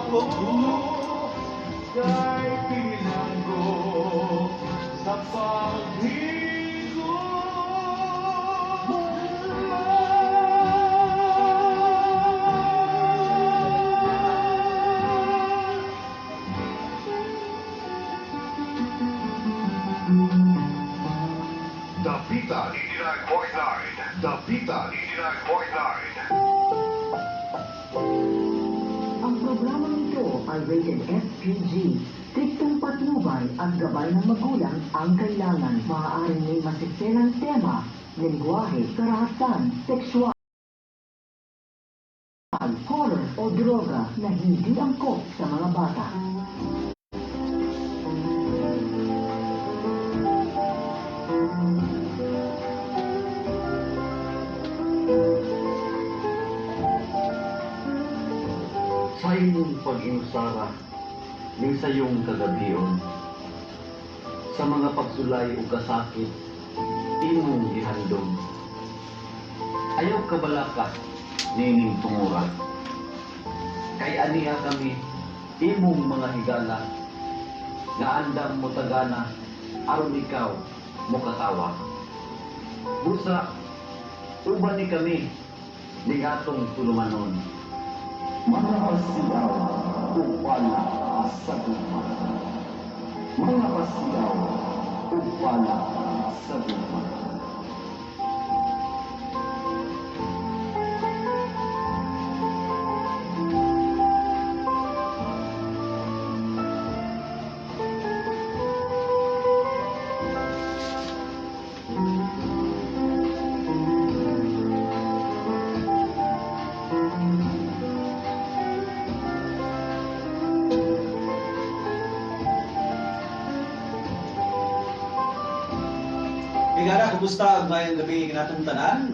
Ako kay bilanggo sa paghigugma. Dapitan 89.9. Dapitan 89.9. Ang programang ito ay rated SPG. Striktong patnubay at gabay ng magulang ang kailangan. Maaaring may masiselang tema, lengguwahe, karahasan, sexual, horror o droga na hindi angkop sa mga bata. Sa imong pag-inusara, ning sa iyong kagabion, sa mga pagsulay ug kasakit, imong gihandom. Ayaw kabalaka nining tungura. Kay aniha kami imong mga higala, nga andam mo tagana, aron ikaw mokatawa. Busa, uban ni kami ning atong tulumanon. Mga pasiyaw ug bala sa gugma. Mga pasiyaw ug bala sa gugma. Higala, kumusta ang mayong gabi kinatong tanan?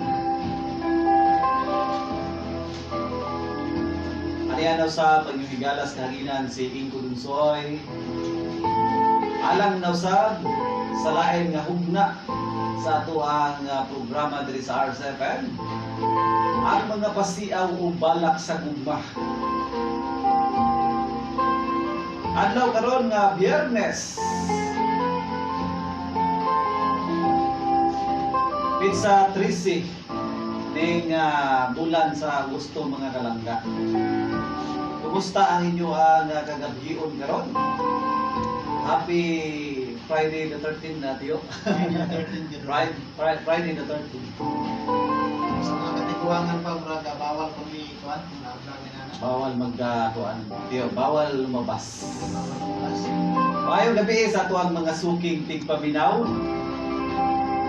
Aniya na sa paghihigalas nga hanginan si Ingko Dunsoy. Alang na usab sa lain nga hugna sa ato ang programa diri sa RCFM. Ang mga pasiaw o balak sa gugma. Adlaw karon nga Biyernes, Pizza 13 ning bulan sa Agosto, mga kalangga. Kumusta ang inyo ang kagabhion karon? Happy Friday the 13th na, tiyo. Friday the 13th. Friday the 13th. Sa mga katiguangan pa, murag bawal kami kuan, mga vlog ni nana. Bawal magkuan, tiyo, bawal lumabas. Bawal lumabas. Maayong gabi sa ato ang mga suking tigpaminaw.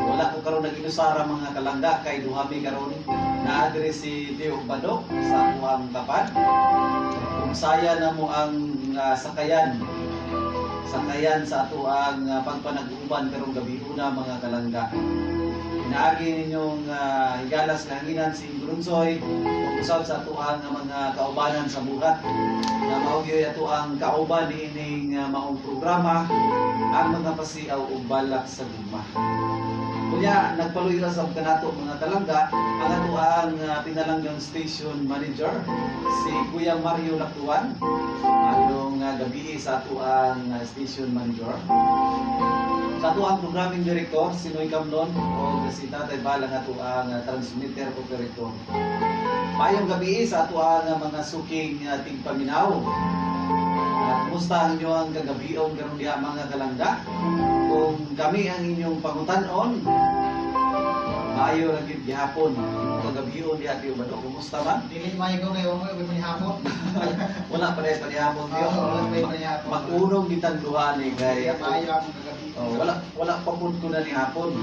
Wala ko karon nag-inusara, mga kalangga, kay duhami karon naa diri si Tio Badok sa akuang kapad. Kung saya na mo ang sakayan sakayan sa ato ang pagpanag-uban karong gabi una, mga kalangga. Pinaagi ninyong higalas nga hanginan si Grunsoy ug usab sa ato ang mga kaubanan sa buhat na mao gyud ato ang kauban niining maong programa, ang mga pasiaw ug balak sa gugma. Kunya nagpaluyo ra sab kanato, mga kalangga, ang ato ang pinalanggang station manager, si Kuya Mario Lactuan. Anong gabi sa ato ang station manager. Sa ato ang programming director si Noy Camlon o si Tatay Balang ato ang transmitter operator. Payong gabi sa ato ang mga suking tigpaminaw. At kumusta ang inyong kagabiong karon diha, mga kalangga? Kung kami ang inyong pangutanon, maayo ra gyud gihapon imong kagabion diha, Tiyo Bado. Kumusta man? Dili may ko kayo mo panihapon. Wala pa rin panihapon, Tiyo. Oo, wala pa panihapon. Makunong gitang duha ni kay ako. Maayo akong kagabi. Oh, wala wala pa pud ko na ni hapon.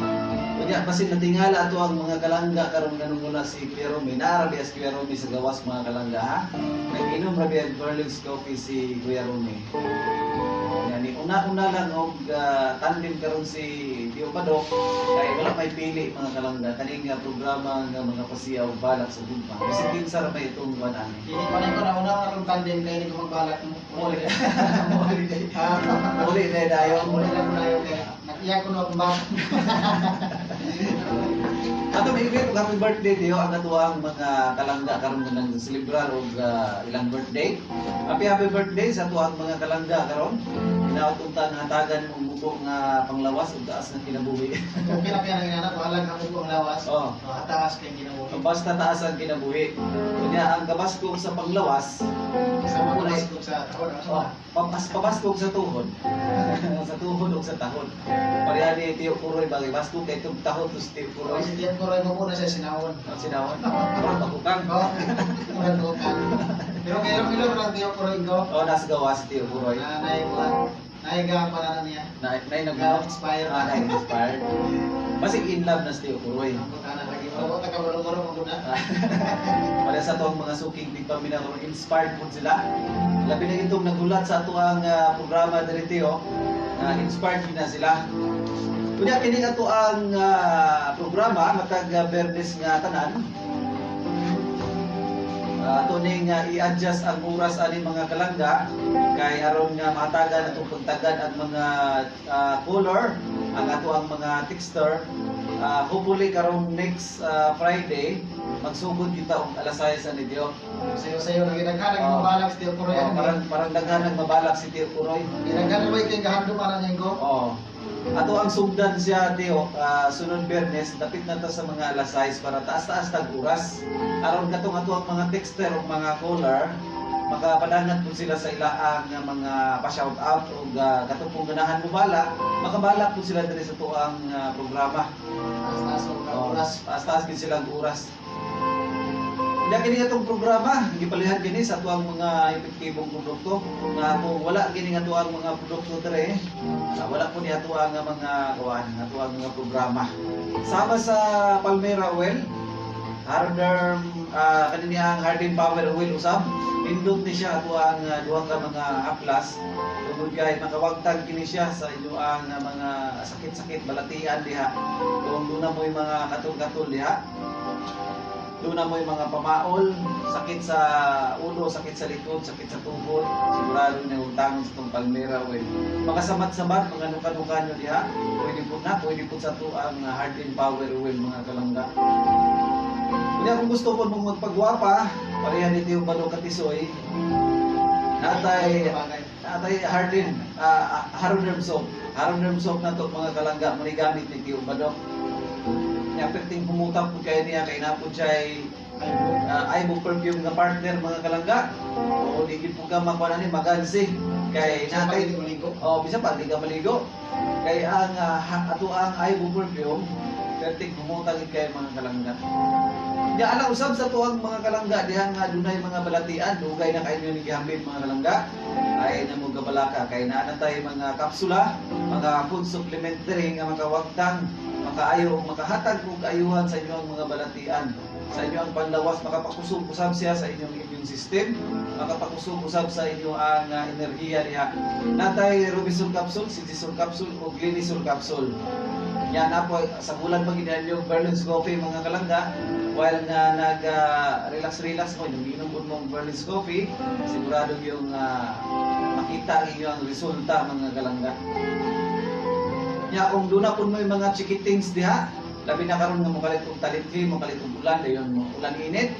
Unya basin natingala ato ang mga kalangga karon ganun muna si Kuya Romy. Naara biya si Kuya Romy sa gawas, mga kalangga, ha. Nag-inom ra biya og Berlin's coffee si Kuya Romy. Yani una-una lang og tandem karon si Tio Badok kay wala may pili, mga kalangga, kaning programa nga mga pasiyaw balak sa gugma. Bisin kinsa ra may itong kuan ani. Dili pa ko na una akong tandem kay ni ko magbalak mo. Muli. Ah, Muli na dayon. muli na ko na yun kay nag-iya ko na akong bata. Ato may event og happy birthday diyo ang atuang mga kalangga karon nga nang selebrar og ilang birthday. Happy happy birthday sa atuang mga kalangga karon. Hinaot unta nga hatagan og mubo nga panglawas ug taas nga kinabuhi. Okay na kaya nang anak, walang ka ang lawas. Oh. Oh, hataas kay ginabuhi. Basta taas ang kinabuhi. Unya ang kabaskog sa panglawas, Sa mga baskog sa tahod. oh, pabaskog sa tuhod. Sa tuhod ug sa tahod. Pareha ni Tiyo Kuroy bagay baskog kay tug tahod tus Tiyo Kuroy. Kuroy. Si Tiyo Kuroy mo muna siya sinawon. Ang sinawon. Murag bakukang. Oh, murag bakukang. Pero kay ilong ilong lang Tiyo Kuroy ko. Oh, nasa gawa si Tiyo Kuroy. Na nay naiga pa na niya. Na nay nag Inspire. Ah, na-inspired. Basig in love na si Tiyo Kuroy. Ang butana lagi. Wala ta kabalo-balo mo guna. Para sa atong mga suking tigpaminaw inspired po sila. Labi na itong nagulat sa ato ang programa diri Tiyo. Na inspired gid na sila. Unya kini ato ang programa matag Biyernes nga tanan. Ato ning i-adjust ang oras ani mga kalangga kay aron nga matagan atong pagtagan ang mga caller, ang ato ang mga texter. Hopefully karong next Friday magsugod kita og alas 6 ani Dio. Sayo-sayo lagi daghan ang Oh. mabalak si Tiyo Kuroy. Oh, parang parang daghan ang mabalak si Tio Kuroy. Daghan ba kay gahandom ana niya ko? Oh. Ato ang sugdan siya Tio, sunod Biyernes dapit na ta sa mga alas 6 para taas-taas tag oras. Aron katong ato ang mga texter o mga caller makapadangat po sila sa ilaang nga mga pa-shout out o katong kung ganahan mo balak, makabalak po sila diri sa tuang programa. Taas-taas og Oh, oras. taas-taas gid silang oras. Hindi kini atong programa, gipalihan kini sa tuang mga epektibong produkto nga kung wala kini nga tuang mga produkto dere, wala po ni atuang nga mga kuan, atuang mga programa. Sama sa Palmera Oil, Harderm kanini ang Harden Power Oil usab, nindot ni siya atuang duha ka mga haplas tungod kay makawagtag kini siya sa inyoang mga sakit-sakit balatian diha. Kung duna mo'y mga katol-katol diha, doon na mo yung mga pamaol, sakit sa ulo, sakit sa likod, sakit sa tuhod, sigurado na utangon sa itong Palmera oil. Mga samat-samat, mga nuka-nuka nyo diha, pwede po na, pwede po sa ito ang Heart and Power oil mga kalangga. Kunya kung gusto po mong magpagwapa, pareha nito yung Balo Katisoy, natay natay Harden, Haroderm soap. Haroderm soap na to mga kalangga, muna gamit ni Tio Badok. Niya perting humutap po kayo niya kay napod siya ay Ivo perfume nga partner mga kalangga. O di gid po ka makuha na ni magansi kay natay. Oh, bisa pa di ka maligo. Kay ang ato ang Ivo perfume perting humutang gid kay mga kalangga. Nya alang usab sa tuang mga kalangga diha nga dunay mga balatian, dugay na kayo ni gihambit mga kalangga. Ay namo gabalaka kay naa na tay mga kapsula, mga food supplementary nga makawagtang, makaayo makahatag og kaayuhan sa inyong mga balatian. Sa inyong panlawas makapakusog usab siya sa inyong immune system, makapakusog usab sa inyong ang enerhiya diha. Natay Rubisol capsule, Sigisol capsule ug Clinisol capsule. Yan na po, sa bulan pag yung Berlin's Coffee mga kalangga, while nga nag relax-relax mo, yung inom po mong Berlin's Coffee, sigurado yung makita ninyo ang resulta mga kalangga. Ya, kung doon na po mo yung mga chikitings diha, labi na karon nga mokalit og talitli, mokalit og ulan, dayon mo ulan init.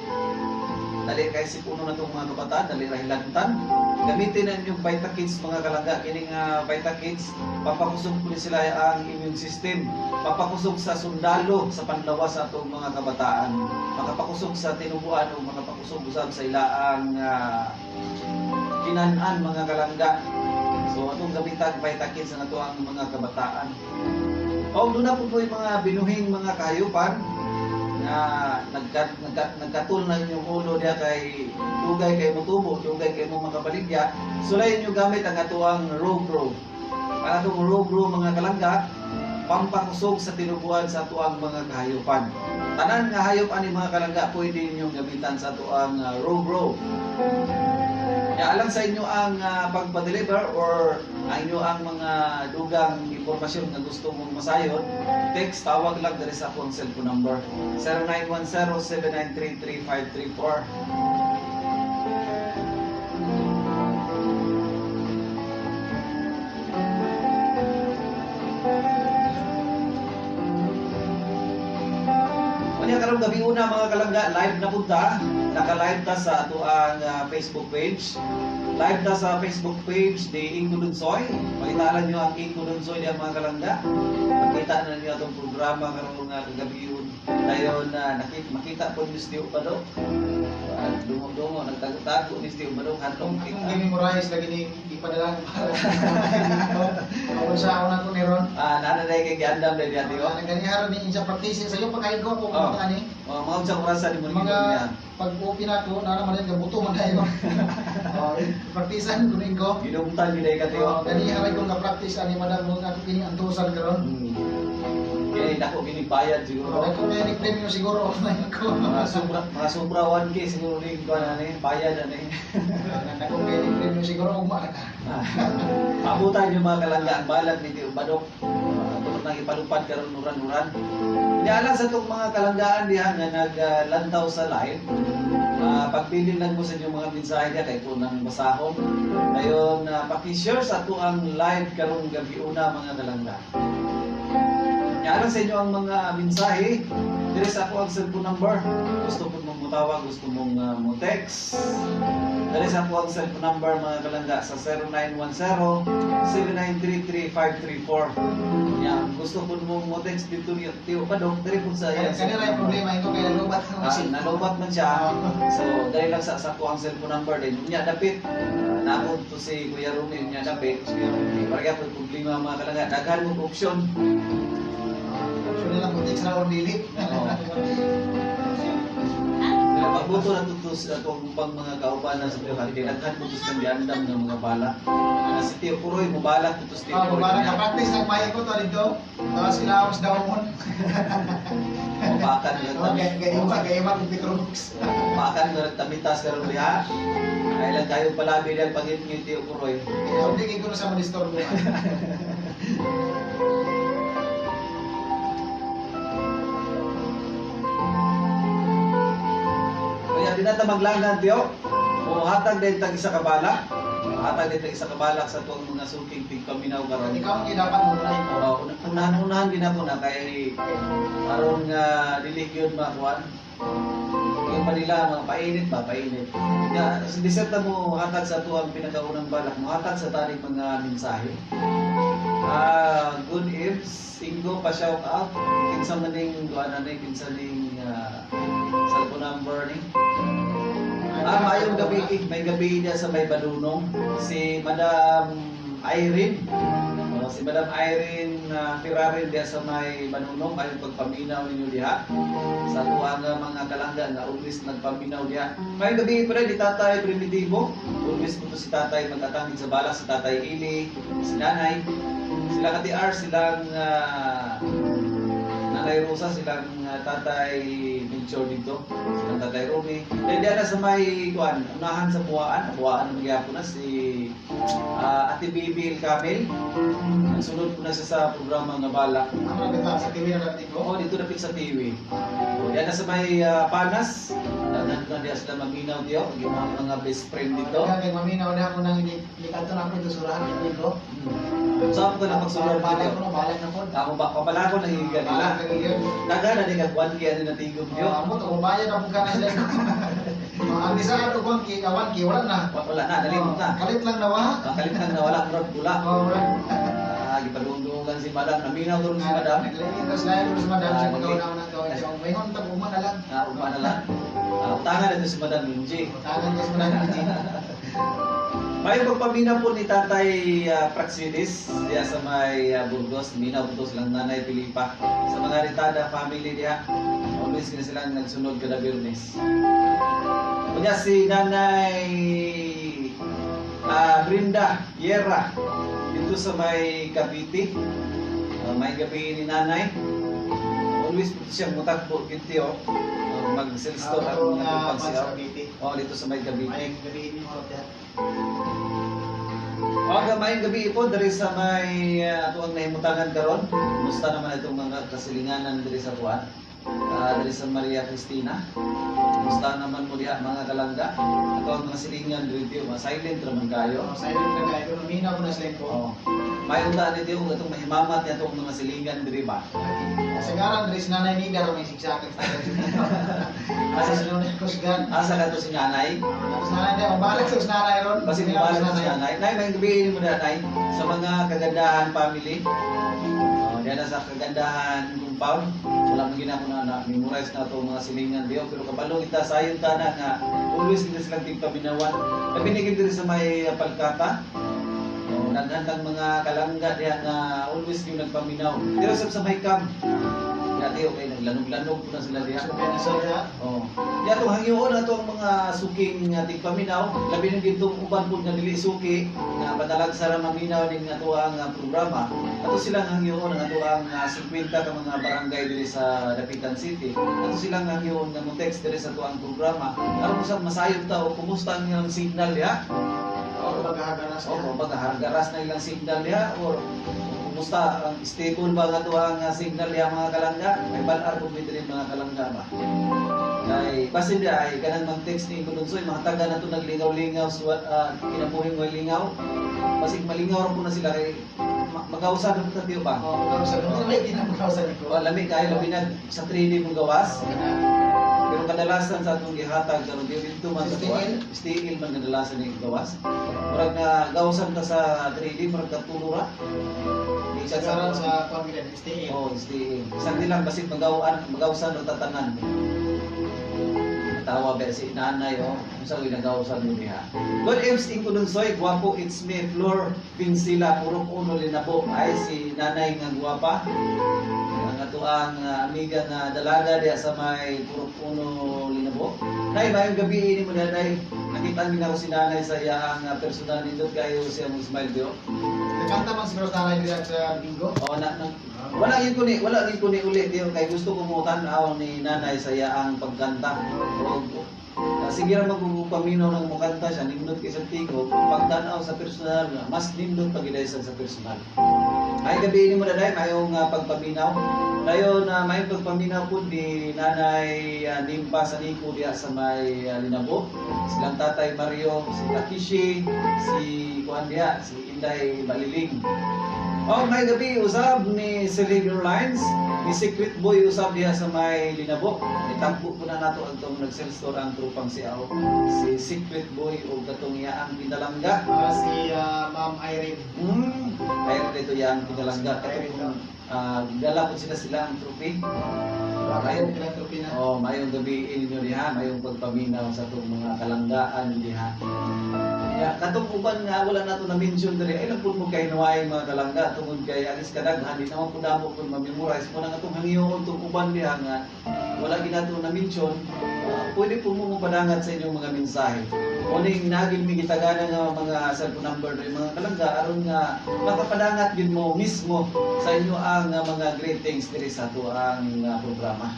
Dali kay si puno na tong mga kabataan, dali ra hilantan. Gamitin na inyong Vitakids mga kalangga, kining Vitakids, papakusog po ni sila ang immune system, papakusog sa sundalo sa panlawas sa atong mga kabataan, makapakusog sa tinubuan o makapakusog usab sa ilaang kinan-an mga kalangga. So atong gamitan Vitakids sa ato ang mga kabataan. O doon na po po yung mga binuhing mga kahayupan na nagkatul na inyong ulo diha kay dugay kay motubo, dugay kay mo makabaligya. Sulayin nyo gamit ang atuang Row-Grow. Ang atong Row-Grow mga kalangga, pampakusog sa tinubuan sa atuang mga kahayupan. Tanan nga hayop ani mga kalangga pwede ninyong gamitan sa atuang Row-Grow. Ya, alang sa inyo ang pagpa-deliver or ang inyo ang mga dugang impormasyon nga gusto mong masayon, text, tawag lang diri sa akong cellphone number 0910-793-3534. Karong gabi una, mga kalangga, live na punta. Naka-live ta sa atoang Facebook page. Live ta sa Facebook page ni Ingo Lunsoy. Pakita nyo ang Ingo Lunsoy diya, mga kalangga. Makita na niyo atong programa karong nga kagabi. Dayon na makita po ni Steve Badok. Dungo-dungo, nagtago-tago ni Steve Badok. Handong Akong kita. gimemorize lagi ni ipadala para sa sa ako na ko ni Ron. Ah, nananay kay giandam dahil diya, Tio. Ah, Nagganiharon ni siya practice sa iyo pagkain ko ako Oh. oh. ani. Mga mga unsang orasan ni mo Mga niya. pag open ako na naman din gabuto man tayo. Oh, praktisan ko ning ko. Ginumtan yun ay ka, Tio. Oh, ganiharay ko nga practice ani madam mo ako kini antusan karon. Kaya dako gini bayad siguro. Wala ko may ni premyo siguro na ko. Mga sobra 1K siguro rin ko na ni bayad na ni. Dako kay ni premyo siguro ugma na ka. Pabutan yung mga kalangga ang balag ni Tio Badok. Tungkol nang ipalupad karon nuran-nuran. Niala sa itong mga kalanggaan diha nga naglantaw sa live. Pagpili lang mo sa inyong mga mensahe diha kay kung nang basahon. Dayon paki-share sa ato ang live karong gabi una, mga kalangga. Niala sa inyo ang mga mensahe. Dire sa ako ang cellphone number. Gusto po mong mutawag, gusto mong mo text. Dali sa ako ang cellphone number, mga kalangga, sa 0910-7933534. Yan, gusto po mong mo text dito ni Tio Padong, dali po sa Kaya yan. kanila yung problema ito kay nalubat ang Nalobat man siya. So, dali lang sa ako ang cellphone number din. Nya dapit nako to si Kuya Rumi, nya dapit. Para gyapon problema, mga kalangga. Daghan mo option. So na lang kung text na or dili. Oo. Kaya pagbuto na to sa atong pang mga kaubanan sa Tio Kay daghan mo to sa giandam ng mga bala. Si Tio Kuroy mobalak to si Tio Ah, Kuroy. para ka practice nagmayo ko to dito. Tapos ilaos daw mo. Mapakan nga Oh, kay kay iba kay iba kung Petrobox. Mapakan nga tamitas karon diha. Ay lang kayo palabi diha pangit ni Tio Kuroy. Kaya hindi kay kuno sa madisturbo. Kaya di na ta maglangan, Tio. O hatag din tag isa ka balak. Hatag din tag isa ka balak sa tuang mga suking tigpaminaw karon. Ikaw ang dapat mo na ito. Oh, unahan-unahan din ako na kay aron nga dili gyud makuan. Yung pa nila mga painit ba, painit. Nga bisag ta mo hatag sa tuang pinakaunang balak, mo hatag sa taning mga mensahe. Good eves, Ingo pa shout out. Kinsa man ning kuan ani, kinsa ning cellphone number ni. Maayong gabi, may gabi niya sa may Badunong. Si Madam Irene. Oh, si Madam Irene Ferrari diya sa may Banunong, ayong pagpaminaw ninyo diha. Sa tuwa nga mga kalangga nga always nagpaminaw diha. May gabi pa rin ni Tatay Primitivo. Always po to si Tatay magatangin sa bala, si Tatay Ili, si Nanay. Sila ka TR, silang Nanay Rosa, silang Tatay Melchor dito, silang Tatay Romy. Then diyan na sa may kuan, unahan sa Buwaan, Buwaan ang magyapon na si Ate Bibi El Camel. Ang sunod po na siya sa programa nga bala. Ano na sa TV na natin ko? Oo, dito dapit sa TV. O, diyan na sa may Panas. Daghan na diya sila maminaw diyo, yung mga best friend dito. Kaya kay maminaw na ako nang ini kadto na ako ito surahan ni ko. Saan ko na pagsulod Balak dito? ko na balak na po. Ako ba, kapala ko nahiga nila. Balak na yun. Daghan na ni kag 1K ano natigom diyo. Oh, amo to bayad na pud ka na sila. Oh, ang bisa ano 1K, 1K wala na. Wala na, nalimot na. Oh, kalit lang nawa. Kalit lang nawala, murag bula. Oh, wala. Gipadungdungan si Madam. Naminaw doon si Madam. Naglilitos lang si Madam Ah, sa pagkauna-una to. So, may honta ugma na lang. Ugma na lang. Utangan na ito si Madam Minji. Utangan ko si Madam Minji. May pagpaminaw po ni Tatay Praxidis diya sa may Burgos. Minaw po to silang Nanay Pilipa. Sa mga Ritada family diya. Always kina silang nagsunod kada Biyernes. Kunya si Nanay Brinda Yera dito sa may Cavite. May gabi ni Nanay. Always po siyang mutakbo kinti oh. Mag-sell store ang mga Ah, pagsiyaw. sa Cavite. Oh, dito sa may Cavite. May gabi ni Horot. Okay, may gabi po diri sa may atuang nahimutangan karon. Kumusta naman itong mga kasilinganan diri sa kuan? Diri sa Maria Cristina. Kumusta naman mo diha, mga kalangga? Ato ang mga silingan diri diyo, mga silent ra man kayo. Oh, silent na kayo. Maminaw ko na sila ko. Oh. May unta ni diyo itong mahimamat niya itong mga silingan diri ba? Kasagaran diri si Nanay Nida ra may siksakan sa Asa si Nanay Kusgan. Asa ka to si nanay? Tapos nanay na, mabalik sa nanay ron. Kasi mabalik sa si nanay. Nay, may gabi mo na, nay, sa mga kagandahan family. Oh, diyan na sa kagandahan compound. Wala mo ginako na na memorize na to mga silingan diyo, pero kabalo kita sayon ta na nga always kita silang tigpaminawan. Labi ni gid diri sa may palkata. Oh, daghan tang mga kalangga diha nga always yung nagpaminaw. Pero sa may camp. Dati okay naglanog-lanog po na sila diha. So, kaya nasa Oh. Ya atong hangyoon ato ang mga suking tigpaminaw, labi na gitong uban pud nga dili suki nga padalag sa maminaw ning ato ang programa. Ato silang hangyoon ang ato ang 50 ka mga barangay diri sa Dapitan City. Ato silang hangyoon nga mo text diri sa ato ang programa aron usab masayod ta o kumusta ang ilang signal diha. O maghahagaras O magahargaras na ilang signal diha or kumusta ang stable ba nga ato ang signal diha, mga kalangga. May balar pud mi diri, mga kalangga ba. Kay basin di ay kanang mag-text ni Kulunsoy, mga taga na to naglingaw-lingaw sa kinabuhing way lingaw. Basig malingaw ra po na sila kay magausan ra po ta ba. O, magkausan. Ano may ginamagausan ko? O lami kayo labi na sa 3D mong gawas. Pero kadalasan sa atong gihatag karon di dito man sa tuwa. Still man kadalasan ni gawas. Murag na gawasan ta sa 3D, murag katulo ra. Di siya Kasagaran sa pamilya, stay in. Oh, stay in. Isang nilang basig magawaan, magawsan ra tatanan. Tawa ba si nanay oh, kung saan nagawasan mo diha. God Eves Ingkudunsoy, gwapo, it's me, Flor Vincila, Purok Uno, Linabo. Ay, si nanay nga gwapa. Ang atuang amiga nga dalaga diha sa may Purok Uno, Linabo. Nay, mayong gabi ini mo nanay. Nakita ni ako si nanay sa iyang personal nindot kayo siya mo smile dio. Nagkanta man siguro sa nanay dira sa Linggo. Oh, na, na, wala yun ko ni wala yun ko ni uli diyo kay gusto ko mo tan-aw ni nanay sa iyang pagkanta. O, sige ra magpupaminaw ng mukanta siya, nindot kay sa tingog, pagtan-aw sa personal, mas nindot pag sa personal. Ay gabi ni mo nanay, mayong pagpaminaw. Dayon na may pagpaminaw po ni Nanay Nimpa sa Nico diha sa may Linabo. Silang Tatay Mario, si Takishi, si kuan diha, si Inday Baliling. Oh, may gabi usab ni Selig Airlines, ni Secret Boy usab diha sa may Linabo. Itampo po na nato ang tong nag-sell store ang trupang si Ao. Si Secret Boy o katong iyaang pinalangga. Si Ma'am Irene. Ayun dito iyang pinalangga. Katong dala po sila sila ang trupi. Ayun, philanthropy na. Oh, mayong gabi inyo diha, mayong pagpaminaw sa atong mga kalanggaan diha. Ya, katong uban nga wala nato na mention diri ay lang pud mo kay nuay mga kalangga tungod kay alis kadaghan di naman pud damo pud ma-memorize mo nang atong hangyoon tong uban diha nga wala ginato na mention, pwede po mo mapadangat sa inyong mga mensahe. Uning nagin mi gitagana nga mga cellphone number diri, mga kalangga, aron nga makapadangat gyud mo mismo sa inyo ang mga greetings diri sa ato ang programa.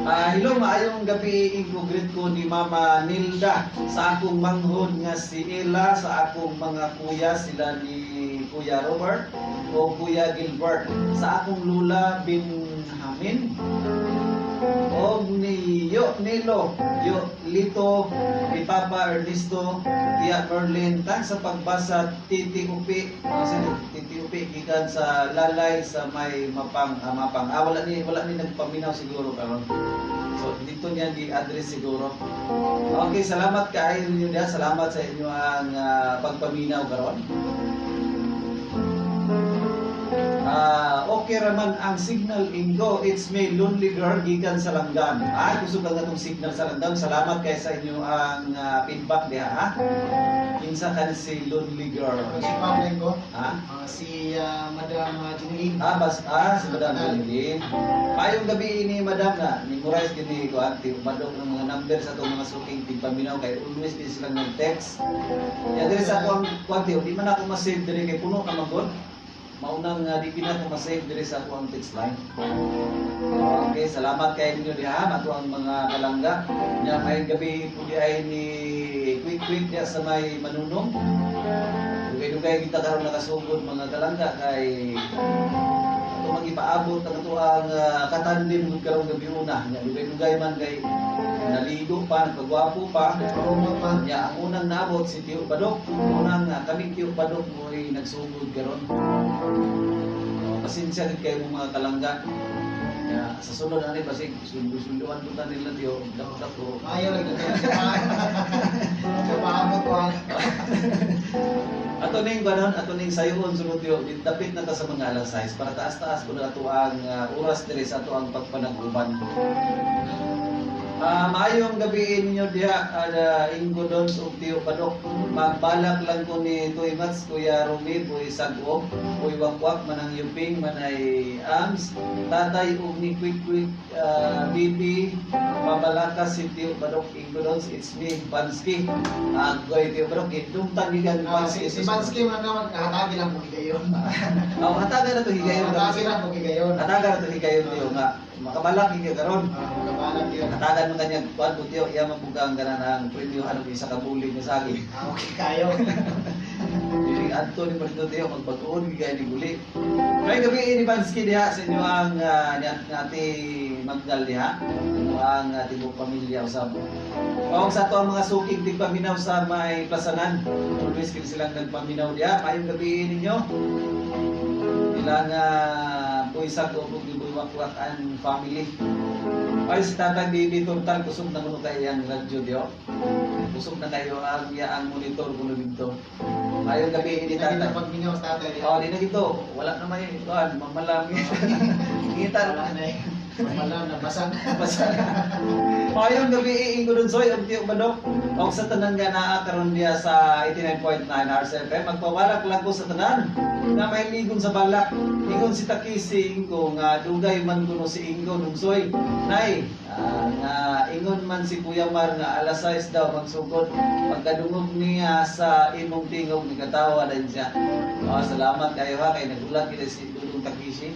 Hello, maayong gabi, greet ko ni Mama Nilda sa akong manghod nga si Ella, sa akong mga kuya sila ni Kuya Robert o Kuya Gilbert, sa akong lula Benjamin og ni Yo Nilo, Yo Lito, ni Papa Ernesto, Tia Merlin, thanks sa pagbasa Titi Upi, Titi Upi gikan sa Lalay sa may Mapang, Mapang. Wala ni nagpaminaw siguro karon. So dito niya gi-address siguro. Okay, salamat kaayo ninyo diha. Salamat sa inyo ang pagpaminaw karon. Okay raman ang signal ingo. It's me, Lonely Girl, gikan sa Langgam. Gusto ka nga tong signal sa Langgam. Salamat kay sa inyo ang feedback diha, ha. Kinsa ka ni si Lonely Girl? Si Ma'am Lenggo. Ha? Si Madam Jeneline. Si Madam Jeneline. Payong gabi ini Madam na memorize gid ni ko ante umadok ng mga number sa atong mga suking tigpaminaw kay always di silang nag-text. Ya diri sa ako ang kuante, di man ako ma-save diri kay puno ka magod. Maunang di gina ko ma-save diri sa ako ang text line. Okay, salamat kay ninyo diha ato ang mga kalangga. Nya may gabi po di ay ni Quick Quick diha sa may Manunong. Dugay-dugay kita karon nakasugod mga kalangga kay ato magipaabot ang ato ang katandim gud karong gabi una. Nya dugay-dugay man kay naligo pa, nagpagwapo pa. Promo pa. Nya ang unang naabot si Tio Padok. Unang kami Tio Padok mo'y nagsugod karon. Pasensya gid kayo mga kalangga. Ya, sa sunod ani basig suldo-sulduan po ta nila tiyo, dako-dako. Maayo lang na. Kapahamot ko ang Ato ning ganon, ato ning sayon sunod tiyo, dapit na ta sa mga alas 6 para taas-taas ko na ato ang oras diri sa ato ang pagpanag-uban. Maayong gabi ninyo diha Ingo Dons ug Tiyo Padok. Magbalak lang ko ni Tuy Mats, Kuya Rumi, Boy Sagob, Boy Wakwak, Manang Yuping, Manay Ams, Tatay ug ni Quick Quick BP, Mabalakas si Tiyo Padok, Ingo Dons, it's me, Bansky. Agoy Tiyo Padok, gidumtan gikan Bansky. Si Bansky man naman kahatagi lang kung higayon. Oh, hatagan na to higayon. Hatagi lang kung higayon. Hatagan na to higayon tiyo nga. Makabalak higayon karon. Makabalak yun. Hatagan mo kanya kuan mo tiyo, iya mabugang ka na ng premyo ano isa ka buli nga sagi. Okay kayo. Dili adto ni Marito tiyo magbag-on gigay ni guli. May gabi ni Bansky diha sa inyo ang ni ate Magdal diha. Inyo ang tibok pamilya usab. Og sa ato ang mga suking tigpaminaw sa may plasanan. Always kini silang nagpaminaw diha. Maayong gabi ninyo. Ilang buisag o buwakwak ang family. Ay, si Tatay Bibi Turtal, kusog na kuno kayo ang radyo diyo. Kusog na kayo ang iya ang monitor kuno dito. Ayong gabi hindi Hindi na tatay. pagminaw sa tatay. Oh, di na dito. Wala na may kuan, mamalami. Kita Wala na eh. Wala na, basag. Basta. Mayong gabi iingo dun soy og tiyo badok. Og sa tanan nga naa karon diya sa 89.9 RCFM magpawalak lang ko sa tanan na may ligon sa balak. Ingon si Takisi Ingo nga dugay man kuno si Ingo Dumsoy. Nay, nga ingon man si Kuya Mar nga alas 6 daw magsugod. Pagkadungog niya sa imong tingog nikatawa din siya. Oh, salamat kayo ha kay nagulat kita si Dudong Takishi.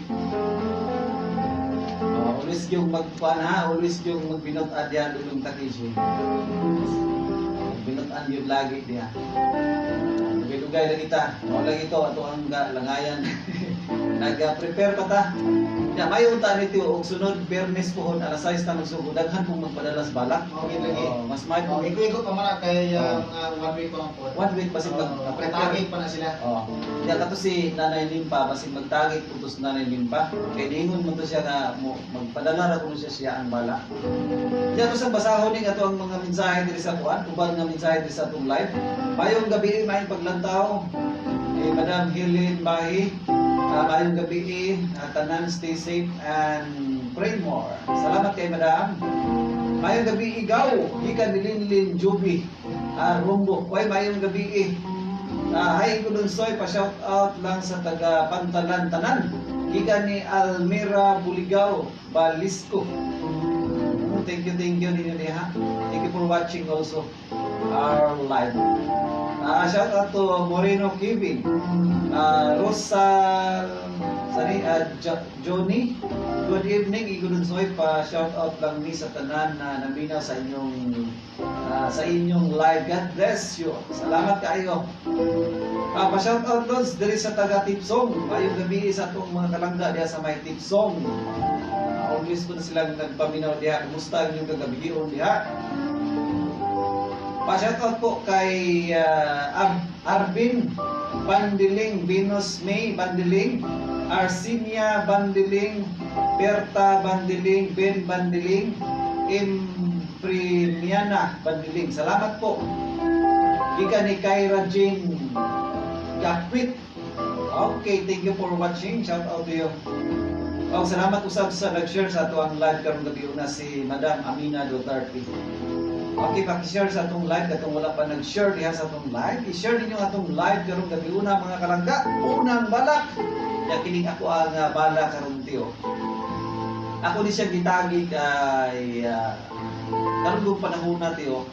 Oh, always yung magkuan ha, always yung magbinot-an diha Dudong Takishi. Magbinot-an yun lagi diha. Dugay-dugay lang kita. Mao lang ito ato ang langayan. Nag-prepare pa ta. Ya mayo unta ni tiyo og sunod Biyernes pohon alas 6 ta magsugod. Daghan pong magpadalas balak. Okay lagi. Oh, mas may Oh, pong iko-iko pa man na kay mga one week pa man po. one week basin Oh, mag-prepare. tagig pa na sila. Oh. Ya kato si Nanay Limpa basin magtagig putos Nanay Limpa. Kay ningon mo to siya nga mo magpadala ra kuno siya siya ang bala. Diya to sa basahon ning ato ang mga mensahe diri sa kuan, uban nga mensahe diri sa atong live. Mayong gabi maayong paglantaw. Eh, Madam Helen Bahi, maayong gabi tanan stay safe and pray more. Salamat kay Madam. Maayong gabi igaw, gikan ni Linlin Juby. Rumbo. Oy, maayong gabi. Hi ko dun soy, pa-shout out lang sa taga Pantalan Tanan. Gikan ni Almira Buligaw Balisco. Oh, thank you ninyo diha. Thank you for watching also our live. Shout out to Moreno Kevin, Rosa, sorry, Johnny. Good evening, Igo Dunsoy. Pa shout out lang ni sa tanan na naminaw sa inyong live. God bless you. Salamat kaayo. Pa shout out Lods diri sa taga Tipsong. Maayong gabi sa atong mga kalangga diha sa may Tipsong. Always po na silang nagpaminaw diha. Kumusta ang inyong kagabion diha? Pa-shout out po kay Arvin Bandiling, Venus May Bandiling, Arsinia Bandiling, Berta Bandiling, Ben Bandiling, Imprimiana Bandiling. Salamat po. Gikan ni Kyra Jane Gakwit. Okay, thank you for watching. Shout out to you. Oh, salamat usab sa nag-share sa ato ang live karong gabi una si Madam Amina Duterte. Okay, paki-share sa atong live katong wala pa nag-share diha sa atong live. I-share ninyo ang atong live karong gabi una mga kalangga. Unang balak. Ya kining ako ang bala karon tiyo. Ako ni siya gitagi kay karon kong panahon na tiyo.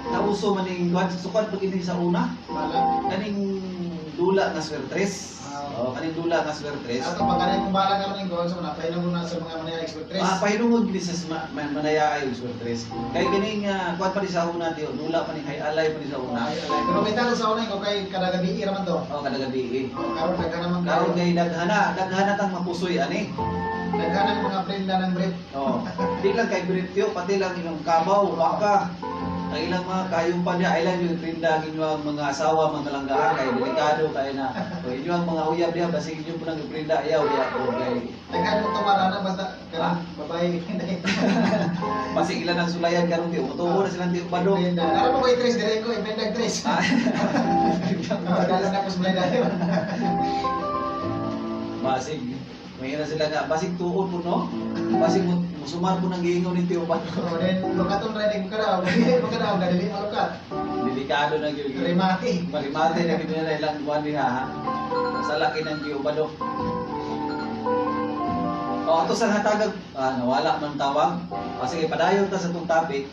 Nauso man ning kuan sukad pag ini sa una Bala. kaning dula nga swertres. Ah. Oh, kaning dula nga swertres. Ato pag kanay kung bala karon ning sa mga pahinom na sa mga manaya expertise. Pahinungod gid sa manaya ay swertres. Kay kining kuan pa ni sa una tiyo, dula pa ni hay alay pa ni sa una. Ay, alay. Pero may talo sa una ko kay kada gabi ra man to. Oh, kada gabi eh. Oh, karon daghan naman Karon kay daghana, daghana tang mapusoy ani. Daghan ang mga prenda ng brief. Oh, di lang kay brief tiyo, pati lang imong kabaw, baka. Ang ilang mga kayupan niya, ilang yung prinda ang inyong mga asawa, mga kalanggaan, kay delikado, kay na. O inyong mga uyab diha, basig inyo po nang iprinda, ayaw, diha po, kay Daghan mo tumarana basta kanang babae hindi. basig ilan ang sulayan karon tiyo, mutuo na silang tiyo badong. Iprenda. Nara mo ko i-trace dire ko iprenda trace. Ah. Dala na ko sa balay dayon. Basig, may na sila nga, basig tuon po no? Basig musumar po ng giingon ni Tiyo Badong. Oh, then lukaton ra ning kada, dili mo kada dili malukat. Delikado na gyud. Remate. Marimate na gyud nila ilang buwan diha ha. Sa laki ng Tiyo Badong. O ato sa hatagag, nawala man tawag. O sige, padayon ta sa itong topic.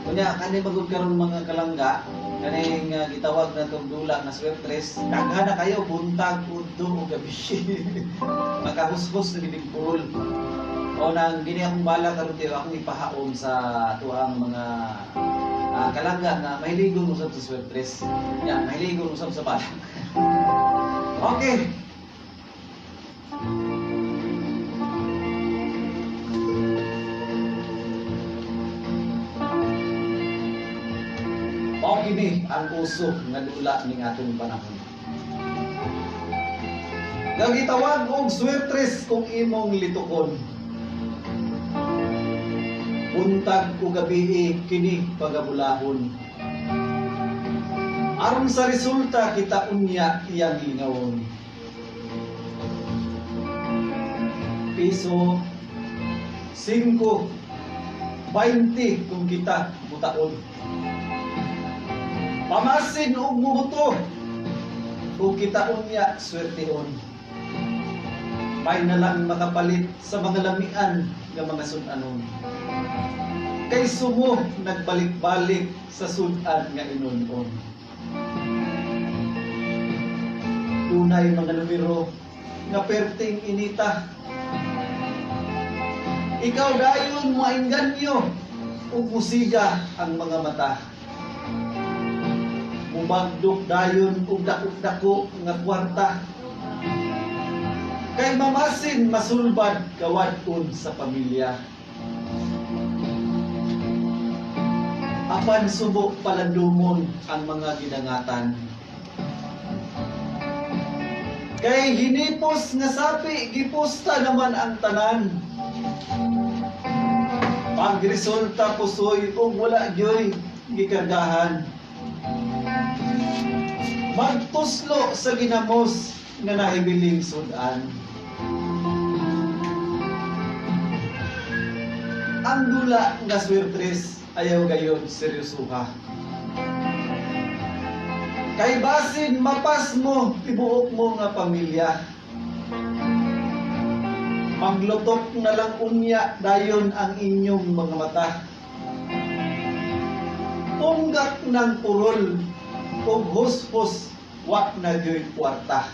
Kunya, kani magud karon mga kalangga, kaning gitawag na tong dula nga swertres, daghan na kayo buntag, udto o gabi. Makahusbos na gid purol. O nang gini akong bala karon tiyo akong ipahaom sa tuang mga kalangga nga mahiligon usab sa swertres. Ya, mahiligon usab sa bala. Okay. Mao kini ang uso nga dula ning atong panahon. Gagitawag og swertres kung imong litukon. Buntag o gabi kini pagabulahon. Aron sa resulta kita unya iyang gingawon. Piso 5, 20 kung kita mutaon. Pamasin og mubuto o kita unya swertehon. May na lang makapalit sa mga lamian nga mga sudanon. Kay sumo nagbalik-balik sa sudan nga inunon. Dunay mga numero nga perting inita. Ikaw dayon maingganyo ug musiga ang mga mata. Mubagdok dayon ug dako-dako nga kwarta. Kay mamasin masulbad kawadon sa pamilya. Apan subo palandumon ang mga gidangatan. Kay hinipos nga sapi, gipusta naman ang tanan. Pagresulta pusoy ug wala gyoy gikargahan. Magtuslo sa ginamos nga nahibiling sudan. Ang dula nga swertres ayaw gayon seryosuha. Kay basin mapas mo tibuok mo nga pamilya. Maglutok na lang unya dayon ang inyong mga mata. Punggak ng purol ug hushus wa na gyoy kwarta.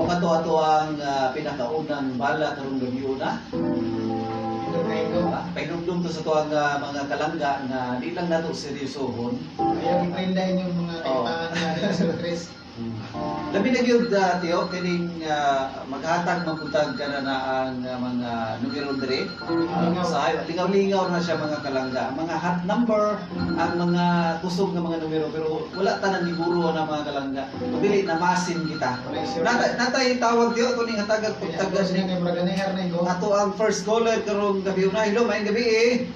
O kato ato ang pinakaunang bala karong gabi una. Pahinumdum to sa tuang mga kalangga na di lang nato seryosohon. Ayaw iprenda inyong mga kailangan na nila sa Chris. Labi na gyud Tiyo, kining maghatag mapuntag ka na ang mga numero dire. Sa lingaw-lingaw na siya mga kalangga. Ang mga hot number, ang mga kusog nga mga numero pero wala tanan giburo na mga kalangga. Dili na masin kita. Natay tawag Tiyo ato ning hatagag pagtagas ni. Ato ang first caller karong gabi una. Hello, maayong gabi eh.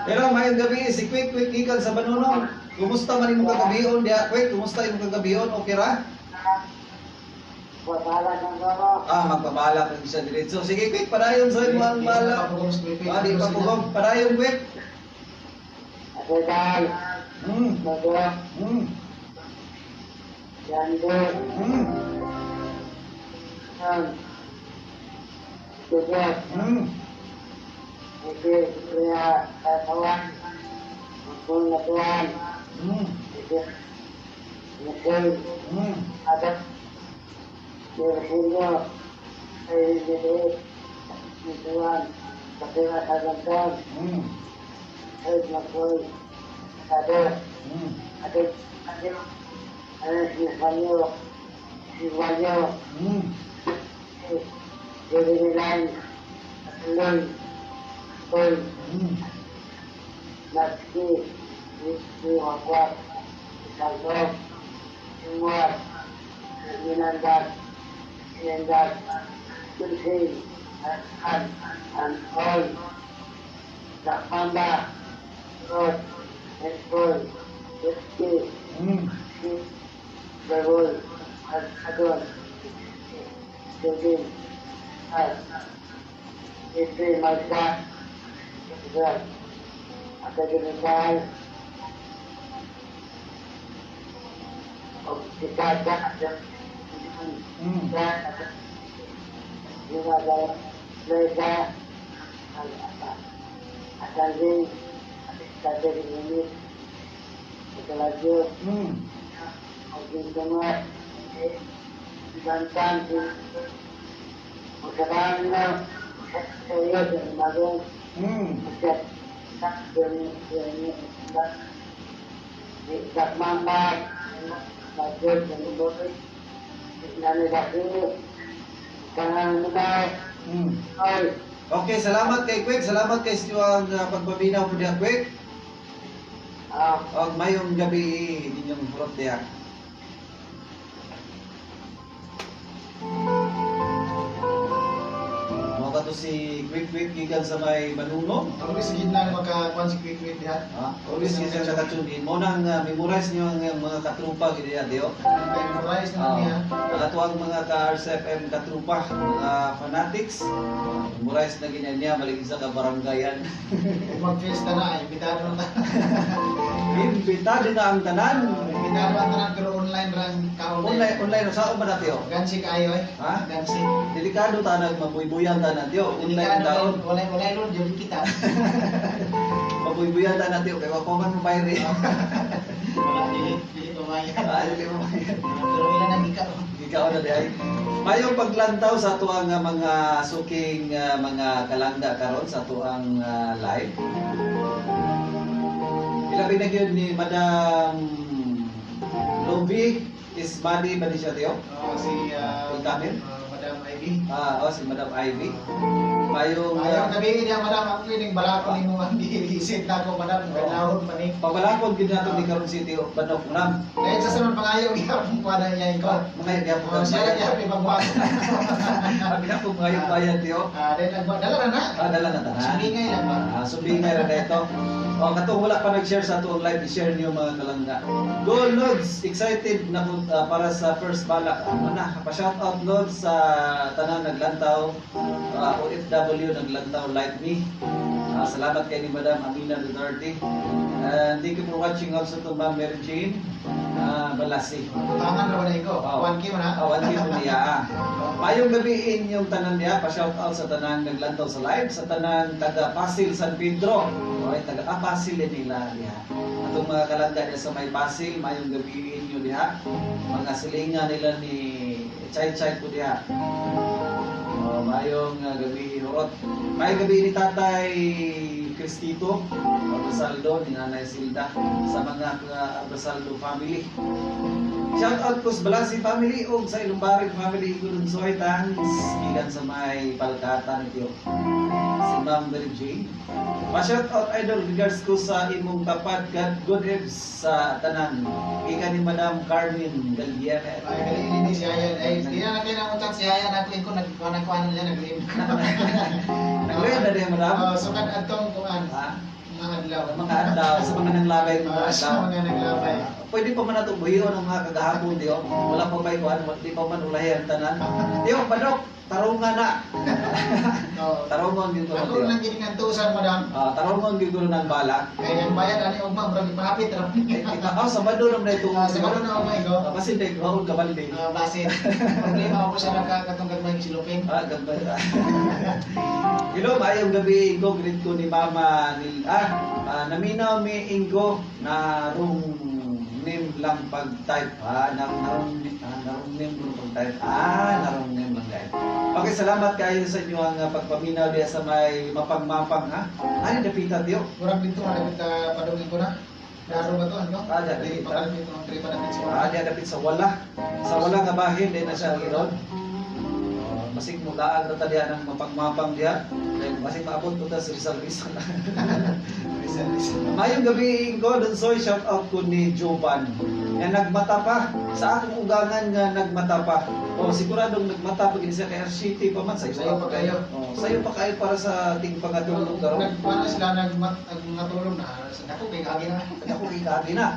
Hello, maayong gabi si Quick Quick gikan sa Banunong. Kumusta man imong kagabion diha, Quick? Kumusta imong kagabion? Okay ra? Magpabala kag siya diretso. Sige, Quick, padayon sa imong bala. Di pa pugong. Padayon, Quick. Okay, salamat kay Quick. Salamat kay sa ang pagpaminaw po diha, Quick. Og mayong gabi ninyong hurot diha. Mao ka to si Quick Quick gikan sa may Manunong. Always gid na makakuan si Quick Quick diha. Ha? Always gid siya naka-tune in. Mo nang memorize niyo ang mga katrupa gid diha, Dio. Memorize na niya. Ang atuang mga ka-RCFM katrupa, mga fanatics, memorize na ganyan niya, balik isa ka barangayan. Kung mag-fiesta na, imbitado na. Imbitado na ang tanan. Imbitado ang tanan pero online rang kaon. Online, online, saan ba natin? Oh? Gansi kaayo eh. Ha? Gansi. Delikado tanan, mabuybuyan tanan, Tiyo. Online ang taon. Wala wala lord jud kita. Mabuybuyan tanan, Tiyo. Kaya wako man mabayri. Wala dili dili pamaya. Ah, dili mabayad. Pero ilan ang ikaw? Ikaw na di ay. Mayong paglantaw sa atuang mga suking mga kalangga karon sa atuang live. Ilabi na gyud ni Madam Lovie Ismadi ba ni siya, Tiyo? Oh, si Ikamin? Madam Ivy. Ah, oh, si Madam Ivy. Mayong Ayaw gabi niya madam ako kining balako nimo ang giisit na ako madam kanahon man ni. Pabalakon gyud nato ni karon si Tiyo Banok Unam. Dahil sa sunod pangayo gyapon pa na niya ikaw. Mga gyapon Oh, siya lang gyapon ipabuhat. Gyapon mga bayad Tiyo. Ah, then nagdala na na. Ah, dala na tanan. Sumingay lang ba? Ah, sumingay ra na ito. O, katong wala pa nag-share sa atong live, i-share niyo mga kalangga. Go Lods! Excited na ko para sa first balak. Ano na, pa-shout out Lods sa tanan naglantaw, OFW naglantaw like me. Salamat kay ni Madam Amina Duterte. And thank you for watching also to Ma'am Mary Jane Balasi. Tangan ra ba na ikaw? Oh. 1K man ha? Awan mo niya. Mayong gabiin yung tanan niya, pa-shout out sa tanang naglantaw sa live, sa tanang taga Pasil San Pedro. Okay, taga Pasil din nila diha. Atong mga kalangga diha sa may Pasil, mayong gabiin nyo diha. Mga silinga nila ni Chay Chay po diha. Oh, mayong gabi hurot. Mayong gabi ni Tatay Cristito Abrasaldo, ni Nanay Silda, sa mga Abrasaldo family. Shout out ko sa Balasi family ug sa Ilumbarig family Gulunsoy Tans gikan sa may Palkata ni Tio. Si Ma'am Mary Jane. Pa-shout out idol regards ko sa imong kapad God good eves sa tanan. Gikan ni Madam Carmen Galiemet. Ay, galing ini si Ayan. Ay, di na kayo nang chat si Ayan. Ako ko nagkuhan nila, nag-lim. Naglayan na din Madam. Oh, so kan atong kuan Ha? mga adlaw. Mga adlaw sa mga nanglabay mga Ah, sa adlaw. mga naglabay. Pwede pa man nato buhion ang mga kagahapon diyo. Wala pa may kuan, di pa man ulahi ang tanan. Diyo, padok, tarungan na. Oh. Tarungan gyud ko Ako diyo. lang gini tusan madam. Ah, tarungan gyud ko ng balak. Kaya ang bayad ani ugma murag ipahapit ra. Eh, ikaw Sabado naman na itong Ah, Sabado na ugma ikaw. Ah, basin dahil kuhaon ka balde. Ah, basin. Problema ako sa nakakatong gagmay silupin. Ah, gabay. Hello, maayong gabi Ingo, greet ko ni Mama nil naminaw mi Ingo na rung name lang pag-type. Ah, narong narong ah, narong name mo pag-type. Ah, narong name lang guys. Okay, salamat kayo sa inyo ang pagpaminaw diya sa may mapangmapang ha. Ano dapita tiyo? Murag dito nga dapit padungin ko na. Daro ba to ano? Ah, dapit. Diri pa dapit ang diri pa dapit sa Ah, diya dapit sa wala. Sa wala nga bahin din na siya giron. Masig mo laag ra ta diya ng mapangmapang diya. Then masig maabot ko ta sa Rizal Rizal. Rizal Rizal. Mayong gabi ko Donsoy, shout out ko ni Jovan. Nga nagmata pa sa akong ugangan nga nagmata pa. Oh, siguradong nagmata pa gini siya kay RCT pa man sayo Sayo pa kayo. Oh, sayo pa kayo para sa tingpangatulog karon. Nagpaano sila nagmatulog na sa dako kay gagi na. Ako kay kagi na.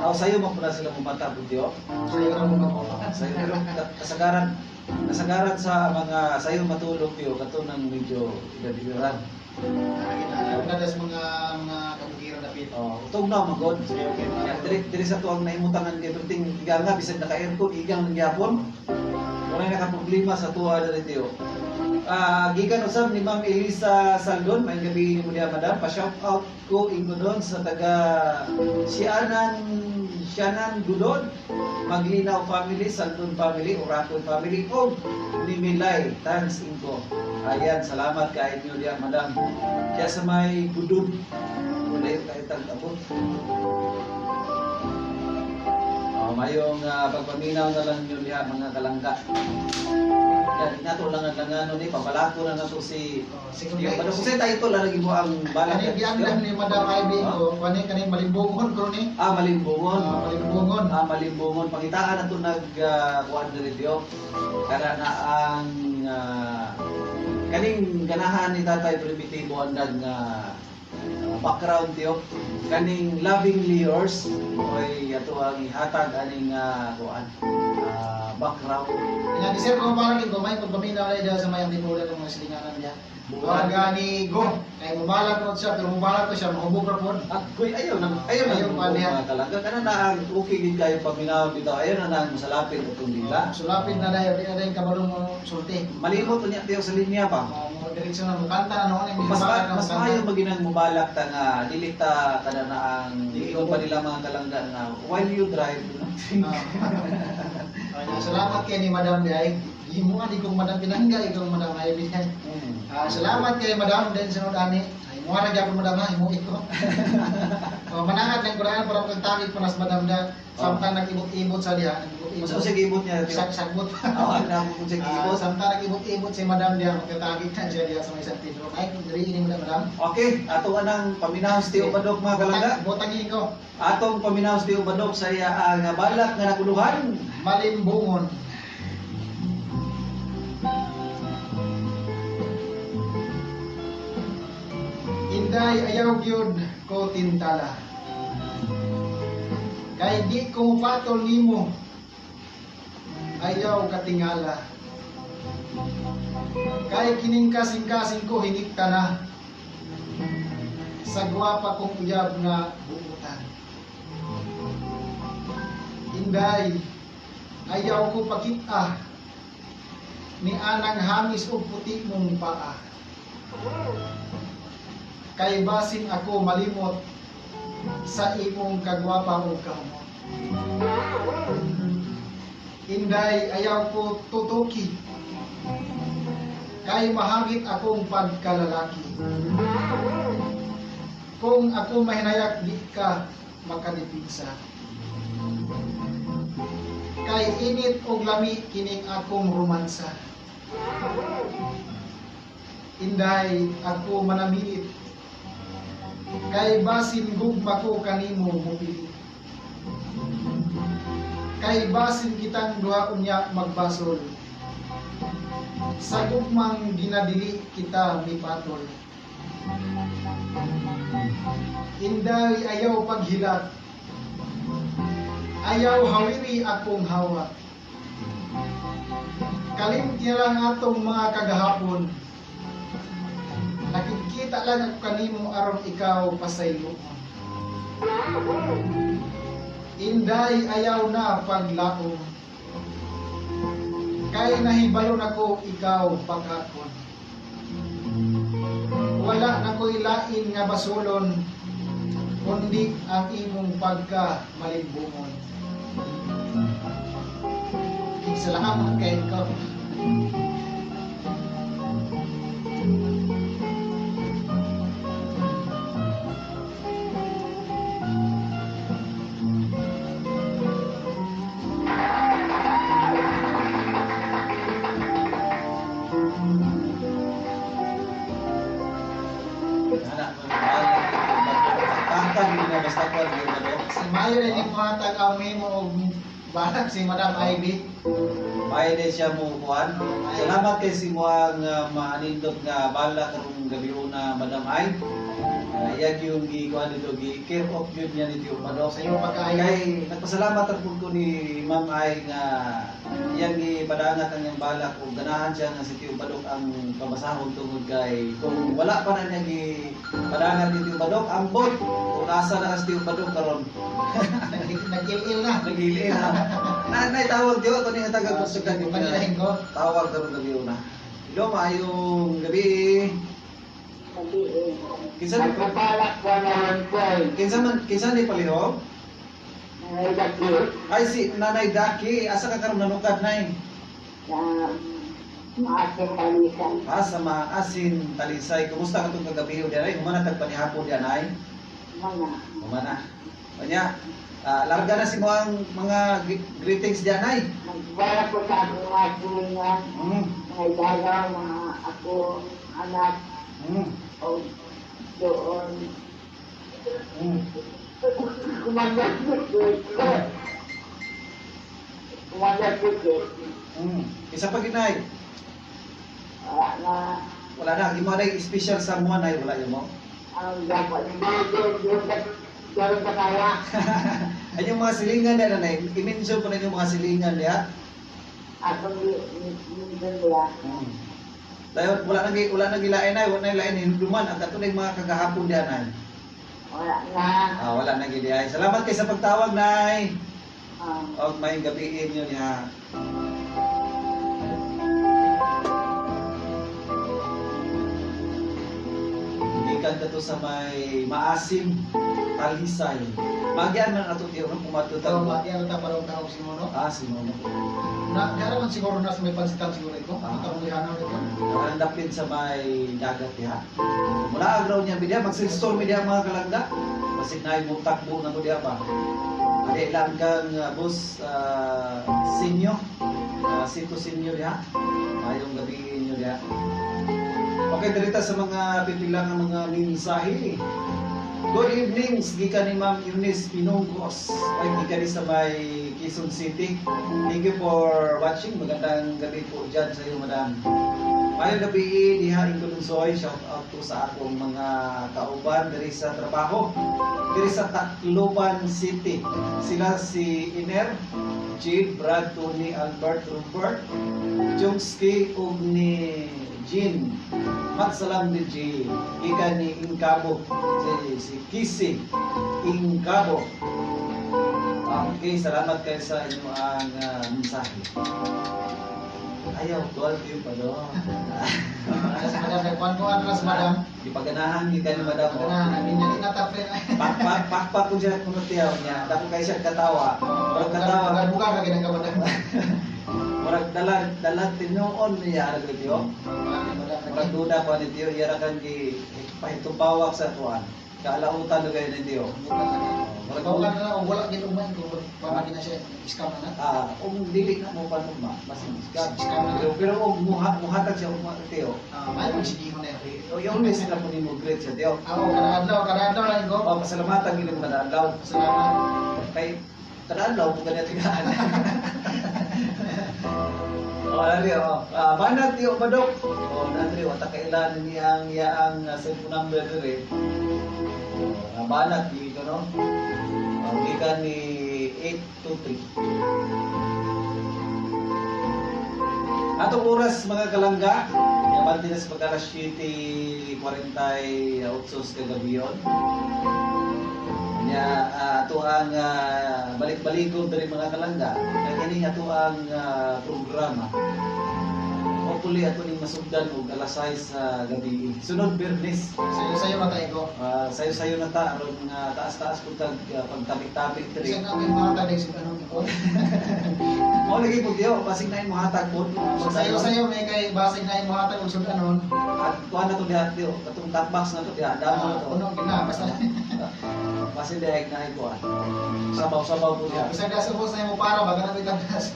Oh, sayo man pud na sila mumata budyo. Sayo ra mo matulog. Sayo pero kasagaran kasagaran sa mga sayo matulog tiyo kato nang medyo idadiran. Nakita na das mga mga kabukiran dapit. Oh, utog na magod. Sayo kay Ya, diri diri sa tuang nahimutangan kay perting igang nga bisag naka-aircon igang lang gyapon. Wala na ka problema sa tuwa diri tiyo. Ah, gikan usab ni Ma'am Elisa Saldon, may gabi nimo diha madam. Pa shout out ko ingo doon sa taga Sianan Sianan Gudod, Maglinaw family, Saldon family, Oracle family og ni Milay Thanks ingo. Ayan, salamat kay inyo diha madam. Kaya sa may Gudod, wala yung kahit abot. Oh, mayong pagpaminaw na lang yun diha mga kalangga. Yan, nato lang ang langano ni pabalako na nato si Siguro Yung ano kung sa title lang mo ang balak. Kani giandan ni Madam Ivy ko, kani kani malimbongon ko ni. Ah, malimbongon. Ah, malimbongon. Ah, malimbongon. Pangitaan na to nag kuan diri diyo. Kada na ang kaning ganahan ni Tatay Primitivo andag nga background tiyo. Kaning Lovingly Yours oy ato ang ihatag aning kuan background. Nya di sir ko para kay gumay pagpaminaw na sa may Antipolo itong mga silinganan niya. Buwan gani go. Kay mubalak ko siya pero mubalak ko siya mahubog ra pod. Agoy, ayaw nang ayaw nang Ayaw pa niya. mga kalangga. Kana na ang okay gid kayo paminaw bitaw. Ayaw na nang masalapin utong dila. Sulapin na dayon di na dayon kabalong mo sulti. Malimot unya tiyo sa linya pa. Mo diretso na mukanta na noon Mas mas maayo maginang mubalak ta nga dili ta kada na ang ingon pa nila mga kalangga nga while you drive do not drink. Salamat kay ni Madam Day. Gimuan di kong Madam Pinangga ikaw Madam Ivy. Ah, salamat kay Madam din sunod ani. Ay mo ra gyapon Madam ha, imo iko. Oh, manangat lang kuraan para kag takig panas Madam da. Samtang nag-ibot-ibot sa diha, nag-ibot-ibot. Mas usay gibot niya tiyo. Sak sagbot. Oo, ang namo kung sa Ah, gibot. samtang nag-ibot-ibot si Madam diha magkatagig na siya diha sa may San Pedro. Ay, diri ini Madam Madam. Okay, ato anang paminahos tiyo badok mga kalangga. Botang ko. Atong paminahos tiyo badok sa iya ang balak nga nakuluhan. Malimbungon. Inday ayaw gyud ko tintala. Kay di ko mupatol nimo. Ayaw katingala. Kay kining kasing-kasing ko hingit ka na. Sa gwapa kong uyab nga buutan. Inday, ayaw ko pakita ni anang hamis og puti mong paa. Kay basin ako malimot sa imong kagwapa og kamot. Inday, ayaw ko tutuki. Kay mahangit akong pagkalalaki. Kung ako mahinayak, di ka makadipinsa. Kay init og lami kining akong romansa. Inday, ako manamilit. Kay basin gugma ko kanimo mopilit. Kay basin kitang duha unya magbasol. Sa gugmang ginadili kita mipatol. Inday, ayaw paghilat. Ayaw hawiri akong hawak. Kalimti na lang atong mga kagahapon. Nakikita lang ako kanimo aron ikaw pasayloon. Inday, ayaw na paglaom. Kay nahibalo nako ikaw pagkakon. Wala na ko'y lain nga basolon. Kundi ang imong pagka malimbungon. Salamat kay ko. Ana, pakpakan yun na basta ko ang Badok. Si Mayo rin yung muhatag ang memo og balak si Madam Ivy. May din siya mo kuan. Salamat kay si muang maanindot nga bala karong gabi una, Madam Ay. Iyag yung gikuan dito, gi care of yun niya ni Tio Badok. Sa iyong pagkaayo. Kay nagpasalamat ako ko ni Ma'am Ay nga iyang gipadangat ang iyang balak ug ganahan siya nga si Tio Badok ang pabasahon tungod kay kung wala pa na niya gipadangat ni Tio Badok, ambot kung asa na ka si Tio Badok karon. Nag-il-il na. Nagili na. Na naitawag Tio ato ni taga Sige, panilahin ko. Tawag karon gabi una. Hello, maayong gabi. Kinsa ni Nagpapalak ko naman po eh. kinsa man kinsa ni palihog? Nangagdaki Ay, si Nanay Daki, asa ka karon nanukad, Nay? sa maasin talisan. Ah, sa Maasin, Talisay. Kumusta ka itong kagabi o diyan ay? Humana tag panihapon diyan ay? Mga Humana. Kanya, larga na si mga mga greetings diyan ay. nagpapalak ko sa akong mga silingan, mga dalaw, mga ako, anak, o doon. Kumandat ko. Kumandat ko. Isa pa ginay. Wala na. Wala na. Imo na special sa mga nay. Wala yun mo. Ang dapat. Doon pa kaya. Ay yung mga silingan niya nanay. I-mention ko na yung mga silingan niya. Ako minsan niya. Dayon wala nang gilain ay, wala nang ilain hinduman ang katunay mga kagahapon diyan ay. Wala na. Ah, wala nang gilain. Salamat kay sa pagtawag, Nay. Ah. Og may gabiin yun niya. Gikan ka to sa may Maasim, Talisay. Magyan man ato tiyo no So, kumatutag. mati ang taparong tawag si Mono. Ah, si Mono. Na, kaya naman siguro na sa may pansitan siguro ito. Ah. Ang lihanang ito. Ang dapit sa may dagat diha. Mula agraw niya bidya mag-store mi diha mga kalangga. Basig na mo takbo na ko diha ba. Adi lang kang boss sinyo. Sito sinyo diha. Mayong gabi inyo diha. Okay, dirita sa mga pipila nga mga mensahe. Good evening, gikan ni Ma'am Eunice Pinungkos. Ay, gikan ni sa may Quezon City. Thank you for watching. Magandang gabi po dyan sa iyo, madam. Mayong gabi diha Ingolunsoy. Shout out po sa akong mga kauban diri sa trabaho. Diri sa Tacloban City. Sila si Iner, Jade, Brad, Tony, Albert, Rupert, Jungski ug ni Jean. Matsalam ni G. Ika ni Ingkabo. Si Kisi Ingkabo. Okay, salamat kayo sa inyo ang mensahe. Ayaw, 12 yun pa do. Alas madam, nagkuhan ko alas madam. Gipaganahan gid ka ni madam. Oh. Ganahan, hindi niya natapin. Pakpak pakpak ko siya kuno tiyaw niya. Dako kay siya katawa. Murag katawa. Buka ka ginang ka madam. Murag dala dala tinuon niya ara tiyo. Murag duda ko ni tiyo iya ra kan gi pahitubawak sa kuan. Kaalautan do kay ni tiyo. Murag Buka na lang, wala gid umay kung para gina siya scam na. Ah, kung dili na mo panugma, mas scam. Scam na. Pero og muha muhatag siya ugma tiyo. Ah, may pagsigiho na yun. O yung miss na po nimo great siya tiyo. Ako, kada adlaw na ko. Oh, pasalamatan gid mo kada adlaw. Salamat. Kay kada adlaw po kanya tigaan. Oh, ari oh. Ah, banat tiyo badok. Oh, nadri wa ta kailan ni ang yaang cellphone number diri. Oh, banat di ko no. Oh, gikan ni 823. Atong oras mga kalangga, yaman din sa pagka alas 7:48 kagabi yon. Nya ato ang balik-balikon diri mga kalangga, kay kini ato ang programa. Hopefully ato ning masugdan og alas 6 sa gabi. Sunod Biyernes. Sayo-sayo na tayo ko. Sayo-sayo na ta aron nga taas-taas pud tag pagtabik-tabik diri. Bisa na may mga tadig sa anong iko. Mao lagi pud tiyo, basig na imo hatag pud. So sayo-sayo may kay basig na imo hatag og sudanon. At kuha na to diha tiyo, katong top box na to diha, damo na to. Puno gina basta. Basin diha na ko ah. Sabaw-sabaw po diha. Bisag da subos na imo para baga na bitang das.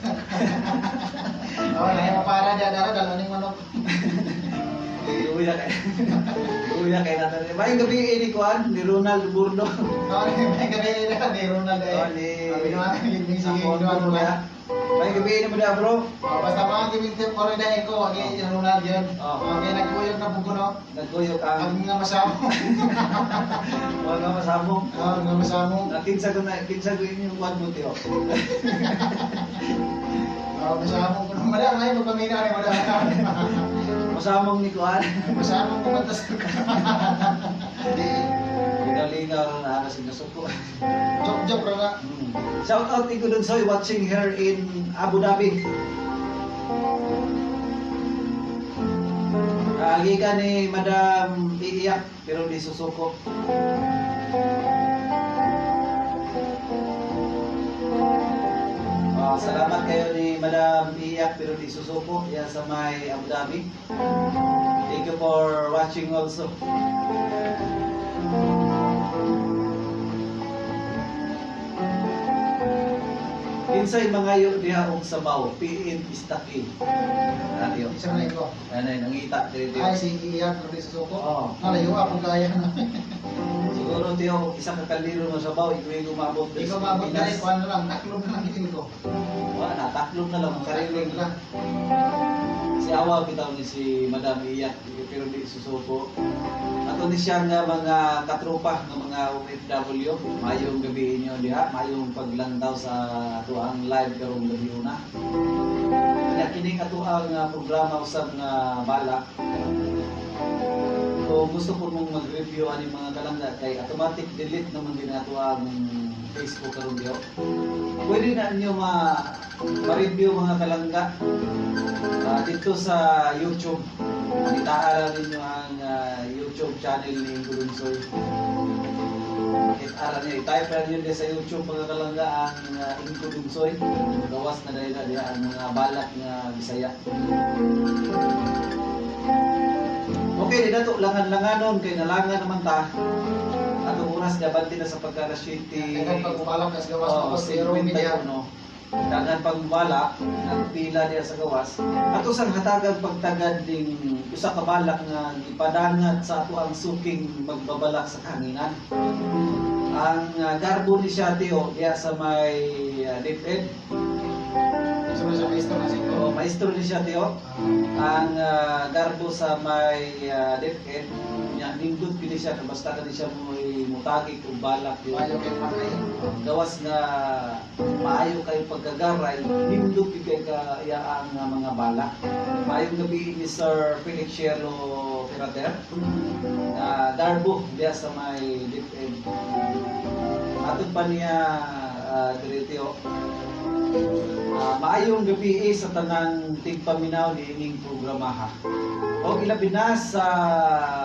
Oh, na imo para diha dara dalo ning manok. Luya kay. Luya kay natin. May gabi ini kuan ni Ronald Burno. Oh, may gabi na ni Ronald ay. Oh, ni Binuha ni sige Ako, binuha bro, mo ya. May gabi ini mo diha, bro. Oh, basta mga gibintip ko rin dahil ko, wagi yung Ronald yun. Oh. Okay, nagkuyog na po no. Nagkuyog ang Ang nga masamo. mga masamo. Oh, nga masamo. Na kinsa ko na kinsa ko inyong kuan mo tiyo. Oh, masamo ko. Madam, ay magpamina rin, madam. Masamong ni kuan. Masamo ko matas ka. Lingaw na ana sa nasuko. Joke joke ra na. Shout out Iko Dunsoy watching here in Abu Dhabi. Agi ka ni Madam iiyak pero di susuko. Ah, salamat kayo ni Madam Iyak pero di susuko yan sa may Abu Dhabi. Thank you for watching also. Kinsay mangayo diha og sabaw, piin istaki. Ano Isa na iko. Ano yun, nangita diri Ay, tiyo. si Iyak pero di susuko. Oo. Nalayo ako kaya na. Siguro tiyo, isa ka kaldero nga sabaw, ikaw yung umabot Di ko maabot na rin, kuhan na lang, taklog na lang gitin ko. Wala na, taklog na lang, Sariling sariling lang. Si Awa bitaw ni si Madam Iyak pero di susuko. Ato ni siya nga mga katropa nga mga OFW, mayong gabi inyo diha, mayong paglantaw sa atoang live karong gabi una. Kanya kining atoang programa usab nga balak. Kung gusto po mong mag-review ani mga kalangga kay automatic delete naman din ato ang Facebook karon diha. Pwede na ninyo ma-review mga kalangga dito sa YouTube. Pangitaan ninyo ang YouTube channel ni Gulunsoy. Pakit-aral niyo, i-type lang yun sa YouTube mga kalangga ang Ingo Dunsoy. Gawas na dahil na diha ang mga balak nga Bisaya. Okay, di na to langan-langanon kay nalangan naman ta. Atong oras na bante na sa pagka alas 7. Kaya pag umalak kas gawas Oh, ko pero media. 51. Daghan pagbalak, nagpila diya sa gawas. Ato sang hatagang pagtagad ding usa ka balak nga gipadangat sa ato ang suking magbabalak sa kahanginan. Ang garbo ni siya tiyo diya sa may DepEd. Sa mga maestro na O, siguro. maestro ni siya tiyo. Ang garbo sa may DepEd nya nindot gid siya basta kani siya mo'y mutagik og balak tiyo. Ayo kay patay. Gawas nga maayo kayo pagkagaray, nindot gyud kay ka iya ang mga balak. Maayong gabi ni Sir Felix Cielo Ferrer na garbo diya sa may DepEd. Atod pa niya diri tiyo. Maayong gabi sa tanang tigpaminaw ni ining programa ha. O ilabi na sa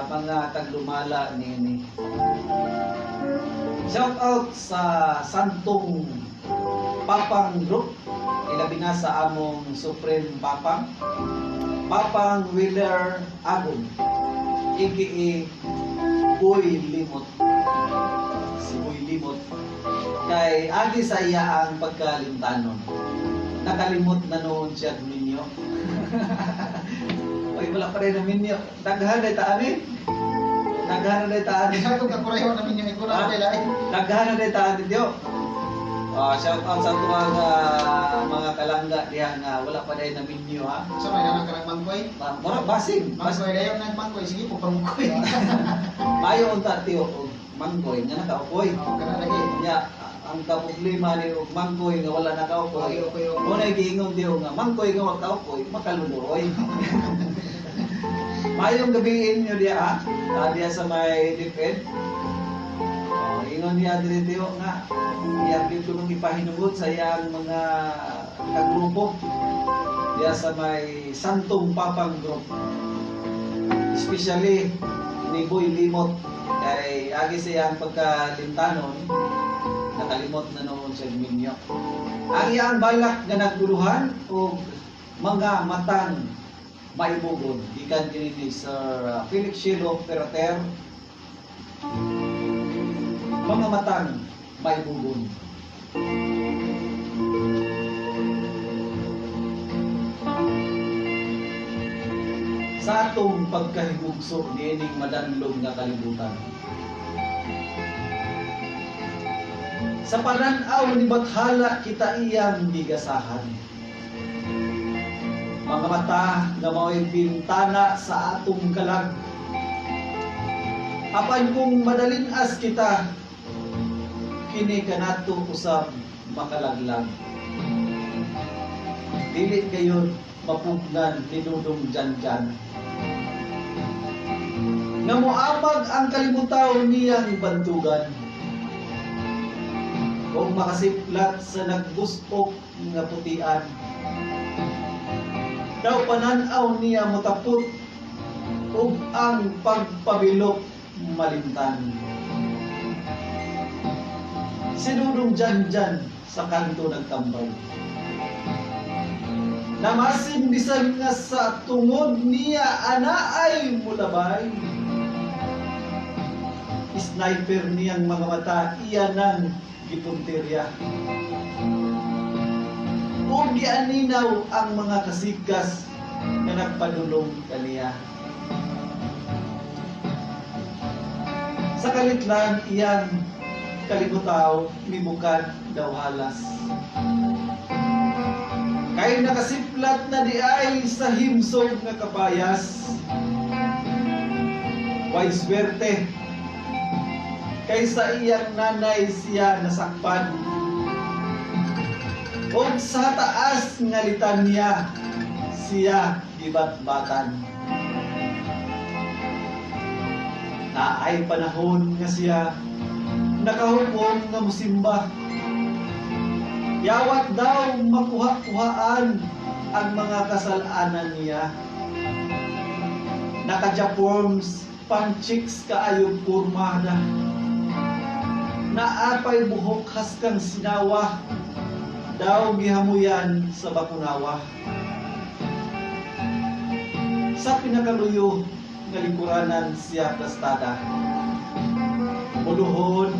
mga taglumala niini. Shout out sa Santong Papang Group. Ilabi na sa among Supreme Papang. Papang Wheeler Agum, aka Boy Limot. Si Boy Limot. Kay agi sa iya ang pagkalimtanon. Nakalimot na noon siya ninyo. Oy, wala pa rin na minyo. Daghan na taan eh. Daghan na taan eh. Di ko kakurayo na minyo ko na kay lain. Daghan na taan ninyo. Shout out sa tuwang mga kalangga diha nga wala pa dahil na minyo ha. Sa may nanang karang mangkoy. Mura basing. Mangkoy dayon nang mangkoy sige po pangkoy. Mayo unta tiyo og mangkoy nga nakaukoy. Oh, kana lagi. Nya ang kaproblema ni og mangkoy nga wala nakaukoy. Oy, oy, oy. Unay giingon diyo nga mangkoy nga wa kaukoy, makaluluoy. Mayong gabiin nyo diha ha. Diha sa may DepEd. Oh, ingon niya diri tiyo nga iya gyud kuno ipahinungod sa iyang mga kagrupo diya sa may Santong Papang Group. Especially ni Boy Limot kay agi siyang pagkalintanon, nakalimot na noon siya minyo. Ang iyang balak nga naguluhan og mga matang maibugon gikan kini ni Sir Felix Shilo Ferrer, mga matang maibugon. Sa atong pagkahigugso niining madanlog nga kalibutan. Sa panan-aw ni Bathala kita iyang gigasahan. Mga mata nga mao'y bintana sa atong kalag. Apan kung madalin-as kita, kini kanato usab makalaglag. Dili gayon mapugnan ni Dudong Janjan. Nga moamag ang kalimutaw niyang bantugan. O makasiplat sa nagbusok nga putian. Daw panan-aw niya motapot ug ang pagpabilok malimtan. Si Dudong Janjan sa kanto nagtambay. Namasin bisan nga sa tungod niya ana ay mulabay. Sniper niyang mga mata iya nang gipuntirya. Ug gianinaw ang mga kasigas nga nagpadulong kaniya. Sa kalitlan iyang kalimutaw mibukad daw halas. Kay nakasiplat na di ay sa himsog nga kapayas. Way swerte kay sa iyang nanay siya nasakpan. Og sa taas nga litanya siya gibatbatan. Naay panahon nga siya nakahukom nga musimba. Yawat daw makuha-kuhaan ang mga kasalanan niya. Nakajaporms panchicks kaayog kurmada. Naapay buhok haskang sinawa, daw gihamuyan sa bakunawa. Sa pinakaluyo nga lingkuranan siya plastada. Muluhod,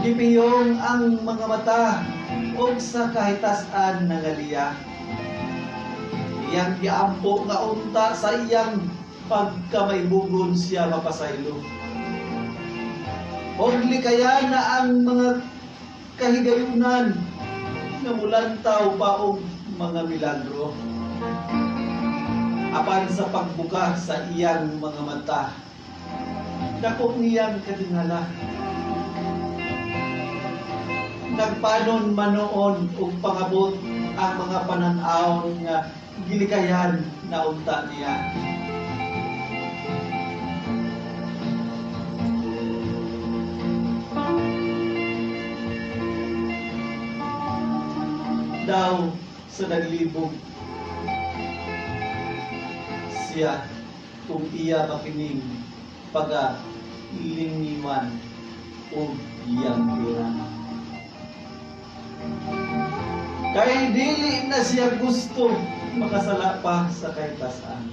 gipiyong ang mga mata og sa kahitasan nangaliya. Iyang giampo nga unta sa iyang pagkamaibugon siya mapasaylo. Og likaya na ang mga kahigayunan nga mulantaw pa og mga milagro. Apan sa pagbuka sa iyang mga mata, dako niyang katingala. Nagpanon manoon og pangabot ang mga panan-aw nga gilikayan na unta niya. Daw sa naglibog siya kung iya makining paga lingiwan o iyang pira. Kay dili na siya gusto makasala pa sa kahitasan.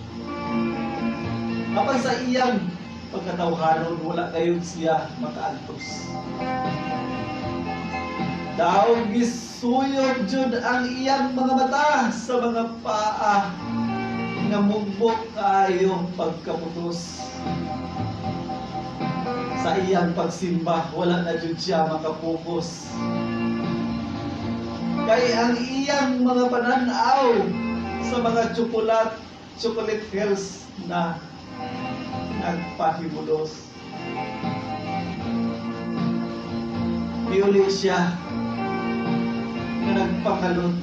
Apan sa iyang pagkatawhanon, wala kayon siya makaantos. Daw gisuyod jud ang iyang mga mata sa mga paa nga mugbok kaayo pagkaputos. Sa iyang pagsimba, wala na jud siya makapokus. Kay ang iyang mga pananaw sa mga chocolate hills na nagpahimulos. Piuli siya na nagpakalot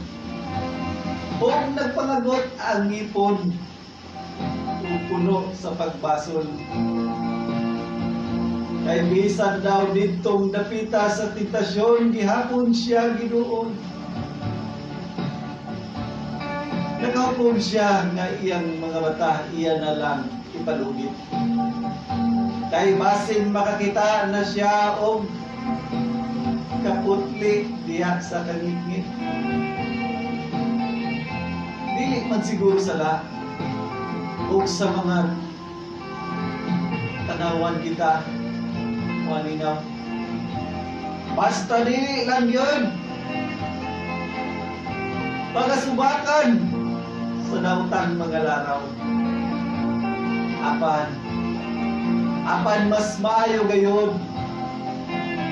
o nagpangagot ang ngipon o puno sa pagbasol. Kay bisan daw ditong dapita sa tentasyon, gihapon siya giduon. Nakaupong siya nga iyang mga mata, iya na lang ipalugit. Kay basin makakita na siya og kaputli diha sa kangitngit. Dili man siguro sala og sa mga tanawan kita malingaw. Basta dili lang yun. Pagasubakan sa nautang mga laraw. Apan mas maayo gayon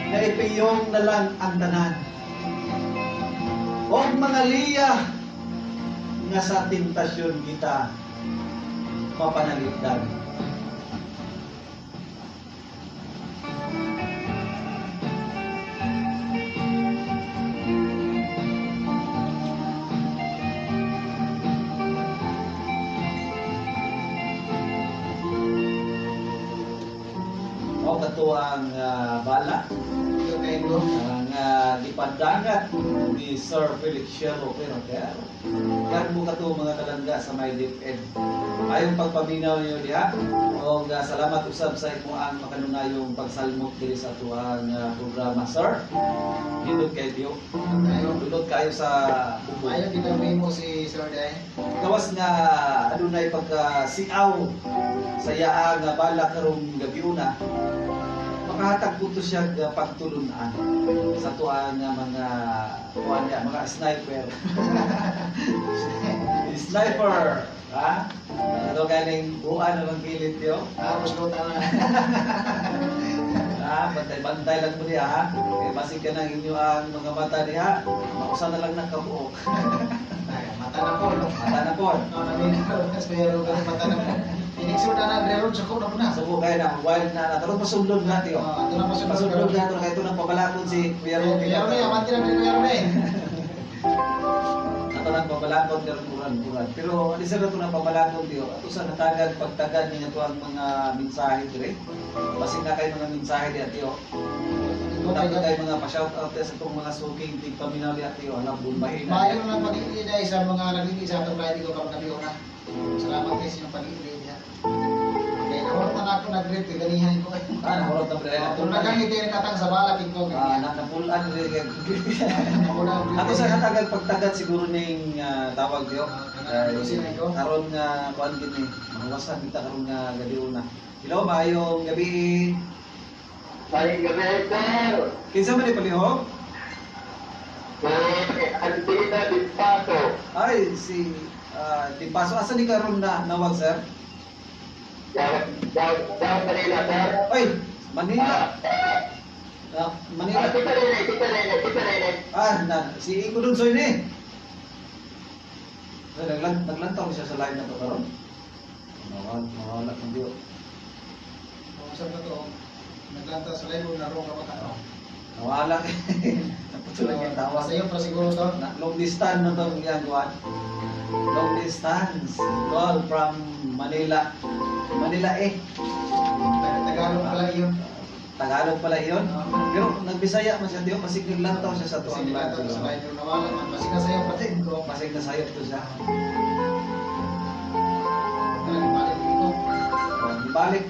na ipiyong na lang ang tanan. Og mga liya nga sa tentasyon kita mapanalipdan. Mao kato ang bala Okay, bro. ang gipadangat ni Sir Felix Shelo Ferrer. Garbo kato mga kalangga sa My DepEd. Ayong pagpaminaw niyo diha. Og salamat usab sa imo ang makanunayong pagsalmot diri sa atuang programa, sir. Hindot kay Diyo. Dulot kayo sa bubo. Ayaw kita mo si Sir Day. Gawas nga adunay pagka siaw sa yaa nga bala karong gabiuna, makahatag po to siya nga pagtulunan sa tuwa nga mga kuan niya, mga sniper. Sniper, ha? Ano galing buwan na lang gilid yo? Tapos luta na. Ha, bantay-bantay lang mo diha, ha? Kay basig ka ng inyo ang mga mata diha, mausa na lang nakabuok. Ay, mata na po. No? Mata na po. No, naminaw. Pero mata na po. Inikso na na, reroad sa ko na po na. Subo kayo na, wild na na. Karon pasundog na tiyo. Oh, ato na pasundog. Pasundog na ito, kaya ito nang pabalakon si Kuya Romy. Kuya Romy, amanti na Kuya Romy. Ato nang pabalakon karon uran-uran. Pero alisa na ito nang pabalakon tiyo. Ato sa natagad pagtagad niya ito ang mga mensahe dire. Basin na kayo mga mensahe diya tiyo. Dapat kayo mga pa-shout out sa itong mga suking tigpaminaw diya tiyo. Alam, bumbahin na. Maayo na pag-iinay sa mga nagiging sa atong live ko kapag gabi una. Salamat guys yung pag-iinay niya. Okay, nahurot na ako nag-greet kay ganihan ko. Ah, nahurot na ba? Kung nagang iti katang sa balak ko Ah, ganihan. napulan rin. Wala ang Ako sa katagad pagtagad siguro ning tawag diyo. Ko. Karon nga kuan gid ni. Mahuwasan kita karon nga gabi una. Hello, maayong gabi. Maayong gabi, sir. Kinsa man ni palihog? Si Antina Dipaso. Ay, si Dipaso. Asa ni karon na nawag, sir? Daw Manila, sir. Ay, Manila. Manila. Tita Rene, Tita Rene, Tita Rene. Ah, na, si Iko Dunsoy ni. Ay, naglantaw siya sa live na to karon. Nawala kang diyo. Saan ba to? Naglanta sa live na ro ka pa. Nawala. Naputol lang yung tawa. Sa iyo pa siguro to. Na, long distance na itong ginagawa. Long distance. Call from Manila. Manila eh. Tagalog pala yun. Tagalog pala yun. Pero nagbisaya man siya diyo. Masig naglantaw siya sa Kasi tuwang naglantaw sa live nawala man. Masig na sayo pa din ko. Masig na sayop to siya.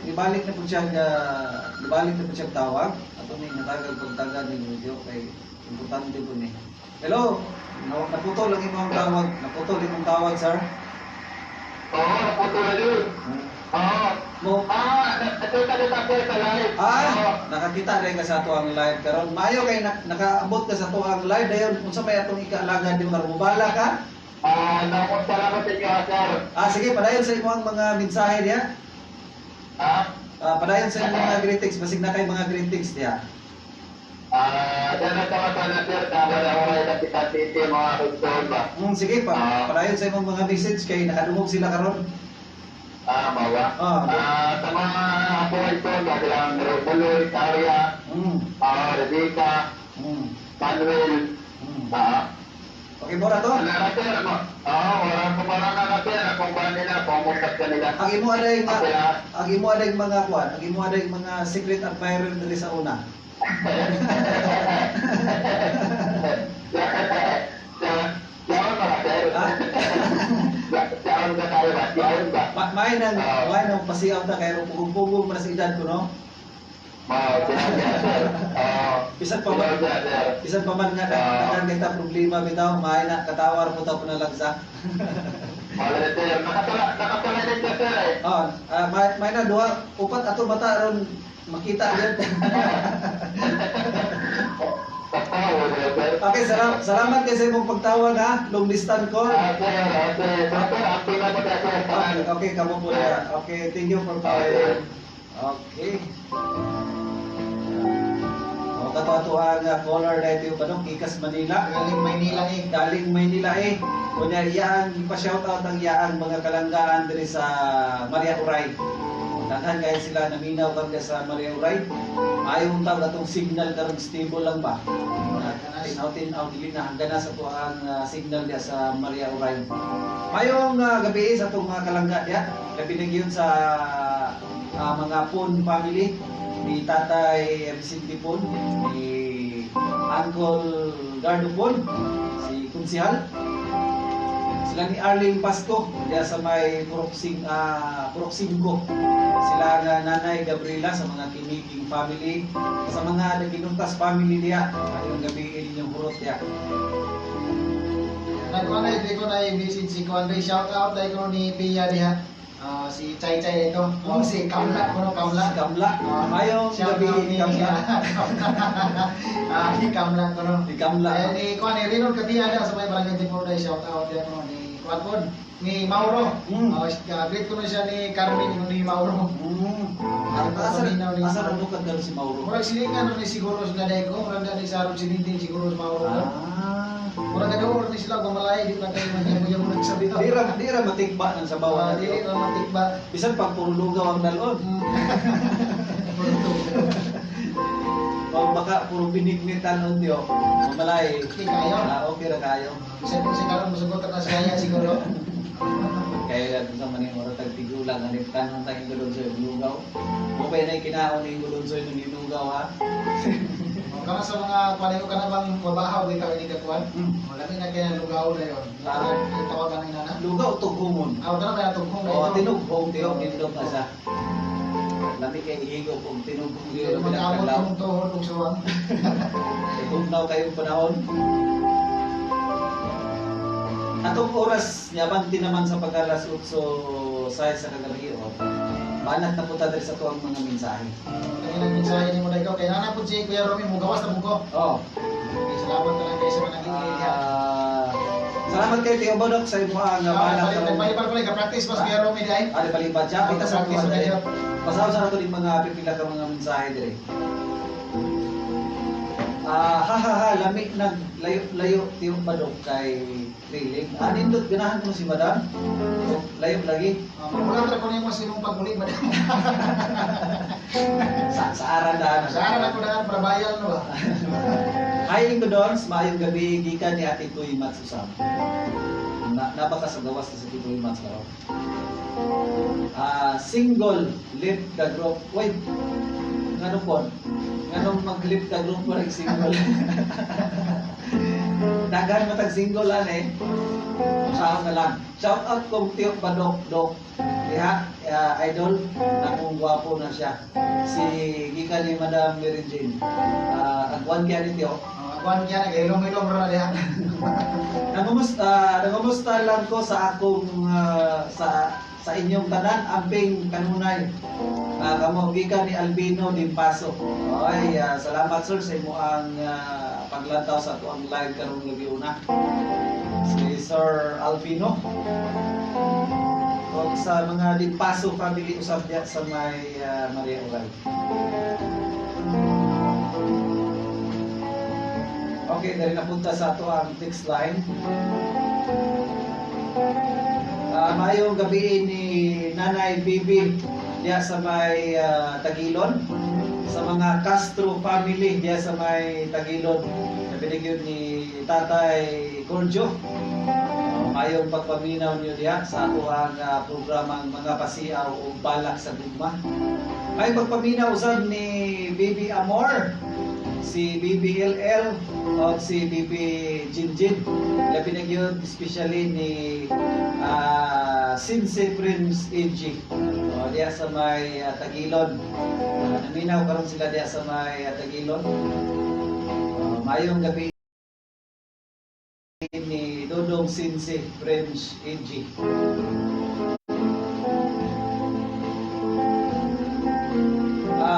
Ibalik na po siya ibalik na po siya tawag. Ato ni natagal pagtagal ni video kay importante po ni. Hello, naputol ang imong tawag. Naputol imong tawag, sir. Oo, naputol na yun. Oo. Mo Ito ka na sa live. Nakakita rin ka sa ato ang live karon. Maayo kay nakaabot ka sa ato ang live dayon unsa may atong ikaalaga di karon mobala ka? Salamat sa inyo, sir. Sige, padayon sa imong mga mensahe diha. Padayon sa imong mga greetings, basig na kay mga greetings diha. Dapat sa sana, sir, tama na oray na kita titi mga kaigsoon ba? Sige pa, padayon sa imong mga message kay nakadungog sila karon. Mawa. Sa mga ako kaigsoon ba, silang Robuloy, Taria, Rebecca, Manuel, Okay mo na to? Wala na, sir. Wala ko para na, sir. Kung ba nila, kung musta nila. Ang imo aday mga ang imo aday mga kuan, ang imo aday mga secret admirer diri sa una. Ayun ba? May nang may nang pasiaw ta kay pugong-pugong man sa edad ko, no? Mao, sinabi sir. Bisan pa man, Sinabi sir. bisan pa man nga daghan kay ta problema bitaw, may na katawar po ta punalagsa. Mao na sir. Nakatula din ka sir eh. Oh, may na duha upat ato bata ron makita gyud. Oo, sir. Okay, salamat kay sa imong pagtawag ha. Long distance call. Sir, sir. Sir, happy na po sir. Okay, kamo po niya. Okay, thank you for calling. Okay. O, katuwa nga caller na ito yung Badong, Ikas Manila. Galing Maynila eh. Galing Maynila eh. Kunya iyang ipa-shoutout ang iyang mga kalanggaan diri sa Maria Uray. Daghan kay sila naminaw kami sa Maria Uray. Ayaw tawag atong signal karon, stable lang ba? Tinaw tinaw dili na hanggang na sa tuang signal diya sa Maria Uray. Mayong gabi sa atong mga kalangga diya. Labi na gyud sa mga Pon family ni Tatay Vicente Pon, ni Uncle Gardo Pon, si Kunsihal, sila ni Arlene Pasco diya sa may Purok Singko. Sila nga Nanay Gabriela sa mga Kiniging family, sa mga Naginuntas family diya. Ayong gabi inyong hurot diya. Nagkuha na ito ko na i-message si Kuan Ray. Shout out tayo ko ni Pia diha. Ah, si Chay Chay ito. Oh, si Kamla kuno Kamla. Si Kamla. Mayong Shout gabi out ni Kamla. Ah, ni Kamla kuno. Ni Kamla. Ay, ni Kuan ni Rinon Katia diha sa may barangay Timor day shout out diha kuno ni Kuan pod ni Mauro. Greet ko na siya ni Carmen ni Mauro. Asa Paminaw ni asa Mauro. na bukad karon si Mauro? Murag silingan ni siguro sila dai ko, murag na ni sa silinting siguro si Mauro. Murag kagawa ni sila gumalay di na kayo magyamo-yamo nagsabi. Di ra matigba ng sabaw. Ah, dili ra matikba. Bisan pag puro lugaw ang dalon. O baka puro binignit talon diyo. Mamalay. Okay kayo. Ah, okay ra kayo. Bisan kung si karon mosugot na siya siguro. Kaya lang sa maning oras tag tigulang ani tanon tag ingulon sa lugaw. Mo pa na kinaon ni ingulon sa lugaw ha. O kana sa mga kuan ko kana bang mabahaw bitaw ini ka kuan. Wala ni na kaya lugaw na yon. Ah. Ang tawagan ni nana. Lugaw tughumon. Ah, kana kaya tughong na O ito. tinughong tiyo nindot na siya. Lami kay ihigo kung tinughong Pero diyo mag-amot pinagkadlaw. kong tuhod kung suwang. Tugnaw kayong panahon. Atong oras niabante naman sa pag-alas 8 sa sa kagabi o. Banat na punta diri sa tuang mga mensahe. Kaya nagmensahe ni mo na ikaw. Kaya nana po si Kuya Romy, mugawas na mo ko. Oh. Okay, salamat na lang kayo sa mga naging diha. Salamat kay Tio Bodok sa imong ang banat karon. Nagpalipad ko lang, ka-practice mas Kuya Romy di ay. Ali palipad siya. Kita sa Practice tuwa na diri. siya. Pasaw sa nato ning mga pipila ka mga mensahe diri. Ah, ha ha ha, lami nag layo layo Tio Badok kay Liling. Ah, nindot ganahan ko si Madam. Oh, layo lagi. Wala tra ko nimo sa imong paguli madam. Sa aran daan. Sa aran ako daan para bayal no ba. Hi Lingkodons, maayong gabi gikan ni Ate Tuy Matsusam. Na napaka sa gawas na si Tito Tuy Mats karon. Ah, single lip ka group. Wait. Ngano po? Nganong mag-lip ka group mo single? Daghan matag single an eh. Usahan na lang. Shout out kong Tio Badok Dok. Diha, idol, nakong gwapo na siya. Si gikan ni Madam Mary Jane. Agwan kaya ni Tio. Agwan kaya nagahilom-hilom ra diha. Nangamusta lang ko sa akong sa inyong tanan amping kanunay. Kamo gikan ni Albino Dimpaso. Ay, salamat sir sa imo ang paglantaw sa atuang live karong gabi una. Si Sir Albino. O sa mga Dimpaso family usab diya sa may Maria Uray. Okay, dali napunta sa ato ang text line. Maayong gabi ni Nanay Bibi diya sa may Tagilon, sa mga Castro family diya sa may Tagilon. Nabinigyan ni Tatay Gorjo. Maayong pagpaminaw niyo diya sa ato ang programang Mga Pasiaw o Balak sa Gugma. Maayong pagpaminaw usab ni Bibi Amor. Si BBLL o si BB Jinjin. Labi na gyud especially ni Sinse Prince AG. O, diya sa may Tagilon. Naminaw karon sila diya sa may Tagilon. Maayong gabi ni Dodong Sinse Prince AG.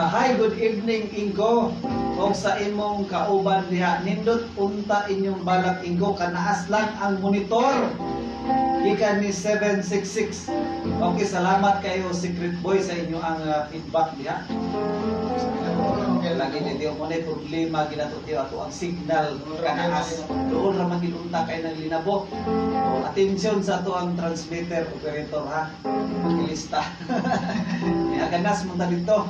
Hi, good evening, Ingo. Og sa imong kauban diha, nindot unta inyong balak, Ingo, kanaas lang ang monitor. Gikan ni 766. Okay, salamat kayo, Secret Boy, sa inyo ang feedback diha. Lagi ni Dio mo na problema ginato tiyo ato ang signal kanaas. Doon ra man gid unta kay nang linabo. O, atensyon sa ato ang transmitter operator ha. Pakilista. Niaganas mo ta dito.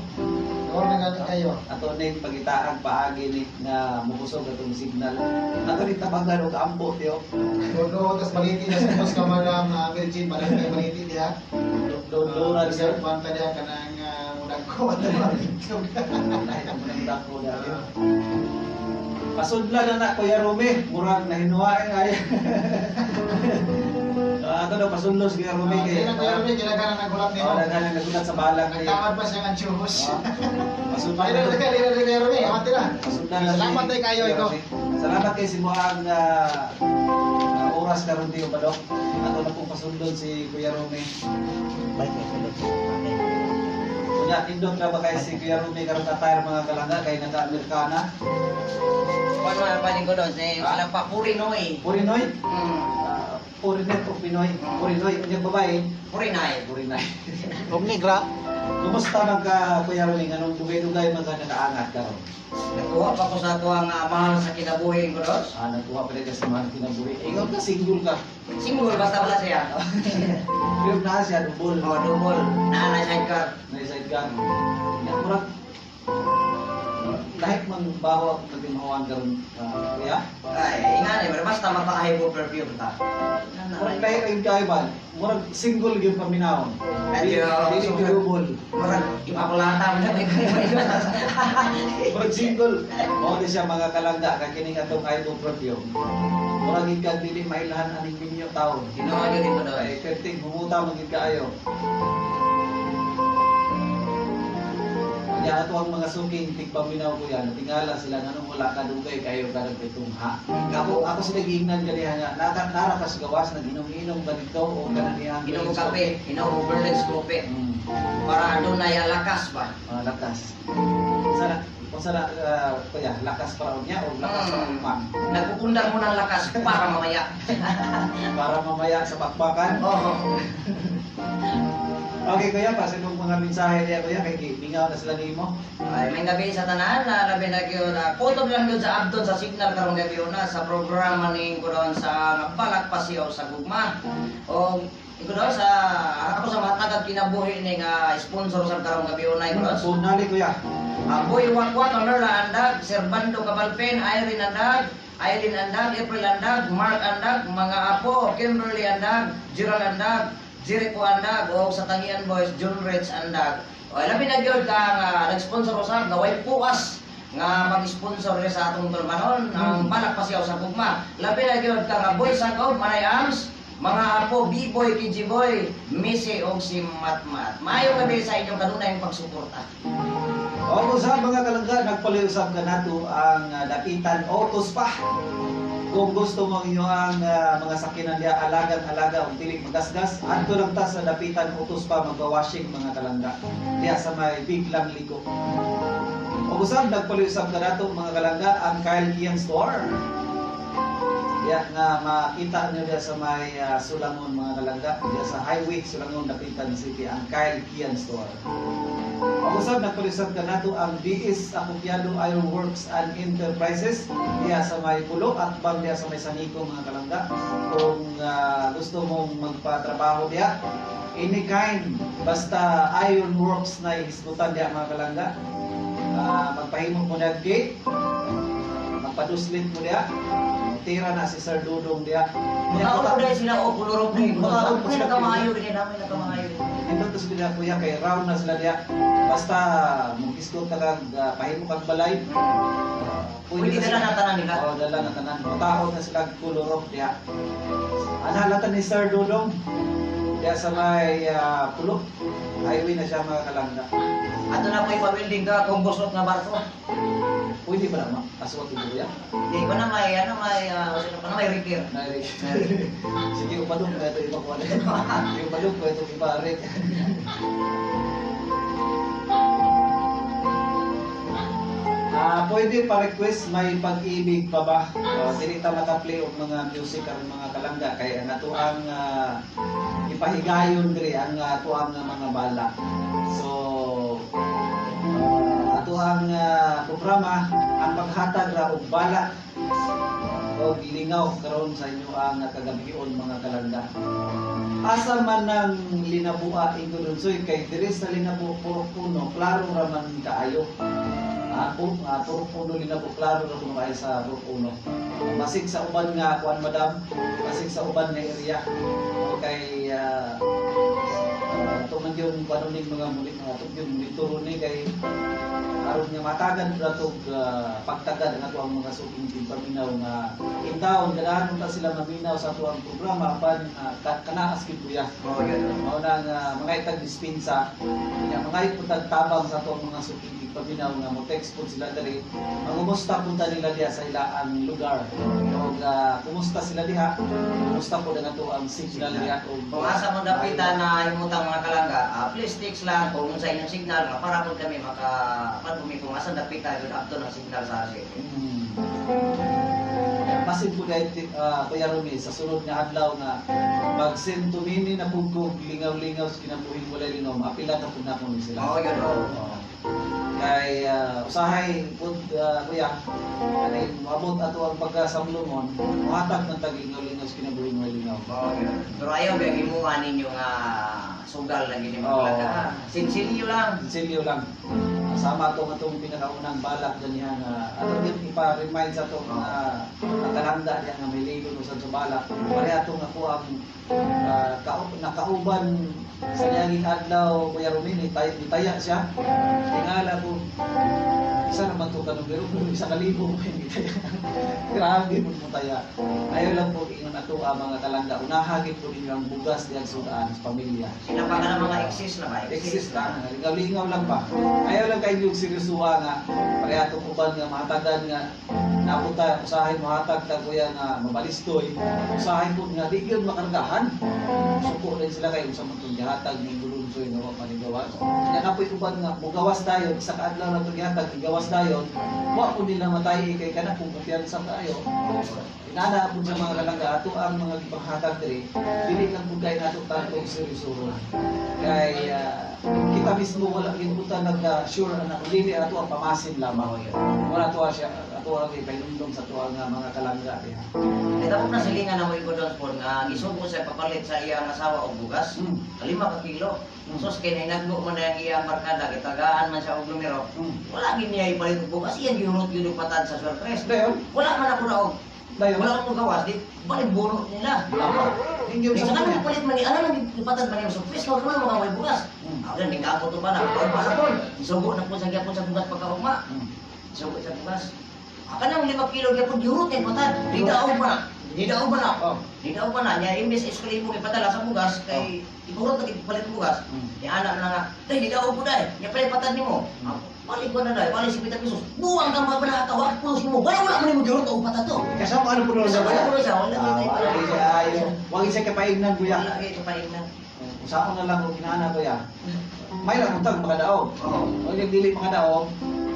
Doon na gani kayo. Ato ning pagitaag paagi ni nga mukusog atong signal. Ato ni tabagan og ampo tiyo. Doon tas baliti na sa boss ka Madam Virgin, Madam kay baliti diha. Doon ra Reserve man ta diha kanang murag ko ato mga itlog. Lahi na mo nang dako na tiyo. Pasudla na na Kuya Rumi, murag nahinuha ay. Ato daw pasudlo si Kuya Rumi kay. Kaya na Kuya Rumi, kinagana nagulat nimo. Oh, daghan ang nagulat sa balak ni. Nagtamad pa siya ng churros. Pasudla Ay, na kay Kuya Rumi, amati na. Pasudla na si Salamat tay kayo Kuya ikaw. Rumi. Salamat kay simuang oras karon tiyo badok. Ato na pong pasundon si Kuya Rumi. Kunya, indot ra ba kay si Kuya Rumi karon katayar mga kalangga kay naka-Amerikana? Paano ang panin ko doon? Eh, sila pa, Purinoy. Purinoy? Mm. Purinet o Pinoy? Purinoy, unyang babae. Purinay. Purinay. Og negra. Kumusta man ka, Kuya Rumi? Anong dugay-dugay man ka nakaangat karon? Nagkuha pa ko sa tuwang mahal sa kinabuhi ko doon. Nagkuha pa rin ka sa mga kinabuhi. Ikaw ka, single ka. Single, basta wala siya. Pero naa siya, dubol. O, double. Naa na sidecar. Na sidecar. Nga, murag, lahit man baho ang naging karon, kuya. Ay, ingan eh, pero basta mapakahay po perfume ta. Murag lahit ang kayo ba? Murag single yung paminawon. Medyo, Dili dubol. Murag, ipakulata mo na. Murag single. Mao ni siya mga kalangga kay kining atong Ivo perfume. Murag ikag dili mailhan aning minyo taon. Ginawa yun ko doon. Kay perting humuta man gid kaayo. Kanya ato ang mga suking tigpaminaw ko yan, tingala sila nganong wala ka dugay kayo ka nagpitungha. Ako sila giingnan kaniya nga naka nara kas gawas nag-inom-inom ka dito o kananihang Inom ko kape, inom ko Berlin's kape. Para doon na lakas ba? Mga lakas. Sana kung sana kuya, lakas para unya o lakas para ugma. Nagpupundar mo ng lakas para mamaya. Para mamaya sa bakbakan. Oo. Okay kuya, pasin mong mga mensahe niya kuya kay mingaw na sila nimo. Ay, may gabi sa tanan, na labi na gyud na kutob lang gyud sa abdon sa signal karong gabi una sa programa ning ko doon sa Balak Pasiyaw sa Gugma. O ko doon sa ako sa matagad kinabuhi ning sponsor sa karong gabi una ko doon. Sunali kuya. Boy Wakwat, Onerla Andag, Servando Cabalpen, Irene Andag, Eileen Andag, April Andag, Mark Andag, mga apo, Kimberly Andag, Gerald Andag, Jericho Andag, o sa Tangian Boys, John Rich Andag. O, labi na gyud ka nga nag-sponsor usab nga way puas nga mag-sponsor rin sa atong tulmanon ang Balak Pasiyaw sa Gugma. Labi na gyud ka nga Boy Sakaw, Manay Ams, mga apo, B-Boy, KG Boy, Missy og si Matmat. Maayong gabi sa inyong kanunayng pagsuporta. O sa mga kalangga, nagpaliusap ka nato ang Dapitan Auto Spa. Kung gusto mo ang inyong mga sakinan diya, alagang-alaga o dili magasgas, adto lang ta sa Dapitan Auto Spa magwa-washing mga kalangga. Diya sa may Biglang Liko. O usab, nagpaliusap ka nato mga kalangga ang Kyle Kian Store. Diya nga makita nyo diya sa may Sulangon mga kalangga, diya sa Highway Sulangon, Dapitan City, ang Kyle Kian Store. O usab, nagpalisab ka nato ang DS Acopiado Ironworks and Enterprises diya sa may Pulo at bang diya sa may Saniko mga kalangga. Kung gusto mong magpatrabaho diya, any kind, basta ironworks na ihisgutan diya mga kalangga. Magpahimo mo na gate, magpaduslit mo diya, tira na si Sir Dudong diya. Makaon ko dahil sila o kulurog na. Makaon May sila. nakamaayo rin, may nakamaayo. Nindot na sila kuya kay round na sila diha. Basta mo isgot ka kag pahimo kag balay. Pwede dala na tanan nila. Oo, dala na tanan. Mutaon na sila kulorok diha. Anhalatan ni Sir Dudong diha sa may pulo. Highway na siya, mga kalangga. Ato na po ipa-welding ka kung busot nga barko. Pwede ba na kasuot ito, kuya? Di ko na may ano may sino pa na may repair. Nairik. Sige, upadong ko ito ipakuha na. Sige, upadong ko ito iparik. Ah, pwede pa-request "May Pag-ibig Pa Ba?" Dili ta maka-play og mga music karon, mga kalangga, kay ang atoang ipahigayon diri ang atoang mga bala. So atoang programa ang paghatag ra og bala og lingaw karon sa inyo ang kagabion, mga kalangga. Asa man ng Linabua, Ingo Dunsoy, kay diri sa Linabo Purok Puno klaro ra man kaayo. Ako, Purok Puno Linabo, klaro ra kuno kaayo sa Purok Puno. Basig sa uban nga kuan, madam, basig sa uban nga area. O kay tuman yung kuan ning mga muli mga tug yung monitor ni kay aron nga matagan ra tog pagtagad ang ato ang mga suking tigpaminaw nga intawon ganahan ta sila maminaw sa ato ang programa apan kanaas gid, kuya. Oh, yun. Mao na nga mga itag dispensa nya, mga itag tabang sa ato ang mga suking tigpaminaw nga mo text pud sila diri, mangumusta pud ta nila diha sa ilaang lugar og kumusta sila diha, kumusta pud ang ato ang signal diha og Kung asa mo dapitan na himutang, mga kalangga, please text lang kung unsa inyong signal nga para pud kami maka kung kung asa dapitan yun up to ng signal sa city. Basin po dahil, Kuya Rumi, sa sunod nga adlaw nga pag send to mini na pud ko lingaw-lingaw sa kinabuhing walay lingaw, maapila na pud nako ni sila. Oo, yun, oo. Oo. Kay usahay pud, kuya, kanay moabot ato ang pagkasamlomon, mohatag ng tag lingaw-lingaw sa kinabuhing walay lingaw. Oo, yun. Pero ayaw ba himuha ninyo nga sugal lagi ni mga Oo. kalangga. Sinsilyo lang. Sinsilyo lang. Sama atong atong pinakaunang balak ganiha nga ato din ipa-remind sa atong mga nakalangga diha nga may ligo no sa balak. Pareha atong ako ang nakauban sa niaging adlaw, Kuya Romini, nitaya siya. Tingala ko isa naman to kanong pero 1,000 mo hindi taya. Grabe mo mo taya. Ayaw lang po ingon ato ang mga kalangga. Unahagin po ninyo ang bugas diyan sugaan sa pamilya. Sila pa ka na mga exist na ba? Exist lang, lingaw-lingaw lang ba. Ayaw lang kayo yung seryosuha nga pareha itong uban nga mahatagan nga napunta usahay mahatag ta, kuya, nga mabalistoy usahay po nga di gyud makargahan, suko rin sila kay unsa man itong gihatag ni Gulunsoy nga wa manigawas. Nya kapoy uban nga mugawas dayon, isa ka adlaw na itong gihatag, gigawas dayon, wa po nila matay kay kana kung kumpiyansa tayo. Inana po sa mga kalangga, ato ang mga gipanghatag diri dili lang pud kay nato tatong seryoso kay kita mismo wala gyud puta nagka sure na kung dili ato ang pamasin lamang. Wala ato siya ato ang ipahinumdom sa ato ang mga kalangga diha. Ito po na silingan na mo ko doon po nga gisugo sa papalit sa iyang asawa og bugas. 5 ka kilo. Sos kay nahinagbo man na ang iyang barkada, gitagaan man siya og numero. Wala gid niya ipalit og bugas, iyang gihurot gyud og patad sa surprise. Dayon. Wala man ako naog. Dayon. Wala akong gawas, di balik bunot nila. Hindi Sa sa kanang kanya. palit man ni ano nang ipatad man yung surprise, kung man mga may bugas. Ako din ako to pa na. Para po. Isugo na po sa gyapon sa bugas pagkaugma. Isugo sa bugas. Aka nang 5 kilo gyapon gihurot ni patad. Di daog pa na. Di daog pa na. Oh. Di daog pa na. Nya imbes eskwela mo ipadala sa bugas kay ihurot na palit bugas. Nya anak na nga, "Day, di daog po day. Nya palit patad nimo." Balik ko na day, balik 50 pesos. Buwang ka ba ka, wa pulos mo. Wala wala man nimo gihurot og patad to. Kasama ano po doon sa Kasama kuya? po siya, wala Ah, wala siya ayo. Wag siya kapaingnan, kuya. Wala kay kapaingnan. Usaon na lang kung kinana, kuya. May lang utang makadaog. Oo. O yung dili makadaog,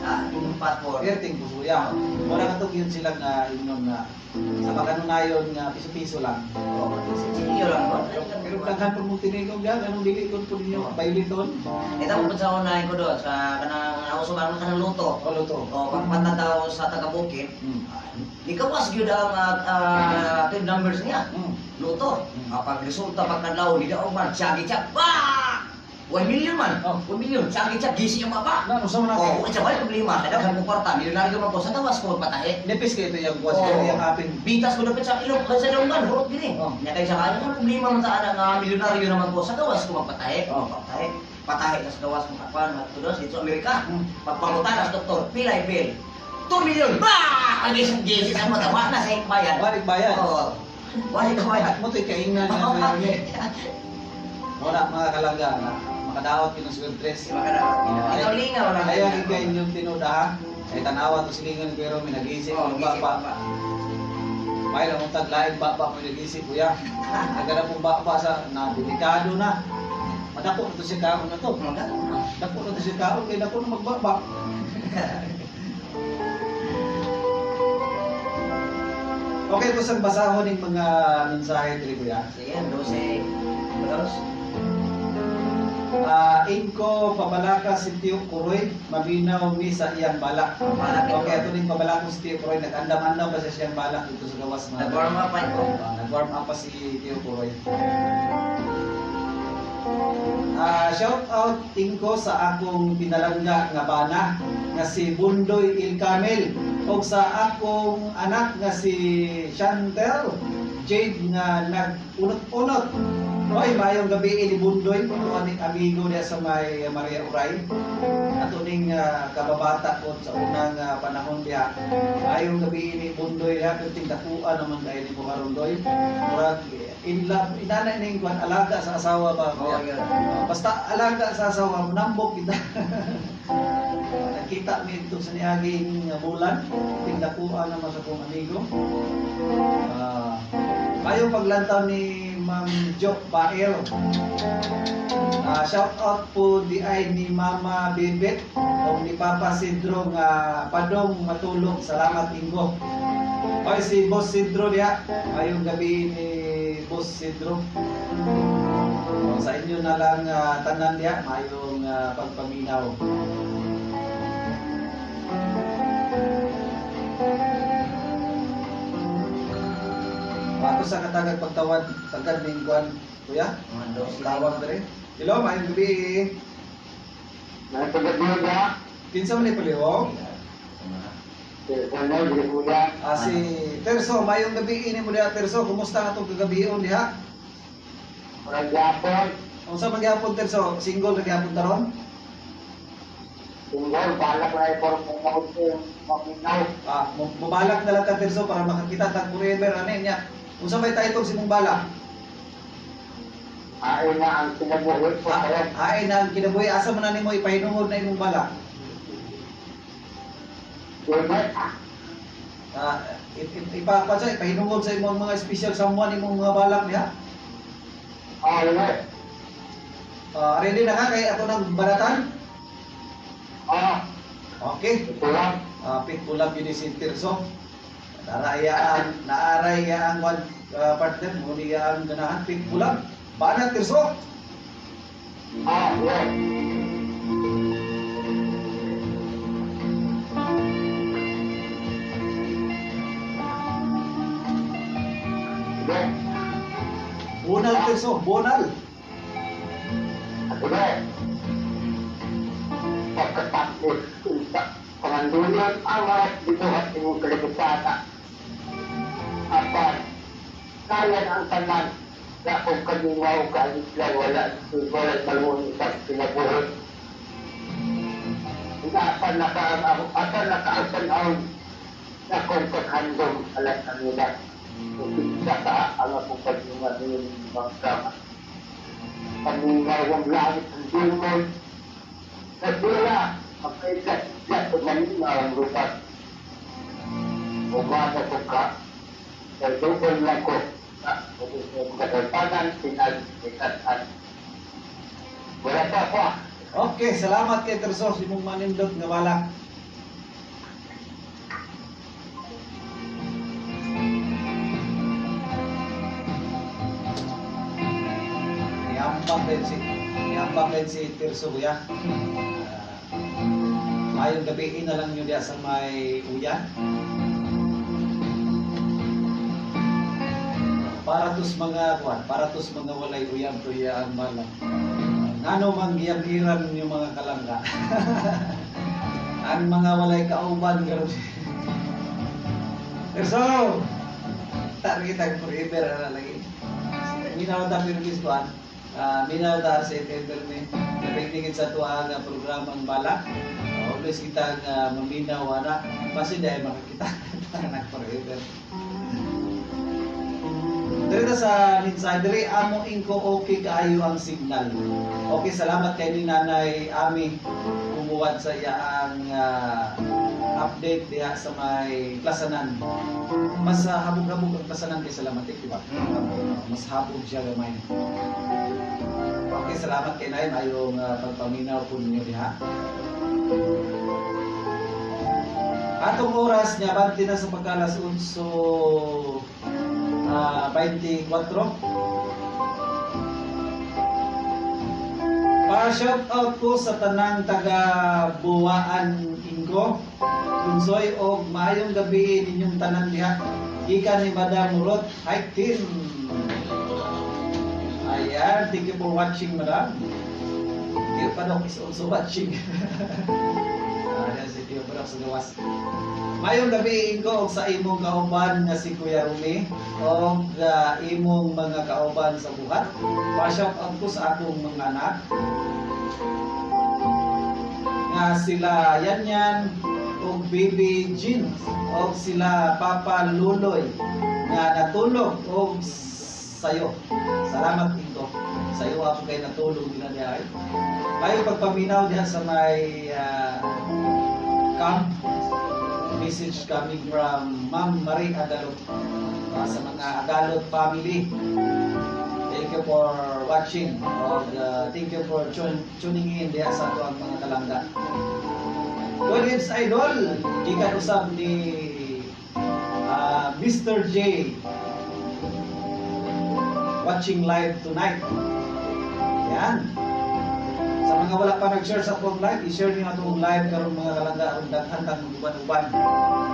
Ah, yung passport. perting kusuya. Wala ka yun sila nga ingnon nga sa pakanunayon nga piso-piso lang. Oo, sinsilyo lang ba? Pero daghan po mong tinigong yan, anong dili ko po ninyo violaton? Ito po sa unahin ko doon, sa kanang nauso man kanang luto. O luto. O pagpatad daw sa taga-bukid, di kawas gyud ang uh, numbers niya. Luto. Kapag resulta pagkadlaw, di daw man, siyagi siya. Wah! 1 million man. Oh. 1 million. Sa akin siya, gisi ang baba. Na, unsa man Oh, ako? wala siya, wala problema. Kaya daghan ko kwarta, milyonaryo man ko sa gawas ko magpatahi. Nipis kay ito yung buwas Oo. yung apin. Bitas ko dapat sa ilong, sa ilonggan, hurot gini. Oh. Nya kay sa kanya, ano problema man sa ana nga milyonaryo naman ko sa gawas ko magpatahi. Oh. Patahi. Patahi sa gawas ko kapan ngadto doon sa Amerika. Pagpangutan sa doktor, pilay bill. 2 million. Bah! Ang isang gisi sa mata, wa na sa bayan. Balik bayan. Oo. Wala ko bayan. Mo to'y kaingnan nga kuya Rene. Wala mga kalangga na makadaot yun ang sweltres. Makadaot. Ikaw lingaw lang. Kaya ikaw inyong tinuod ha. Ay tanawa to silingan pero may nag-isip Oo, ng gisip baba. pa. May lang untag laing baba may nag-isip kuya. Nagana pong baba sa na delikado na. Madako na to siya kaon na to. Magdako na. Dako na to siya kaon kay dako na magbaba. Okay, kusang basahon ng mga mensahe diri kuya. Sige, 12. Balos. Ah, Ingko pabalaka si Tio Kuroy, maminaw mi sa iyang balak. Balak ito. Okay, ato ning pabalaka si Tio Kuroy, nag-andam-andam pa siya siyang balak dito sa gawas mga. Nag-warm up pa ito. Ah, nag-warm up pa si Tio Kuroy. Shout out Ingko sa akong pinalangga nga bana nga si Bundoy Ilcamel ug sa akong anak nga si Chantel Jade nga nag-unot-unot. Hoy, mayong gabi ni Bundoy, ato aning amigo niya sa may Maria Uray. Ato ning kababata ko sa unang panahon diha. Mayong gabi ni Bundoy diha, perting dakuan naman dahil ni karon doy. Murag in love, inana ning kuan alaga sa asawa ba? Oo, kuya? yun. Basta alaga sa asawa, nambok kita. Nakita mi ito sa niaging bulan, tingdakuan naman sa kong amigo. Ayaw paglantaw ni Ma'am Jo Bael. Shout out po di ay ni Mama Bibit o ni Papa Sidro nga padong matulog. Salamat Ingo. Ay si Boss Sidro diha. Ayong gabi ni Boss Sidro. O, sa inyo na lang tanan diha mayong pagpaminaw. Ako sa katagag pagtawad tagad ning kuan kuya. Mga 12. Tawag dere. Hello, maayong gabi. Nagpagabi ba? Kinsa man ni palihog? Ano, dili kuya. Si Terso, maayong gabi ini mo diha Terso. Kumusta nga tong kagabion diha? Murag yapon. Unsa man gyapon Terso? Single ra gyapon taron? Single, balak na ipor mo maminaw. Mubalak na lang ka Terso para makakita tag forever ani niya. Unsa may title si mong balak? Ay na ang kinabuhi ko kaya. Ay na ang kinabuhi asa man na nimo ipahinungod na imong balak? Dili. Ipa sa ipahinungod sa imong mga special someone imong mga balak niya. Dili. Ready na ka kay ato nang baratan? Okay. Ito lang. Pitbull yun si Tirso. Narayaan, naaray ang one partner, muni ang ganahan, pitbull. Banat Tirso. Yes. Sige. Bonal Tirso, bonal. Sige. Pagkatapos, pangandulan ang mga binuhat imong kalibutata. Apan, kaya ang tanan na kung kalingaw kaalisla wala wala malunod sa kinabuhi. Apan apan nakaasanaw na kung paghandom alat kanila. Kung isa ka ang akong paglingaw ng magkama. Pamingaw ang langit ang dumon. Sa sila, magkaikat-ikat o malingaw ang lupat. Umana ko ka, nagdukol lang ko, katalpanan, pinag-ikatan. Wala pa ako. Okay, salamat kay Tirso sa imong manindot nga balak. Niambak din si Tirso kuya. Mayong gabi na lang nyo diya sa may uyan. Para tos mga kuan, para tos mga walay uyab to iya ang balak. Ngano man giyab-iran yung mga kalangga? Ang mga walay kauban karon. So, kita forever ana lagi. Minaw ta pirmis kuan. Minaw ta sa September ni. Napigtingin sa tuwa nga programang balak. Always kita nga maminaw ana. Basi dahil makakita nag forever. Diri ta sa minsay, diri amo ingko okay kaayo ang signal. Okay, salamat kay ni Nanay Ami kumuwad sa iyaang update diha sa may plasanan. Mas habog-habog ang plasanan kay Salamatik, di ba? Mas habog siya gamay. Okay, salamat kay Nay mayong pagpaminaw po ninyo diha. Atong oras niya bante na sa pagkalas 8:24. Pa-shout out po sa tanang taga Buwaan Ingko. Lunsoy og maayong gabi ninyong tanan diha. Gikan ni Madam Ruth Haitin. Ayan, thank you for watching, Madam. Tio Padok is also watching. Ayan, si Tio Padok sa gawas. Mayong gabi ko og sa imong kauban nga si Kuya Rumi og imong mga kauban sa buhat. Pa-shout out ko sa akong mga anak nga sila Yanyan og Baby Jean og sila Papa Luloy nga natulog og sayo. Salamat Ingo. Sayo ako kay natulog nila diha. Mayo pagpaminaw diha sa may camp. Message coming from Ma'am Marie Agalot sa mga Agalot family. Thank you for watching og thank you for tuning in diha sa ato ang mga kalangga. Good evening, Idol. Gikan usab ni Mr. J. Watching live tonight. Yan. Sa mga wala pa nag-share sa atong live, i-share niyo atong live karon mga kalangga aron daghan tang uban-uban.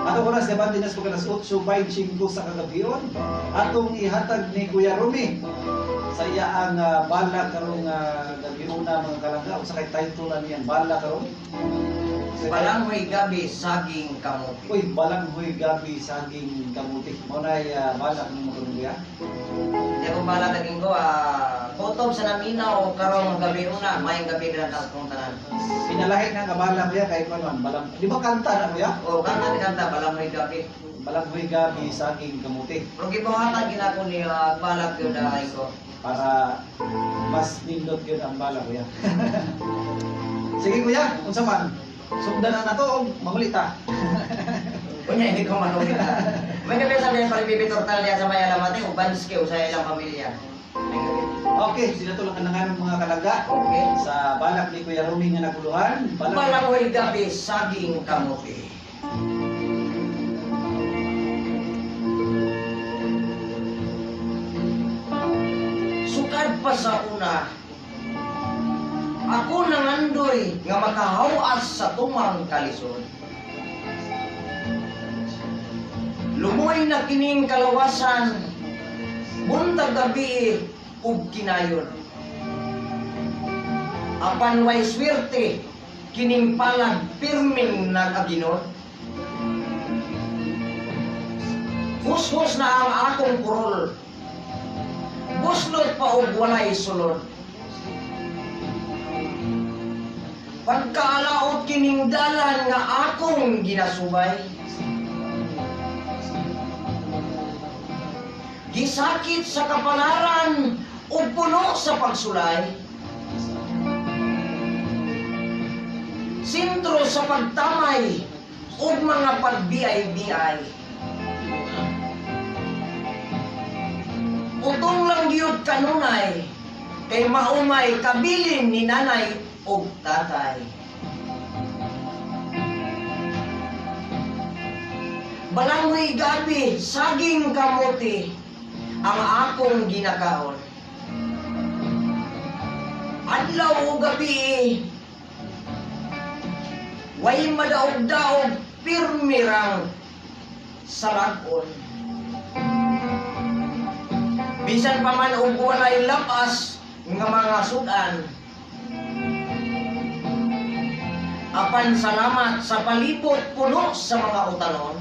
Atong oras debate na sa alas 8:25 sa kagabion. Atong ihatag ni Kuya Rumi sa iyaang bala karong gabiuna mga kalangga. Unsa kay title ani ang bala karon? Balanghoy gabi, saging kamuti. Uy, balanghoy gabi, saging kamuti. Mao na balak nimo karon kuya. Hindi ako balak naging ko, kutob sa naminaw karong gabi una, mayong gabi na ang kong tanan. Pinalahi na nga bala kuya kay kuan man balang. Di ba kanta na kuya? O, kanta ni kanta, balanghoy gabi. Balanghoy gabi, saging kamuti. Pero gibuhatan ginako ni balak yun na ay ko. Para mas nindot yun ang bala kuya. Sige kuya, unsa man? Sundan na nato og mangulita. Kunya, hindi ko manulita. May gabi sa diyan pare Bibi Tortal diyan sa may alamate, uban skill sa ilang pamilya. May gabi. Okay, sila to lang kanangan mga kalangga. Okay. Sa balak ni Kuya Rumi nga naguluhan. Balanghoy gabi, saging kamuti. Sukad pa sa una, ako nangandoy nga makahawas sa tumang kalisod. Lumoy na kining kalawasan, buntag gabi ug kinayon. Apan way swerte, kining palag pirming nag-aginod. Hushus na ang akong kurol, buslot pa og walay sulod. Pagkaalaot kining dalan nga akong ginasubay, gisakit sa kapalaran ug puno sa pagsulay, sentro sa pagtamay ug mga pagbiay-biay. Utong lang gyud kanunay kay maumay kabilin ni nanay ug tatay. Balanghoy gabi, saging kamuti ang akong ginakaon. Adlaw o gabi, way madaog-daog, pirmirang salagon. Bisan pa man og walay lapas nga mga sudan, Apan salamat sa palibot puno sa mga utanon.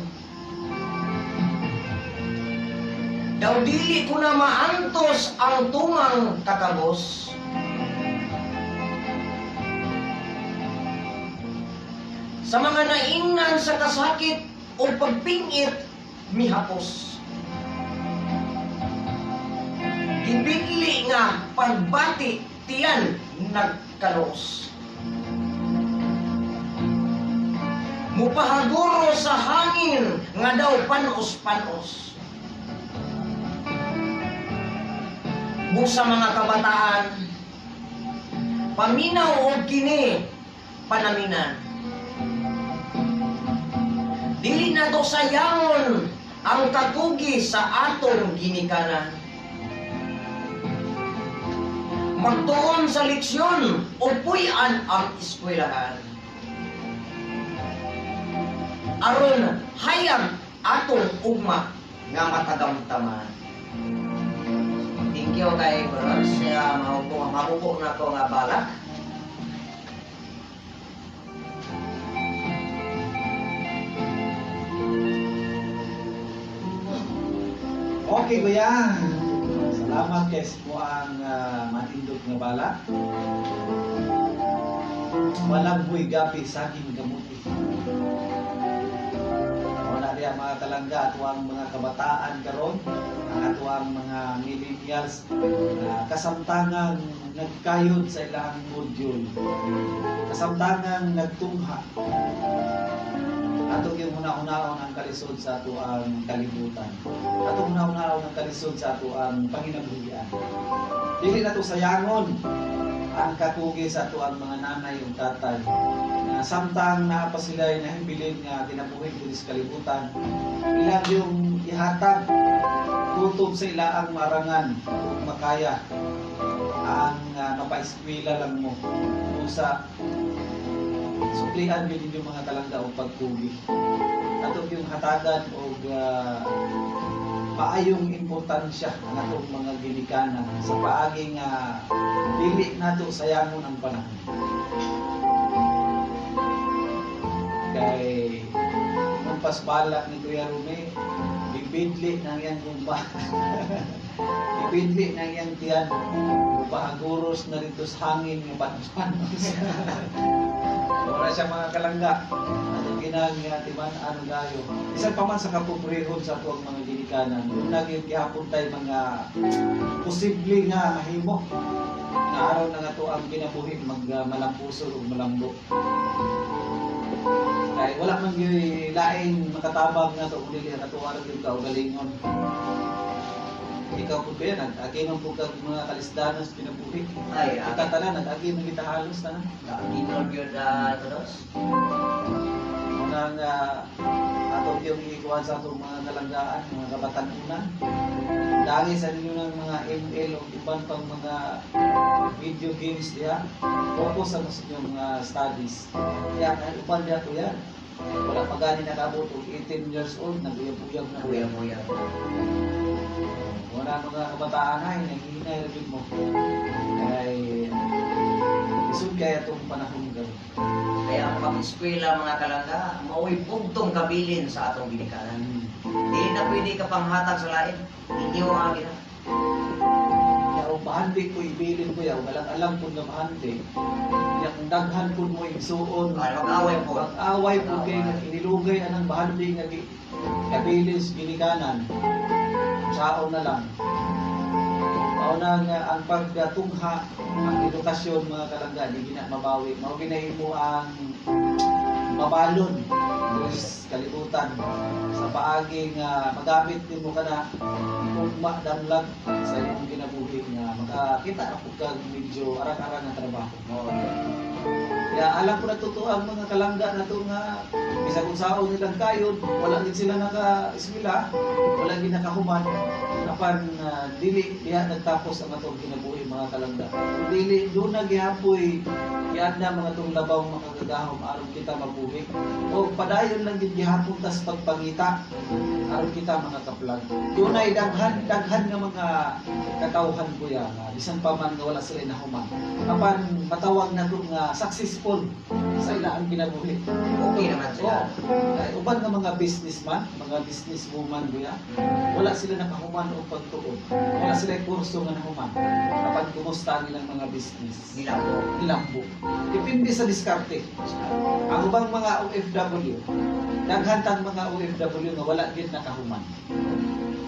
Daw dili ko na maantos ang tumang kakabos. Sa mga naingnan sa kasakit o pagpingit, mihapos. Gibigli nga pagbati tiyan nagkalos. Mupahaguro sa hangin nga daw panos-panos. Busa mga kabataan, paminaw og kini panaminan. Dili nato sayangon ang kakugi sa atong ginikanan. Magtuon sa leksyon o puy-an ang eskwelahan. Aron hayag atong ugma nga matagamtaman. Thank you kay Brother sa mahupo na ko nga balak. Okay, kuya. Salamat kay mo ang matindog nga bala. Walang buhay gapi saging kamuti. Wala diya mga kalangga atuang mga kabataan karon, ang atuang mga millennials kasamtangang nagkayod sa ilang module. Kasamtangang nagtungha. Ato yung una-unaon ang kalisod sa atuang kalibutan. Ato una-unaon ang kalisod sa atuang panginabuhian. Dili na to sayangon ang katugi sa atuang mga nanay ug tatay. Na samtang naa pa sila nahimbilin nga kinabuhi diri sa kalibutan, ilang yung ihatag tutob sa ilaang marangan ug makaya ang mapaeskwela lang mo. Usa suklian gyud ninyo mga kalangga og pagkugi. Ato yung hatagan og maayong importansya ang atong mga ginikanan sa paagi nga dili nato sayangon ang panahon. Kay nung pasbalak ni Kuya Rumi, gibidli nang iyang gumba. Gibidli nang iyang tiyan. Mupahaguros na rito sa hangin nga panos-panos. Wala siya mga kalangga. Atong ginang nga timan ano gayo. Bisan pa man sa kapobrehon sa atuang mga ginikanan, kung naging gihapon tay mga posible nga mahimo nga araw na nga to ang kinabuhi mag malampuso ug malambo. Kay wala man gyud laing makatabang nga to kung dili ang atuwa ra gyud kaugalingon. Ikaw pud kuya, nag-agi man pud kag mga kalisdanon sa kinabuhi. Ay, Kita tanan nag-agi man kita halos tanan. Ginod yun todos. Unang atong yung ikuhan sa atong mga kalanggaan, mga kabatanunan. Dali sa ninyo ng mga ML o iban pang mga video games diha. Focus sa mas inyong studies. Kaya kahit uban diha kuya, wala pa gani nakaabot og 18 years old, naguyab-uyab na kuya. Uyab-uyab. Wala mga kabataan ay nanghihinay ra gyud mo. Kay isud kaya itong panahon karon. Kaya ang pag-eskwela mga kalangga, mao'y bugtong kabilin sa atong ginikanan. Dili na pwede ka panghatag sa lain. Inyo ang gina. Ya o bahandi ko ibilin ko ya, walang alam kung nga bahandi. Ya kung daghan pud mo igsuon, Ay, mag-away po. Mag-away po kay nga inilugay anang bahandi nga kabilin sa ginikanan. Saon na lang. Mao na nga ang pagtungha, ang edukasyon mga kalangga, di gina mabawi. Mao ginahimo ang mabalon sa kalibutan sa paagi nga magamit nimo kana ugma damlag sa imong kinabuhi nga makakita ra pud kag medyo arang-arang nga trabaho. Kaya alam ko na totoo ang mga kalangga na to nga bisag unsaon nilang kayod, wala gid sila naka-eskwela, wala gid nakahuman apan dili diha nagtapos ang atong kinabuhi mga kalangga. Kung dili doon na gihapoy giadna mga tong labaw makagagahom aron kita mabuhi. O padayon lang gid gihapon tas pagpangita aron kita mga kaplag. Dunay daghan daghan nga mga katawhan kuya nga bisan pa man nga wala sila nahuman. Apan matawag nato nga successful Successful sa ilang kinabuhi. Okay naman sila. Oo. Kay uban nga mga businessman, mga businesswoman kuya, wala sila nakahuman og pagtuon. Wala sila kurso nga nahuman. Kapag kumusta ang ilang mga business? Nilambo. Nilambo. Depende sa diskarte. Ang ubang mga OFW, daghan tang mga OFW nga wala gid nakahuman.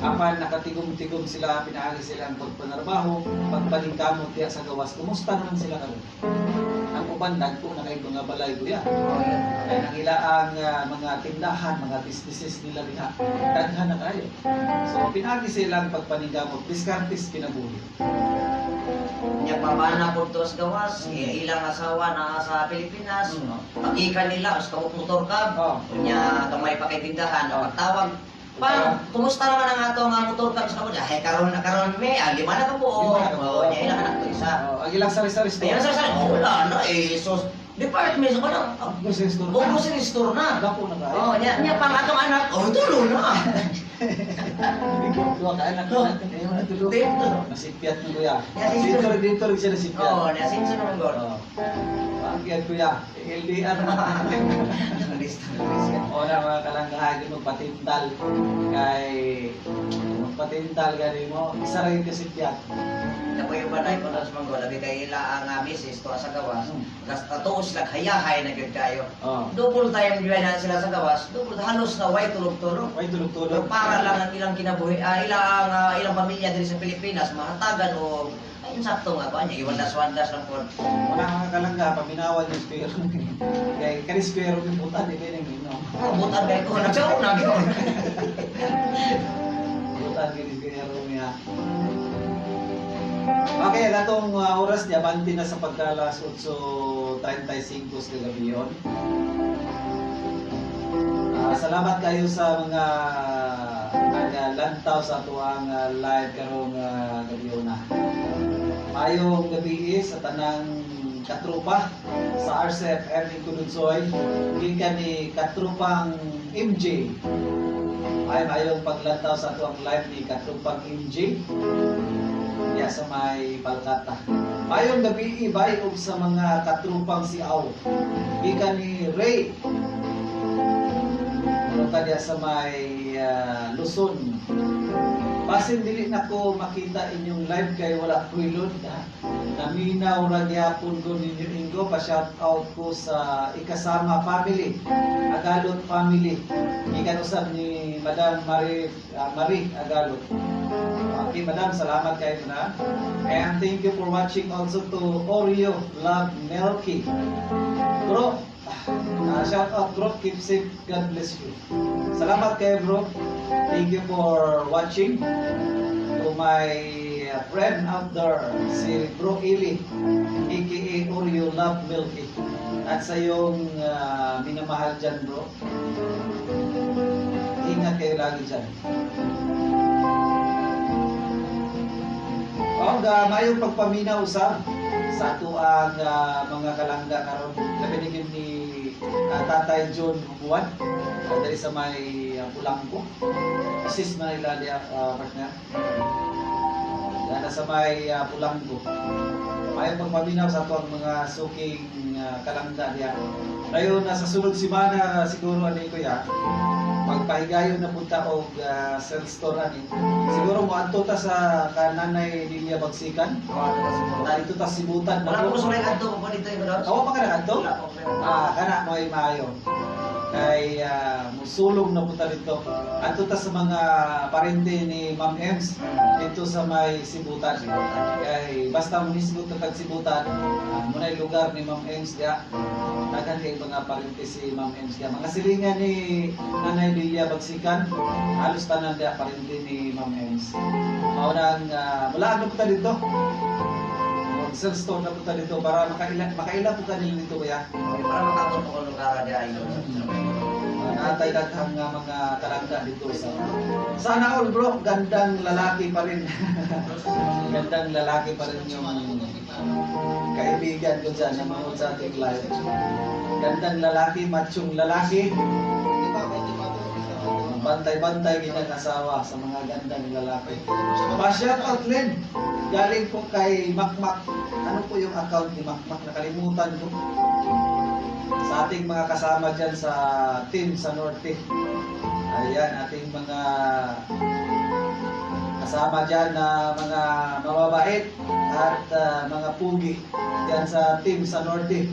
Apan nakatigom-tigom sila, pinaagi sila ang pagpanarbaho, pagpaningkamot diya sa gawas. Kumusta naman sila karon? Ang uban dagko na kay mga balay kuya. Oh, yun. Kaya nang ilaang mga tindahan, mga businesses nila diha, daghan na kayo. So pinaagi silang pagpaningkamot, diskartes kinabuhi. Nya pabana po to sa gawas, ilang asawa na sa Pilipinas, pagikan nila, os kabuk motor cab, nya gamay pa kay tindahan, pagtawag, "Pang, kumusta naman ang ato nga motor cab sa kabuk?" "Ay, karon na karon me, ah, lima na ka buo." Lima na ka buo. Oh, nya ilang anak to isa. Oh, ang ilang sari-sari store. Ayan sa sari, oh, wala na eh. So, department sa kanang, Grocery store. Oh, grocery store na. Dako na kayo. Oh, nya nya pang atong anak, oh, tulo na. Duha ka anak na. Ayaw na tulo. Dito. Nasipyat mo kuya. Yes, Dito dito rin siya nasipyat. Oh, nya sinso naman god. Oh. Ang kuya. LDR na. O na mga kalanggahagi, magpatintal kay magpatintal gani mo isa ra yung kasipyat. Napo yung banay ko sa manggo, labi kay ila ang misis to sa gawas. Kas tatuos sila hayahay na gyud kayo. Oh. Double time gyud na sila sa gawas, double halos na way tulog-tulog. Way tulog-tulog. Pero para lang ang ilang kinabuhi, ilang pamilya diri sa Pilipinas mahatagan og ayun sakto nga ba niya iwandas-wandas lang pod. Wala mga kalangga paminawan yung square. Kay kani square yung butan di kay ning ino. Oh, butan kay ko nagsaw na gyud. Butan kini square niya. Okay, ang atong oras niya, abante na sa pagkalas 8:35 sa gabi yun. Salamat kayo sa mga naglantaw sa atuang live karong gabi na. Mayong gabi sa tanang katropa sa RCFM Inkuludsoy, gikan ni katrupang MJ. Ay mayong paglantaw sa atuang live ni katrupang MJ. Ya sa may Palkata. Mayong gabi ibay og sa mga katrupang si Aw. Gikan ni Ray. Ano ka diya sa may Luzon. Basin dili na ko makita inyong live kay wala ko'y load. Naminaw ra gyapon ko ninyo Ingo, pa shout out ko sa Ikasama family, Agalot family. Gikan usab ni Madam Marie, Marie Agalot. Okay, Madam, salamat kayo na. And thank you for watching also to Oreo Love Milky. Bro, shout out bro, keep safe, God bless you. Salamat kayo bro. Thank you for watching. To my friend out there, si Bro Eli, aka Oreo Love Milky. At sa iyong minamahal dyan bro, ingat kayo lagi dyan. Oh, mayong pagpaminaw usab sa ato ang mga kalangga karon. Labi ni gyud ni Tatay John Hubuan diri sa may Pulangko. Assist man nila diya partner. Diyan sa may Pulangko. Mayong pagpaminaw sa ato ang mga suking kalangga diya. Dayon na sa sunod semana siguro ani kuya, magpahigayon na punta og self store ani. Siguro mo adto ta sa kananay Lilia Bagsikan. Dito ta Sibutan. Wala ko sulay adto ko dito yung daw. Awa pa ka na adto? Ah, kana mo ay maayo. Kay musulong na punta dito. Adto ta sa mga parente ni Ma'am Ems dito sa may Sibutan. Kay basta mo nisgot ta tag Sibutan, muna'y lugar ni Ma'am Ems diya. Daghan kay mga parente si Ma'am Ems diya. Mga silingan ni Nanay Lilia Bagsikan, halos tanan diya parente ni Ma'am Ems. Mao nang mula na punta dito. Mag-sell store na punta dito para makaila po kanila dito kuya. Okay, para makabot ko lugar diya ayo. Natay daghang nga mga kalangga dito sa Sana all bro, gandang lalaki pa rin. Gandang lalaki pa rin yung kaibigan ko dyan na manood sa ating live. Gandang lalaki, machong lalaki. Bantay-bantay gid ang asawa sa mga gandang lalaki. Pa-shout out Len. Galing po kay Makmak. Ano po yung account ni Makmak? Nakalimutan ko. Sa ating mga kasama dyan sa team sa Norte. Ayan, ating mga kasama dyan na mga mababait at mga pugi dyan sa team sa Norte.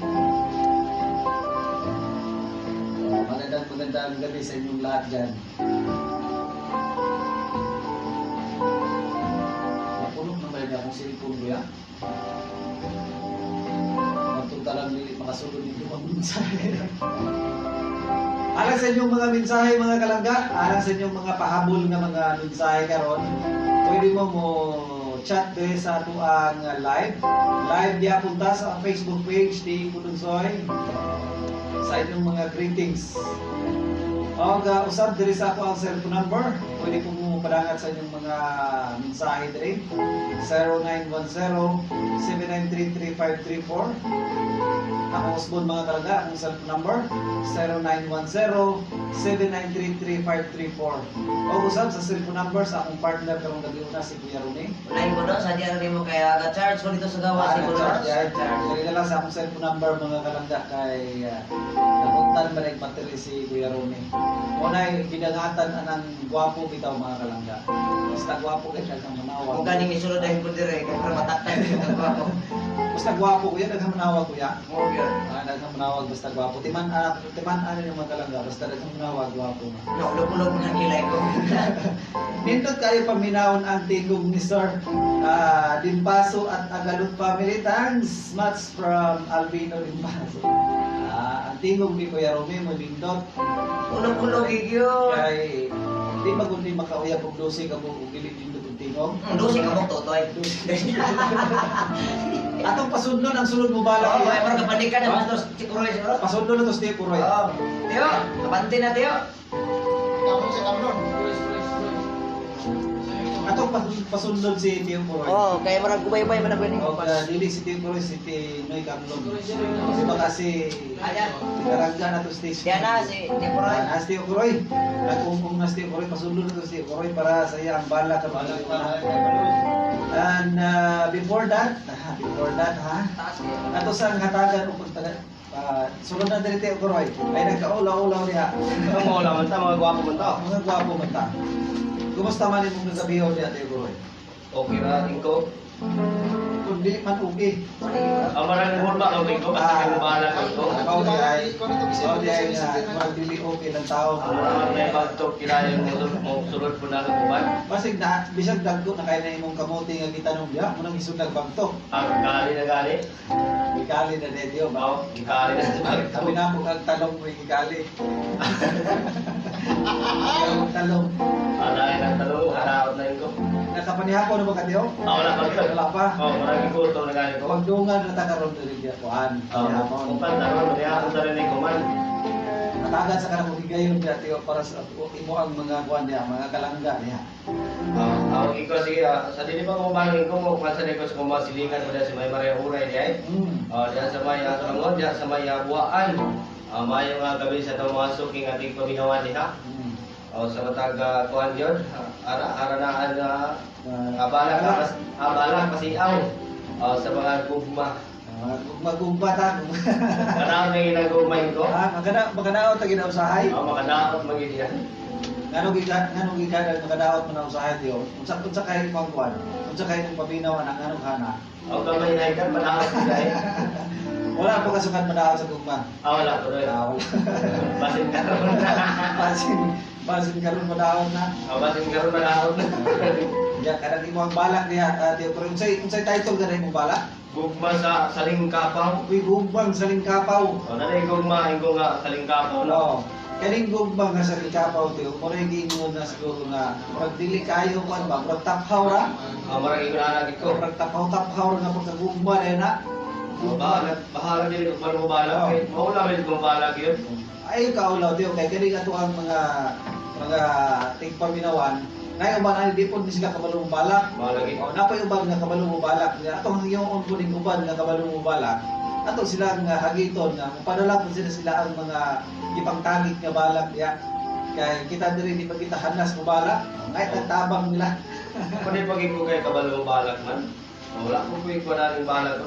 Magandang magandang gabi sa inyong lahat dyan. Mapuno naman rin akong cellphone kuya. Magtunta lang dili makasulod dito ang mensahe. Alang sa inyong mga mensahe, mga kalangga, alang sa inyong mga pahabol nga mga mensahe karon, pwede mo mo chat diri sa atuang live. Live diya punta sa Facebook page ni Pudunsoy sa inyong mga greetings. O usab diri sa ako ang cellphone number. Pwede po mo padangat sa inyong mga mensahe diri. 0910-793-3534. Ako usbon, mga kalangga, akong cellphone number 0910-793-3534. O usab sa cellphone number sa akong partner karong gabi una, si Kuya Rene. Unahin ko doon, sa diyan rin mo kaya ga-charge ko dito sa gawa Ah, si Kuya. nag-charge yan. Dali na lang sa akong cellphone number, mga kalangga, kay napuntan ba rin battery si Kuya Rene. Muna gidangatan anang gwapo bitaw, mga kalangga. Basta gwapo kay siya kang manawag. Kung ganing isulod dahil ko dire kay para mataktan yung gwapo. Basta gwapo kuya, daghang manawag, kuya. Mo gyud. Ah, daghang manawag basta gwapo. Timan ah, timan ano yung mga kalangga, basta daghang manawag, gwapo na. No, lupulog na kilay ko. Nindot kayo paminawon ang tingog ni Sir Dimpaso at Agalot family. Thanks much from Albino Dimpaso. Ah, ang tingog ni Kuya Romeo mo nindot. Ulog-ulog gyud. Kay di magundi makauyab og 12 ka buok ug dili nindot ang tingog. 12 ka buok totoy. Atong pasundon ang sulod mo balak. Oo, ay parang kapandikan na mas sikuroy siguro. Pasundon na to si Kuroy. Oo. Tiyo, abante na, Tiyo. Kamon sa kamon. Atong pasundon si Tio Kuroy. Oo, kaya marang gubaybay man ako ni. O dili si Tio Kuroy, si Tinoy Kamlong. Kasi baka si Ayan. Karangga na to station. Diyan na si Tiyo Kuroy. Ah, si Tio Kuroy. Nag-ungong na si Tio Kuroy. Pasundon na to si Tio Kuroy para sa iya ang bala ka. And before that ha, Taas kayo. ato sa hatagan og pagtaga sulod na diri, Tio Kuroy. Ay nagkaulaw-ulaw diha. Mga man ta, mga gwapo man ta. Mga gwapo man ta. Kumusta man imong kagabihon diha, Tio Kuroy? Okay ra tingko. Kung dili man okay. Ang marang hurma kang tingko basta kay bahala kang ko. Mao di ay, mao di ay nga murag dili okay lang tao. Ang marang may bagtok kinayon mo mo sulod po na kuban. Basig na bisag dagko na kay na imong kamote nga gitanong diha, mo nang isud bagtok. Ang kali na gali. Gikali na dedyo ba? Oh, gikali na sa bagtok. Sabi na po kag talong mo gikali. Ang talong. Ana ang talong hanaot na ko. Nakapanihapon na ba ka, Tio? Ah, wala pa. Wala pa. Oh, marang gutom na gali ko. Pagdungan na ta karon diri diha kuan. Oh, Panihapon. kung pan taron diha ako sa rin kuman. Natagan sa kanang higayon diha, Tio, para sa imo ang mga kuan diha, mga kalangga diha. Oh, ang iko sige sa dili pa ko balingin ko mo kan sa ko sa kuma silingan ko diha sa may Maria Uray diha. Oh, diha sa may Tulangon, diha sa may Buaan. Mayo nga gabi sa itong mga suking ating paminawan diha. O sa matag kuan yun, ara ara na ana abala ka mas abala pasiaw. O sa mga gugma. Magugma ta. Kanaon na ginagugmain ko. Ah, magana maganaot ta ginausahay. O makanaot magid yan. Nganong gikan makadaot mo na usahay, Tio? Unsa unsa kay imong kuan? Unsa kay imong paminaw anak nganong hana? O kamay na ikan manaot sila eh. Wala po kasukan manaot sa gugma. Ah, wala ko doon. Ah, wala. Basin karon na. Basin basin karon manaot na. O basin karon manaot na. Ya kanang imong balak diha, Tio, pero unsay unsay title gani imong balak? Gugma sa salingkapaw. Uy, gugmang salingkapaw. O nanay gugma ingo nga salingkapaw no. No. Kaning gugma nga salingkapaw, Tio, mo rin giingon na siguro nga murag dili kayo kuan ba, murag taphaw ra. O marang ingon ana gid ko. Murag taphaw-taphaw ra nga pagkagugma na na. O bahala bahala dili ko mo balak kay maula man ko balak yun. Ay kaulaw, Tio, kay kani ato ang mga tigpaminawan nay uban ani di po ni sila kabalo mo balak. Mao lagi. O napay uban nga kabalo mo balak nga atong hiyon ko ning uban nga kabalo mo balak ato sila nga hagiton nga mopadala po sila sila ang mga gipangtagit nga balak diha. Kay kita diri di pa kita hanas mubala. Kahit ang tabang nila. Kung di pag ko kay kabalo balak man. Wala ko po ikaw na balak.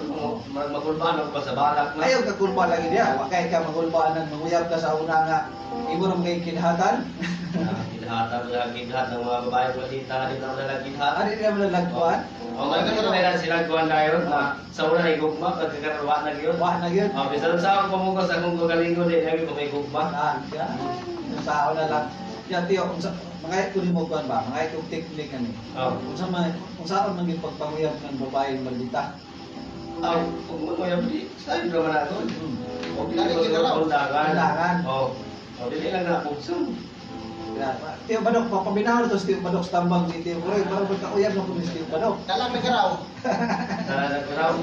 Magulbaan ako pa sa balak man. Ayaw ka kulpa lagi niya. Wa kay ka magulbaan ng manguyab ka sa una nga imo ra kay kinhatan. Kinhatan, kinhat ng mga babae maldita, di na nila kinhat. Ano nila malagkuan? O man kaya na sila kuan dayon sa una ay gugma pagkakarwa na gyud. Wa na gyud. Oh, bisan sa akong pamungkos akong kagalingon di lagi ko may gugma. Ah, ya. Sa una lang. Ya tiyo unsa mga ko nimo kuan ba? Mga ko technique ani. Oh. Unsa man unsaon man gyud pagpanguyab ng babae maldita? Aw, kung mo di, sabi naman ako. O Dali, kinaraw. Undangan. Undangan. Oh. O dili lang na bugso. Ya, Tiyo Badok, papaminaw to si Tiyo Badok sa tambang ni Tiyo Kuroy. Para magkauyab na ko ni Tiyo Badok. Dalang may karaw. Dala na ko raw.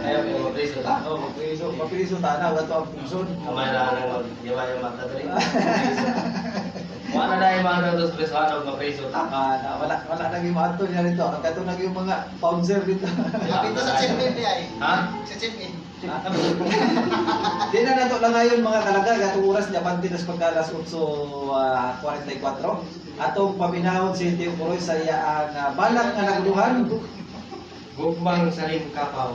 Ayaw ko mapriso ta. Oh, mapriso, mapriso tanaw ato ang pungson. Kamay na nang mag-yawa mata diri. Wala na dahil mga datos presohan og mapriso ta. Ah, na, wala wala nang yung ato niya rito. Ang kato nang yung mga bouncer dito. Dito sa check-in di ay. Ha? Sa check-in. Di na nato lang ngayon mga kalagag atong oras niya pante tas pagka alas 8:44. Atong paminahon si Tiyo Kuroy sa iyang balak nga naguluhan. Gugmang saling kapaw.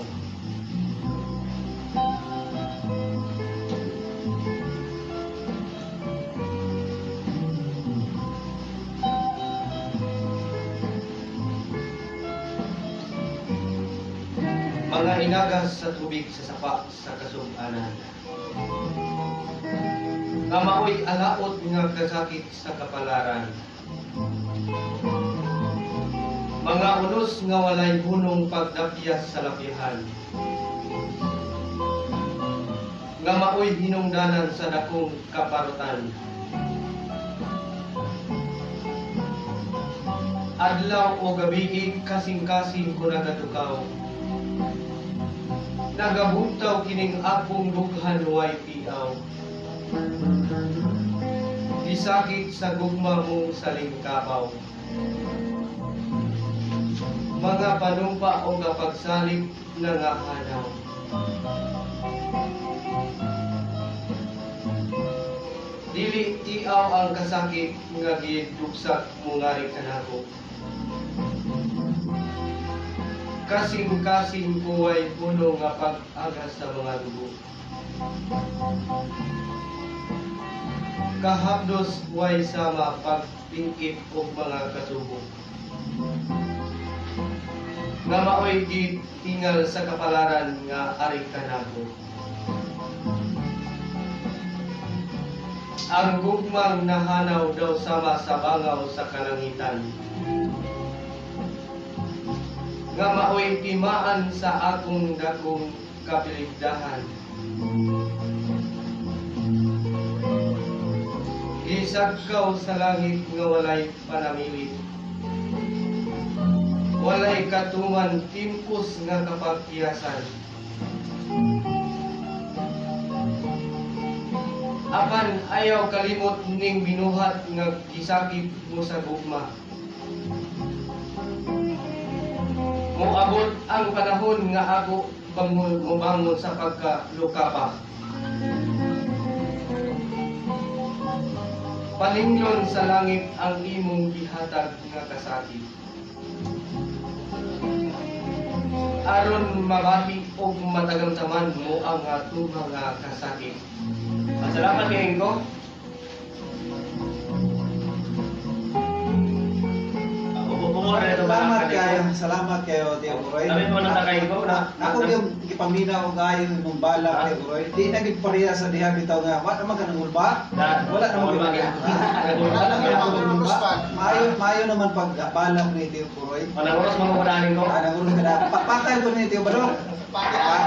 Mga inagas sa tubig sa sapa sa kasubanan. Nga maoy alaot nga kasakit sa kapalaran. Mga unos nga walay hunong pagdapyas sa lapihan. Nga maoy hinungdanan sa dakong kaparutan. Adlaw o gabi kasing-kasing ko nagatukaw. Nagabuntaw kining akong dughan way piaw. Gisakit sa gugma mong salingkapaw. Mga panumpa o kapagsalig na nga hanaw. Dili tiaw ang kasakit nga gidugsak mo ngari kanako. Kasing-kasing kuway puno nga pag-agas sa mga dugo. Kahapdos way sama pagpingkit og mga kasubo. Nga maoy gitingal sa kapalaran nga ari kanako. Ang gugmang nahanaw daw sama sa bangaw sa kalangitan. Nga maoy timaan sa akong dakong kapiligdahan. Gisagkaw sa langit nga walay panamilit. Walay katuman timpos nga kapagkiyasan. Apan ayaw kalimot ning binuhat nga gisakit mo sa gugma. Moabot ang panahon nga ako bangon mobangon sa pagkalukapa. Palinglon sa langit ang imong gihatag nga kasakit. Aron mabahi og matagamtaman mo ang ato mga kasakit. Salamat kay ko. Salamat kayo, salamat kayo, Tiyo Kuroy. Sabi mo na takay ko na. Ako yung gipaminaw og ayo imong balak, Tiyo Kuroy. Di na gid pareha sa diha bitaw nga wa naman ka nangulba. Wala naman Wala Maayo maayo naman pag balak ni Tiyo Kuroy. Pananguros mo ko daning ko. Ah, nangulos ka na. Pakal ko ni Tiyo Badok. Pakal.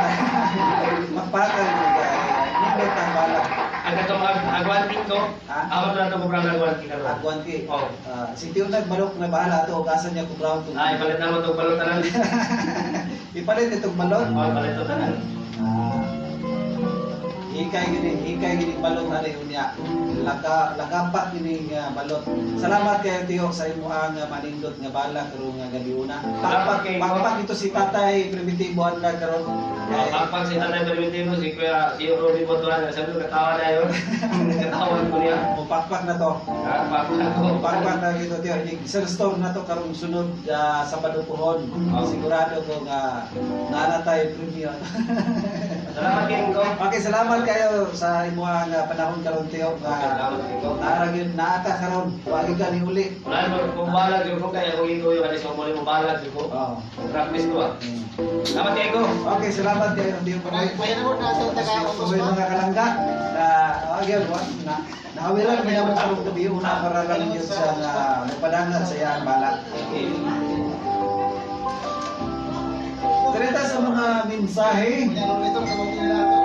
Pakal ko kay nindot ang balak. Ang katong agwanti ko. Ako na ito kubrang agwanti karon. Agwanti. Oh. Si Tiyo nagbalok na bahala ato og asa niya kubrang to. Ay, palit na mo itong balot tanan. Ipalit itong balot. Oh, palit ito tanan. Ah. Hikay gini balot ani unya. Laka lakapak gini nga balot. Salamat kay Tiyo sa imuhang manindot nga bala karong nga gabiuna. Salamat Pakpak kay pakpak ito si Tatay Primitivo Andag karon. Kay Pagpag si Tatay Primitivo, si Kuya, si Rudy Botuan, sabi ko, katawa na yun. Katawan ko niya. Mupakpak na to. Ha, pakpak ko. Mupakpak na gito Tiyo. Inig sir store na to karong sunod Sabado pohon. Oh. Sigurado ko nga naa tayo premium. Salamat kay Ingo. Okay, salamat kayo sa imuhang panahon karon Tiyo. Okay, salamat kay Ingo. Naara gyud naa ka karon. Wa gyud ka ni uli. Wala mo, kung balag yun ko, kaya kung ikaw yung alis mo mo balag yun ko. Oo. Practice ko ah. Salamat kay Ingo. Okay, salamat kayo Tiyo. Kaya na mo na sa taga-utos Sa ba? mga kalangga na agyan wa na nahawiran may naman karong gabi una para lang yun sa nga mapadangat sa iyang bala. Okay. Direta sa mga mensahe. Kaya nung nito, sa mga nila ito.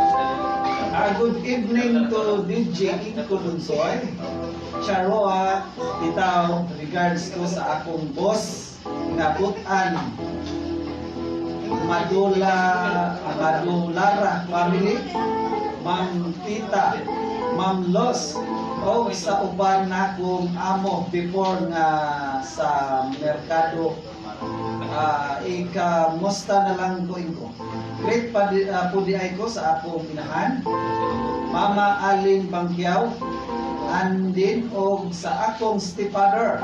Good evening to DJ Inko Lunsoy. Charoa, Titaw, regards ko sa akong boss nga butan Madula Madulara family, Ma'am Tita, Ma'am Los, o sa uban nakong amo before nga sa merkado. Ikamusta na lang ko inko. Great pa di, po di ay ko sa akong inahan. Mama Alin Bangkiaw, andin og sa akong stepfather.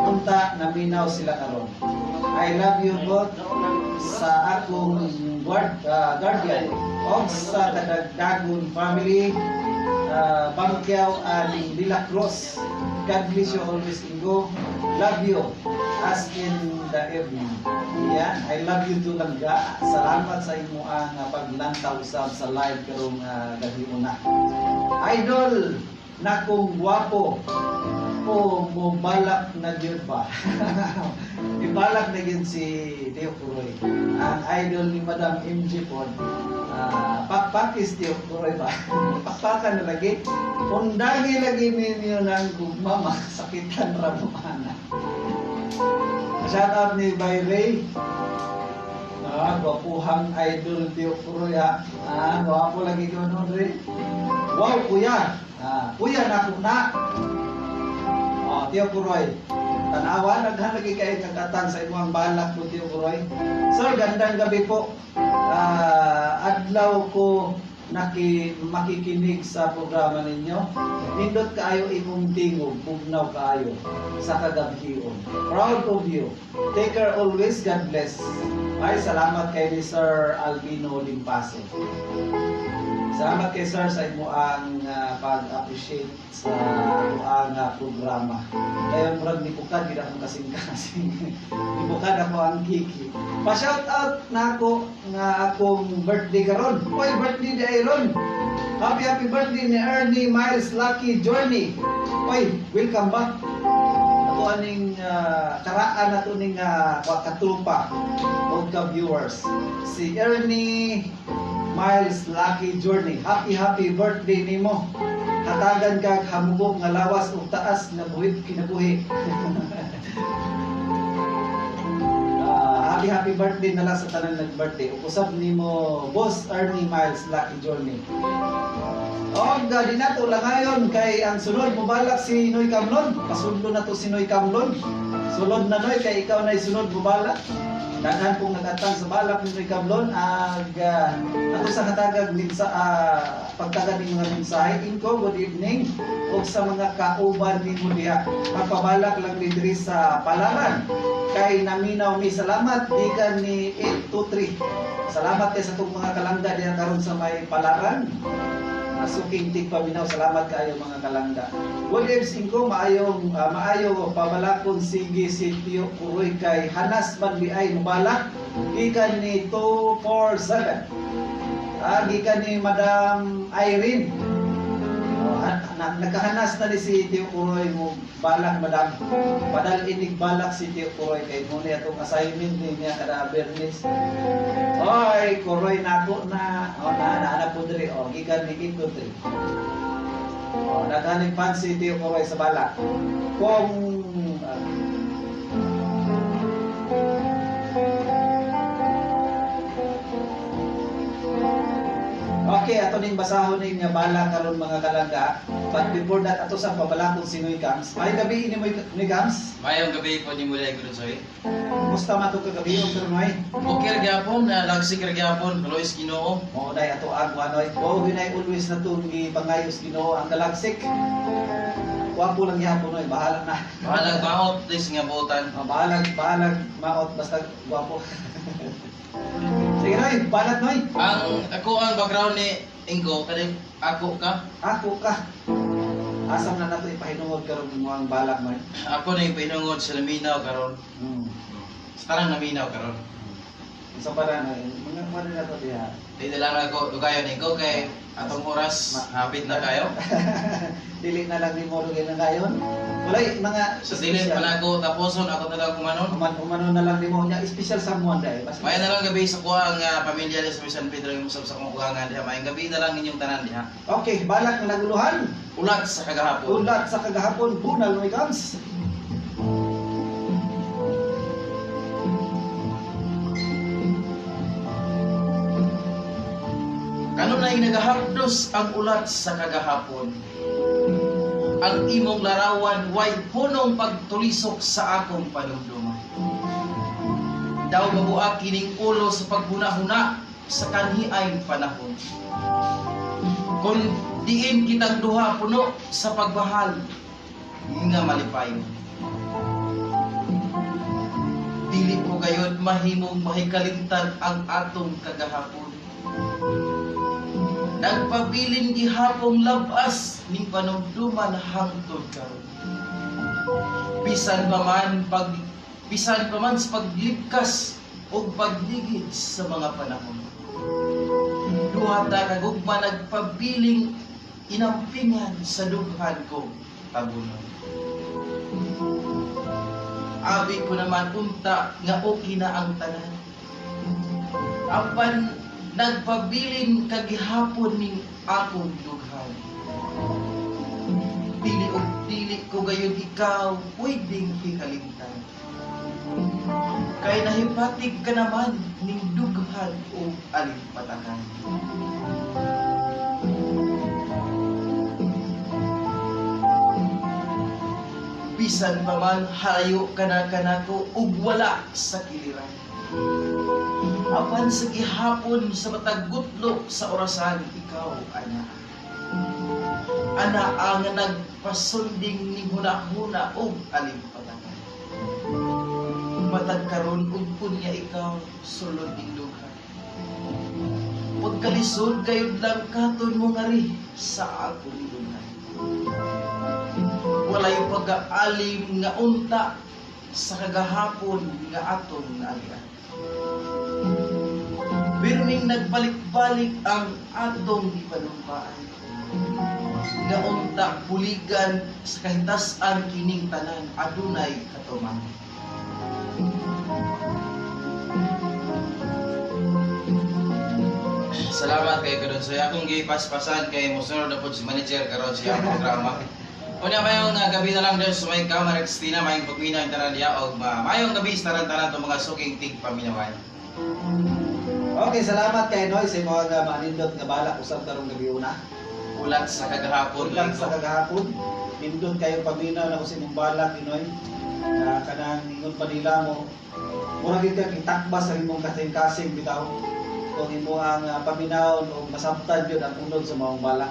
Unta naminaw sila karon. I love you both sa akong guardian og sa kadagdagon family Bangkiaw aning De La Cruz. God bless you always, Ingo. Love you as in the evening. Yan, I love you too, langga. Salamat sa imo ang paglantaw usab sa live karong gabi una. Idol nakong gwapo o mobalak na gyud ba? Ibalak na gyud si Teo Kuroy. Ang idol ni Madam MJ pod. Pakpakis Teo Kuroy ba? Pakpakan na lagi. Undangi lagi ninyo ng gugma, makasakitan ra mo ana. Shout out ni Bay Ray. Gwapuhang idol Teo Kuroy ha. Gwapo lagi ko no, Ray. Wow, kuya. Kuya na na. Oh, Teo Kuroy. Tanawa, naghan lagi kay kagatan sa imong balak ko, Teo Kuroy. Sir, gandang gabi po. Adlaw ko makikinig sa programa ninyo. Nindot kaayo imong tingog, bugnaw kaayo sa kagabhion. Proud of you. Take care always. God bless. Ay, salamat kay ni Sir Albino Limpaso. Salamat kay Sir sa imo ang pag-appreciate sa ang programa. Kaya murag ni Bukad, gid akong kasing-kasing. Ni Bukad ako ang kiki. Pa-shout out na ako nga akong birthday karon. Oy, birthday di ay ron. Happy happy birthday ni Ernie Miles Lucky Journey. Oy, welcome back. Ato aning karaan ato ning katrupa og ka viewers. Si Ernie Miles Lucky Journey. Happy happy birthday nimo. Hatagan kag hamubok nga lawas ug taas nga buhit kinabuhi. Happy happy birthday na lang sa tanan nag-birthday. Ug usab nimo Boss Ernie Miles Lucky Journey. Og di nato lang ngayon kay ang sunod mobalak si Noy Kamlon. Pasudlo na to si Noy Kamlon. Sulod na Noy kay ikaw na sunod mobalak. Daghan pong nagatang sa balak ni Noy Kamlon ag ato sa katagag minsa pagtagad ning mga mensahe. Inko, good evening ug sa mga kauban nimo diha. Pagpabalak lang ni diri sa Palaran kay naminaw mi. Salamat gikan ni 823. Salamat kay sa tong mga kalangga diha karon sa may Palaran. Suking tigpaminaw, salamat kaayo mga kalangga. Good evening ko, maayong maayo pabalakon sige si Tio Kuroy kay Hanas man biay mobalak gikan ni 247. Gikan ni Madam Irene. Oh, nagkahanas na ni si Tio Kuroy mo balak madam. Padal inig balak si Tio Kuroy kay mo niya atong assignment ni niya kada Bernis. Oy, Kuroy nako na. O na na na po diri. O gikan ni 823. O naghanig fan si Tio Kuroy sa balak. Kung Okay, ato ning basahon ning nga bala karon, mga kalangga. But before that, ato sa pabalakon si Noy Gams. May gabi ini mo, Noy Gams. Mayong gabi po ni Mulay Gudunsoy. Kumusta man to kagabi og karon, Noy? Okay ra gyapon, na lagsik ra gyapon, Luis Ginoo. Mao day ato agwa, Noy. Mao ginay always na tong gipangayos Ginoo ang kalagsik. Wapo lang gihapon, Noy, bahala na. Bahalag maot please nga buotan. Oh, bahalag, bahalag maot basta gwapo. Sige, Noy, balat, Noy. Ang ako ang background ni Ingo kani ako ka. Ako ka. Asam na nato ipahinungod karon mo ang balak, Noy? Ako na ipahinungod sa naminaw karon. Sa tanang naminaw karon. Unsa pa na, Noy? Mga kuan na to diha. Di na lang ako dugayon, Ingo, kay atong oras hapit na kayo. Dili na lang nimo dugay na kayon. Walay mga Sa dili pa na ako taposon, ako na lang kumanon. Humano na lang nimo nya special someone dai. Basta May na lang gabi sa kuha ang pamilya ni sa San Pedro yung usab sa akong kugangan diha. Maayong gabi na lang inyong tanan diha. Okay, balak nga naguluhan. Ulat sa kagahapon. Ulat sa kagahapon, bunal, Noy Gams. Kanunay nagahapdos ang ulat sa kagahapon. Ang imong larawan way hunong pagtulisok sa akong panumduman. Daw mabuak kining ulo sa paghuna-huna sa kanhiay panahon. Kung diin kitang duha puno sa pagmahal nga malipay. Dili ko gayod mahimong mahikalimtan ang atong kagahapon. Nagpabilin gihapong labas ning panumduman hangtod karon. Bisan pa man sa paglipkas ug pagligid sa mga panahon. Duha ta ka gugma nagpabiling inampingan sa dughan ko tabunon. Abi ko naman unta nga okay na ang tanan. Apan nagpabilin kagihapon ning akong dughan. Dili og dili ko gayud ikaw pwedeng hikalimtan. Kay nahipatig ka naman ning dughan o alimpatakan. Bisan pa man halayo ka na kanako ug wala sa kiliran. Apan sa gihapon sa matag gutlo sa orasan, ikaw ana. Ana ang nagpasunding ning huna-huna ug alimpatakan. Matag karon ug kunya ikaw sulod ning dughan. Pagkalisod gayud lang katon mo ngari sa akong dughan. Walay pag-aalim nga unta sa kagahapon nga atong naalian. Pirming nagbalik-balik ang atong gipanumpaan. Nga unta puligan sa kahitas-an kining tanan adunay katuman. Salamat kay Kadon. So akong gipaspasan kay mosunod na po si manager karon siya ang programa. Unya mayong gabi na lang sa may Kamara Cristina, mayong pagminaw ang tanan diha og mayong gabi sa tanan-tanan tong mga suking tigpaminawan. Okay, salamat kay Noy sa imong manindot nga balak usab karong gabi una. Ulat sa kagahapon. Ulat sa kagahapon. Nindot kayo paminaw na ko sa imong balak, Noy. Na kanang ingon pa nila mo. Mura gid kang itakbas sa imong kasing-kasing bitaw. Kung imo ang paminaw o masabtan gyud ang unod sa maong balak.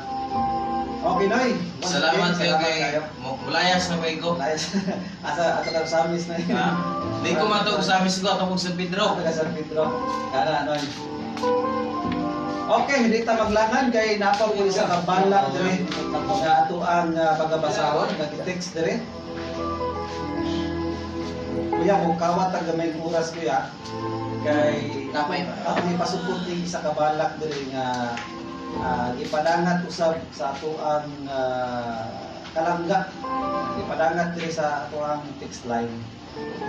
Okay, Noy. Once Salamat again, kayo kay mulayas na kay ko. Mulayas. Asa ato ka sa amis na yun. Ha? Di ko matog sa amis ko ato kog San Pedro. Ato ka San Pedro. Kana, Noy. Okay, hindi ta maglangan kay napaw ko isa ka balak dire nga ato ang pagabasahon nag-text dire. Kuya, kung kawat ang gamay oras, kuya, kay Kapay ba? ako ipasupot ning isa ka balak dire nga gipadangat usab sa ato ang kalangga. Gipadangat dire sa ato ang text line.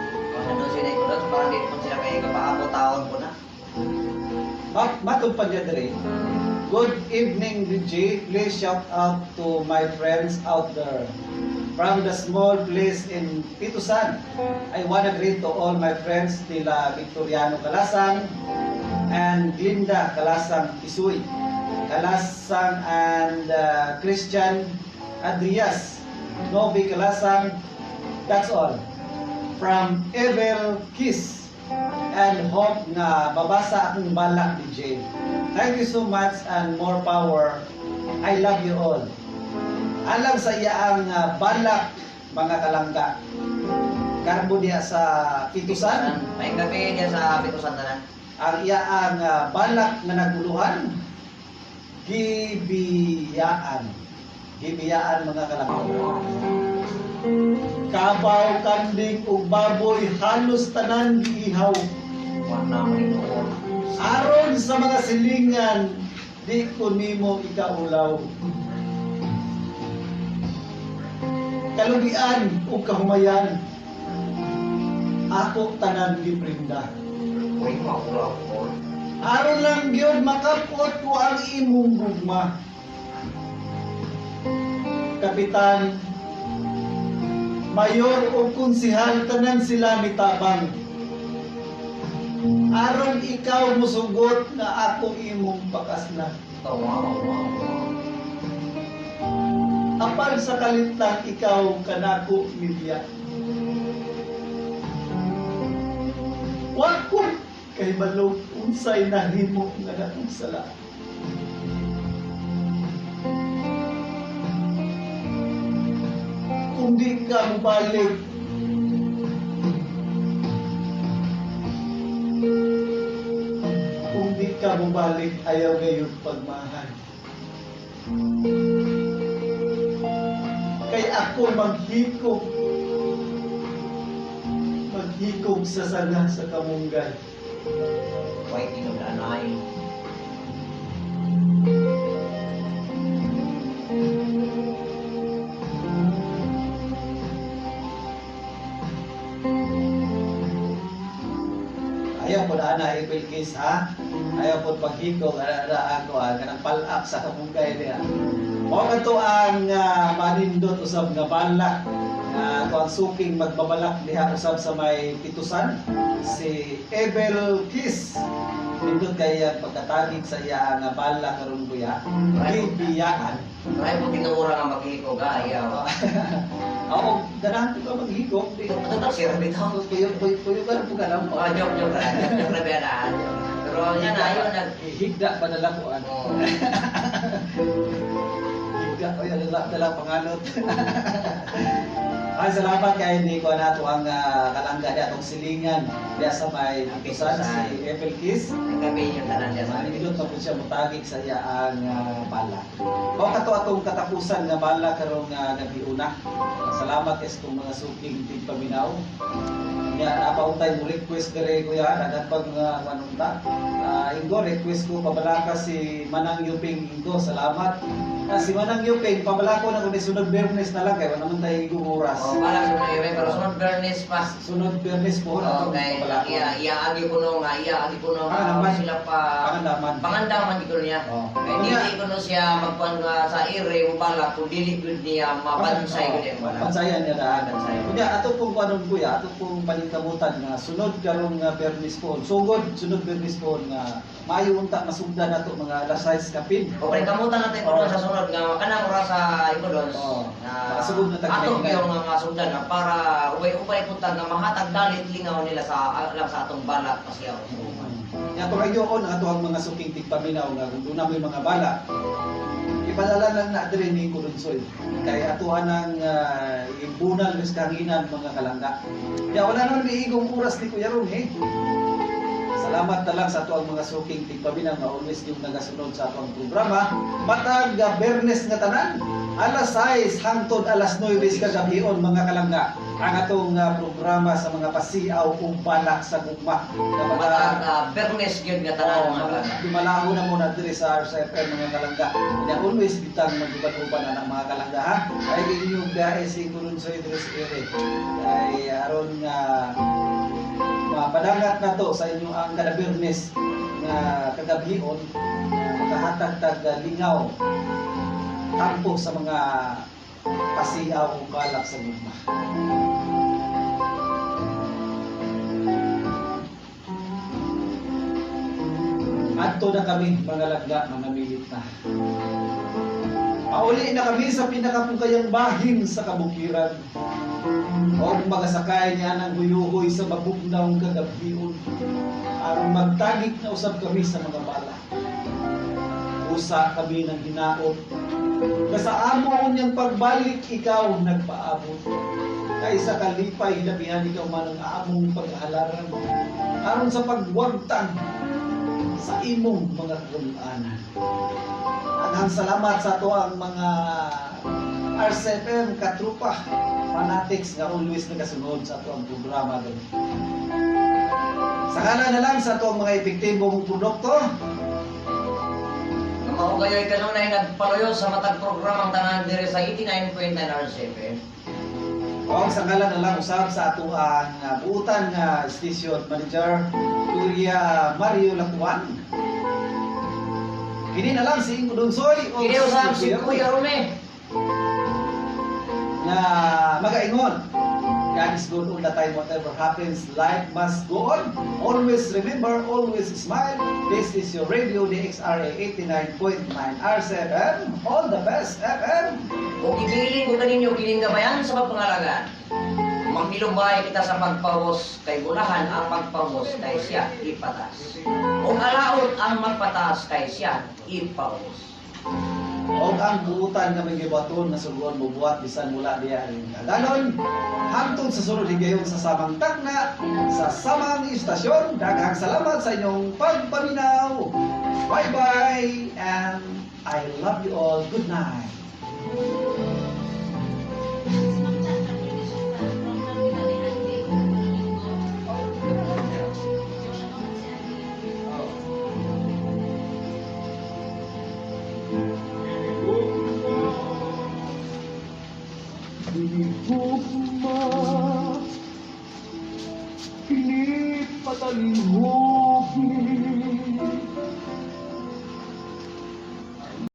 O sa doon sila ko parang di po sila kay kapaabo taon ko na. Matod pa niya dire. Good evening, DJ. Please shout out to my friends out there. From the small place in Pitusan, I wanna greet to all my friends nila Victoriano Kalasang and Glinda Kalasang Isuy. Kalasang and Christian Adrias, Novi Kalasang. That's all. From Evel Kiss, and hope nga babasa akong balak DJ. Thank you so much and more power. I love you all. Alang sa iyaang balak mga kalangga. Karbo diya sa Pitusan. May gabi diya sa Pitusan tanan. Ang iyaang balak nga naguluhan, gibiyaan. Gibiyaan mga kalangga. Kabaw, kanding ug baboy halos tanan giihaw. Aron sa mga silingan, di ko nimo ikaulaw. Kalugian ug kahumayan, ako tanan giprinda. Aron lang gyud makapot ko ang imong gugma. Kapitan, mayor o konsihal, tanan sila mitabang. Aron ikaw musugot na ako imong pakasna. Apan sa kalitang ikaw kanako milya. Wa ko kay balog unsay nahimo nga dakong sala. Kung di ka mobalik, kung di ka mobalik, ayaw ngayon pagmahal. Kay ako maghikog, maghikog sa sanga sa kamunggay. White tinudanay. Ayaw po na ana April Kiss ha. Ayaw po paghikog ana ako ha kanang palak sa kamunggay niya. Mao kadto ang manindot usab nga balak nga ato ang suking magbabalak diha usab sa may Pitusan, si Ebel Kiss. Nindot kay ang pagkatagig sa iya nga balak karon kuya. Gibiyaan. Ay po tinuura nga maghikog ha, ayaw. Ako ganahan ko ka maghikog. Ito sir bitaw. Kuyo kuyo kuyo ka po ka lang. Oh, joke joke ra. Joke ra ba. Pero yan ayo nag higda pa nala ko ano. Higda oy dala dala pangalot. Ay salamat kay hindi ko nato ang kalangga di atong silingan diya sa may Pitusan si Ebel Kiss. Gabi yung tanan diya sa Manindot na po siya mutagig sa iyaang bala. Mao kato atong katapusan nga bala karong gabi una. Salamat kay sa mga suking tigpaminaw. Nya napauntay mo request dire kuya, daghan pag mga manunta. Ingo request ko pabalaka si Manang Yuping Ingo, salamat. Si Manang Yuping pabalako na kundi sunod Biyernes na lang kay wala man tayo igong oras. Oh, balak sunod Biyernes pero sunod Biyernes pa. Sunod Biyernes po na Oh, kay pabalako. iya iya agi kuno nga iya agi kuno Pangandaman. sila pa Pangandaman. Pangandaman gid kuno niya. Oh. Kay dili kuno siya magkuan nga sa ire mo balak kung dili gud niya mabansay gud ang balak. Bansayan niya daan. Bansayan. Kunya ato pong kuanon kuya, ato pong paningkamutan nga sunod karong nga Biyernes po. Sugod sunod Biyernes po nga maayo unta masugdan nato mga alas 6 kapin. O paningkamutan natin kuno sa sunod nga kanang oras sa Icodons. Oh. Na Makasugod na tag ato kinahingan. yung nga masugdan nga para ubay-ubay punta nga mahatag dalit lingaw nila sa lang sa atong balak pasiyaw. Nya ato kayo on ato ang mga suking tigpaminaw nga kung doon may mga bala. Ipadala lang na diri ni Kulunsoy. Kay ato anang ibunal mes kanginan mga kalangga. Ya wala naman may igong oras ni Kuya Ron eh. Salamat na lang sa ato ang mga suking tigpaminaw nga always yung nagasunod sa atong programa. Matag Bernes nga tanan, alas 6 hangtod alas 9 kagabion mga kalangga. Ang atong programa sa mga pasiaw ug balak sa gugma. Nga mga Matag Bernes gyud nga tanan Oo, mga kalangga. Dumalaho na muna diri sa RCFM mga kalangga. Kaya always bitang maguban-uban na ng mga kalangga ha. Ay inyong biyahe si Kulunsoy diri sa ere. Ay aron nga mapadangat na to sa inyong ang kada Biyernes nga kagabion makahatag tag lingaw tampo sa mga pasiaw o balak sa gugma. Adto na kami mga lagda, mga. Mainit na. Pauli na kami sa pinakapugayang bahin sa kabukiran. O magasakay niya ng huyuhoy sa mabugnaw kagabion. Aron magtagik na usab kami sa mga bala. Usa kami ng hinaot. Na sa amo niyang pagbalik, ikaw nagpaabot. Kaysa kalipay, hilabihan ikaw man ang among paghalaran. Aron sa pagwagtang sa imong mga kuluanan. Daghang salamat sa ato ang mga RCFM katrupa fanatics nga always nagasunod sa ato ang programa gani. Sakala na lang sa ato ang mga epektibong produkto. Nga mao gayoy kanunay nagpaluyo sa matag programang tanan diri sa 89.9 RCFM. O sa ngalan na lang usab sa ato ang buutan nga station manager Kuya Mario Lacuan. Kini na lang si Ingo Donsoy o Kini usab si Kuya Rome na magaingon. God is good all the time. Whatever happens, life must go on. Always remember, always smile. This is your radio DXRA 89.9 R7. All the best, FM. Kung ibilin ko kaninyo kining gabayan sa pagpangalagaan, maghilubay kita sa pagpawos kay bulahan ang pagpawos kay siya ipatas. Ug alaot ang magpatas kay siya ipawos. Og ang buutan nga may gibuhaton nga suguan mo buhat bisan mula diya rin kaganon. Hangtod sa sunod higayon sa samang takna sa samang istasyon. Daghang salamat sa inyong pagpaminaw. Bye bye and I love you all. Good night. Kini patalinghugin.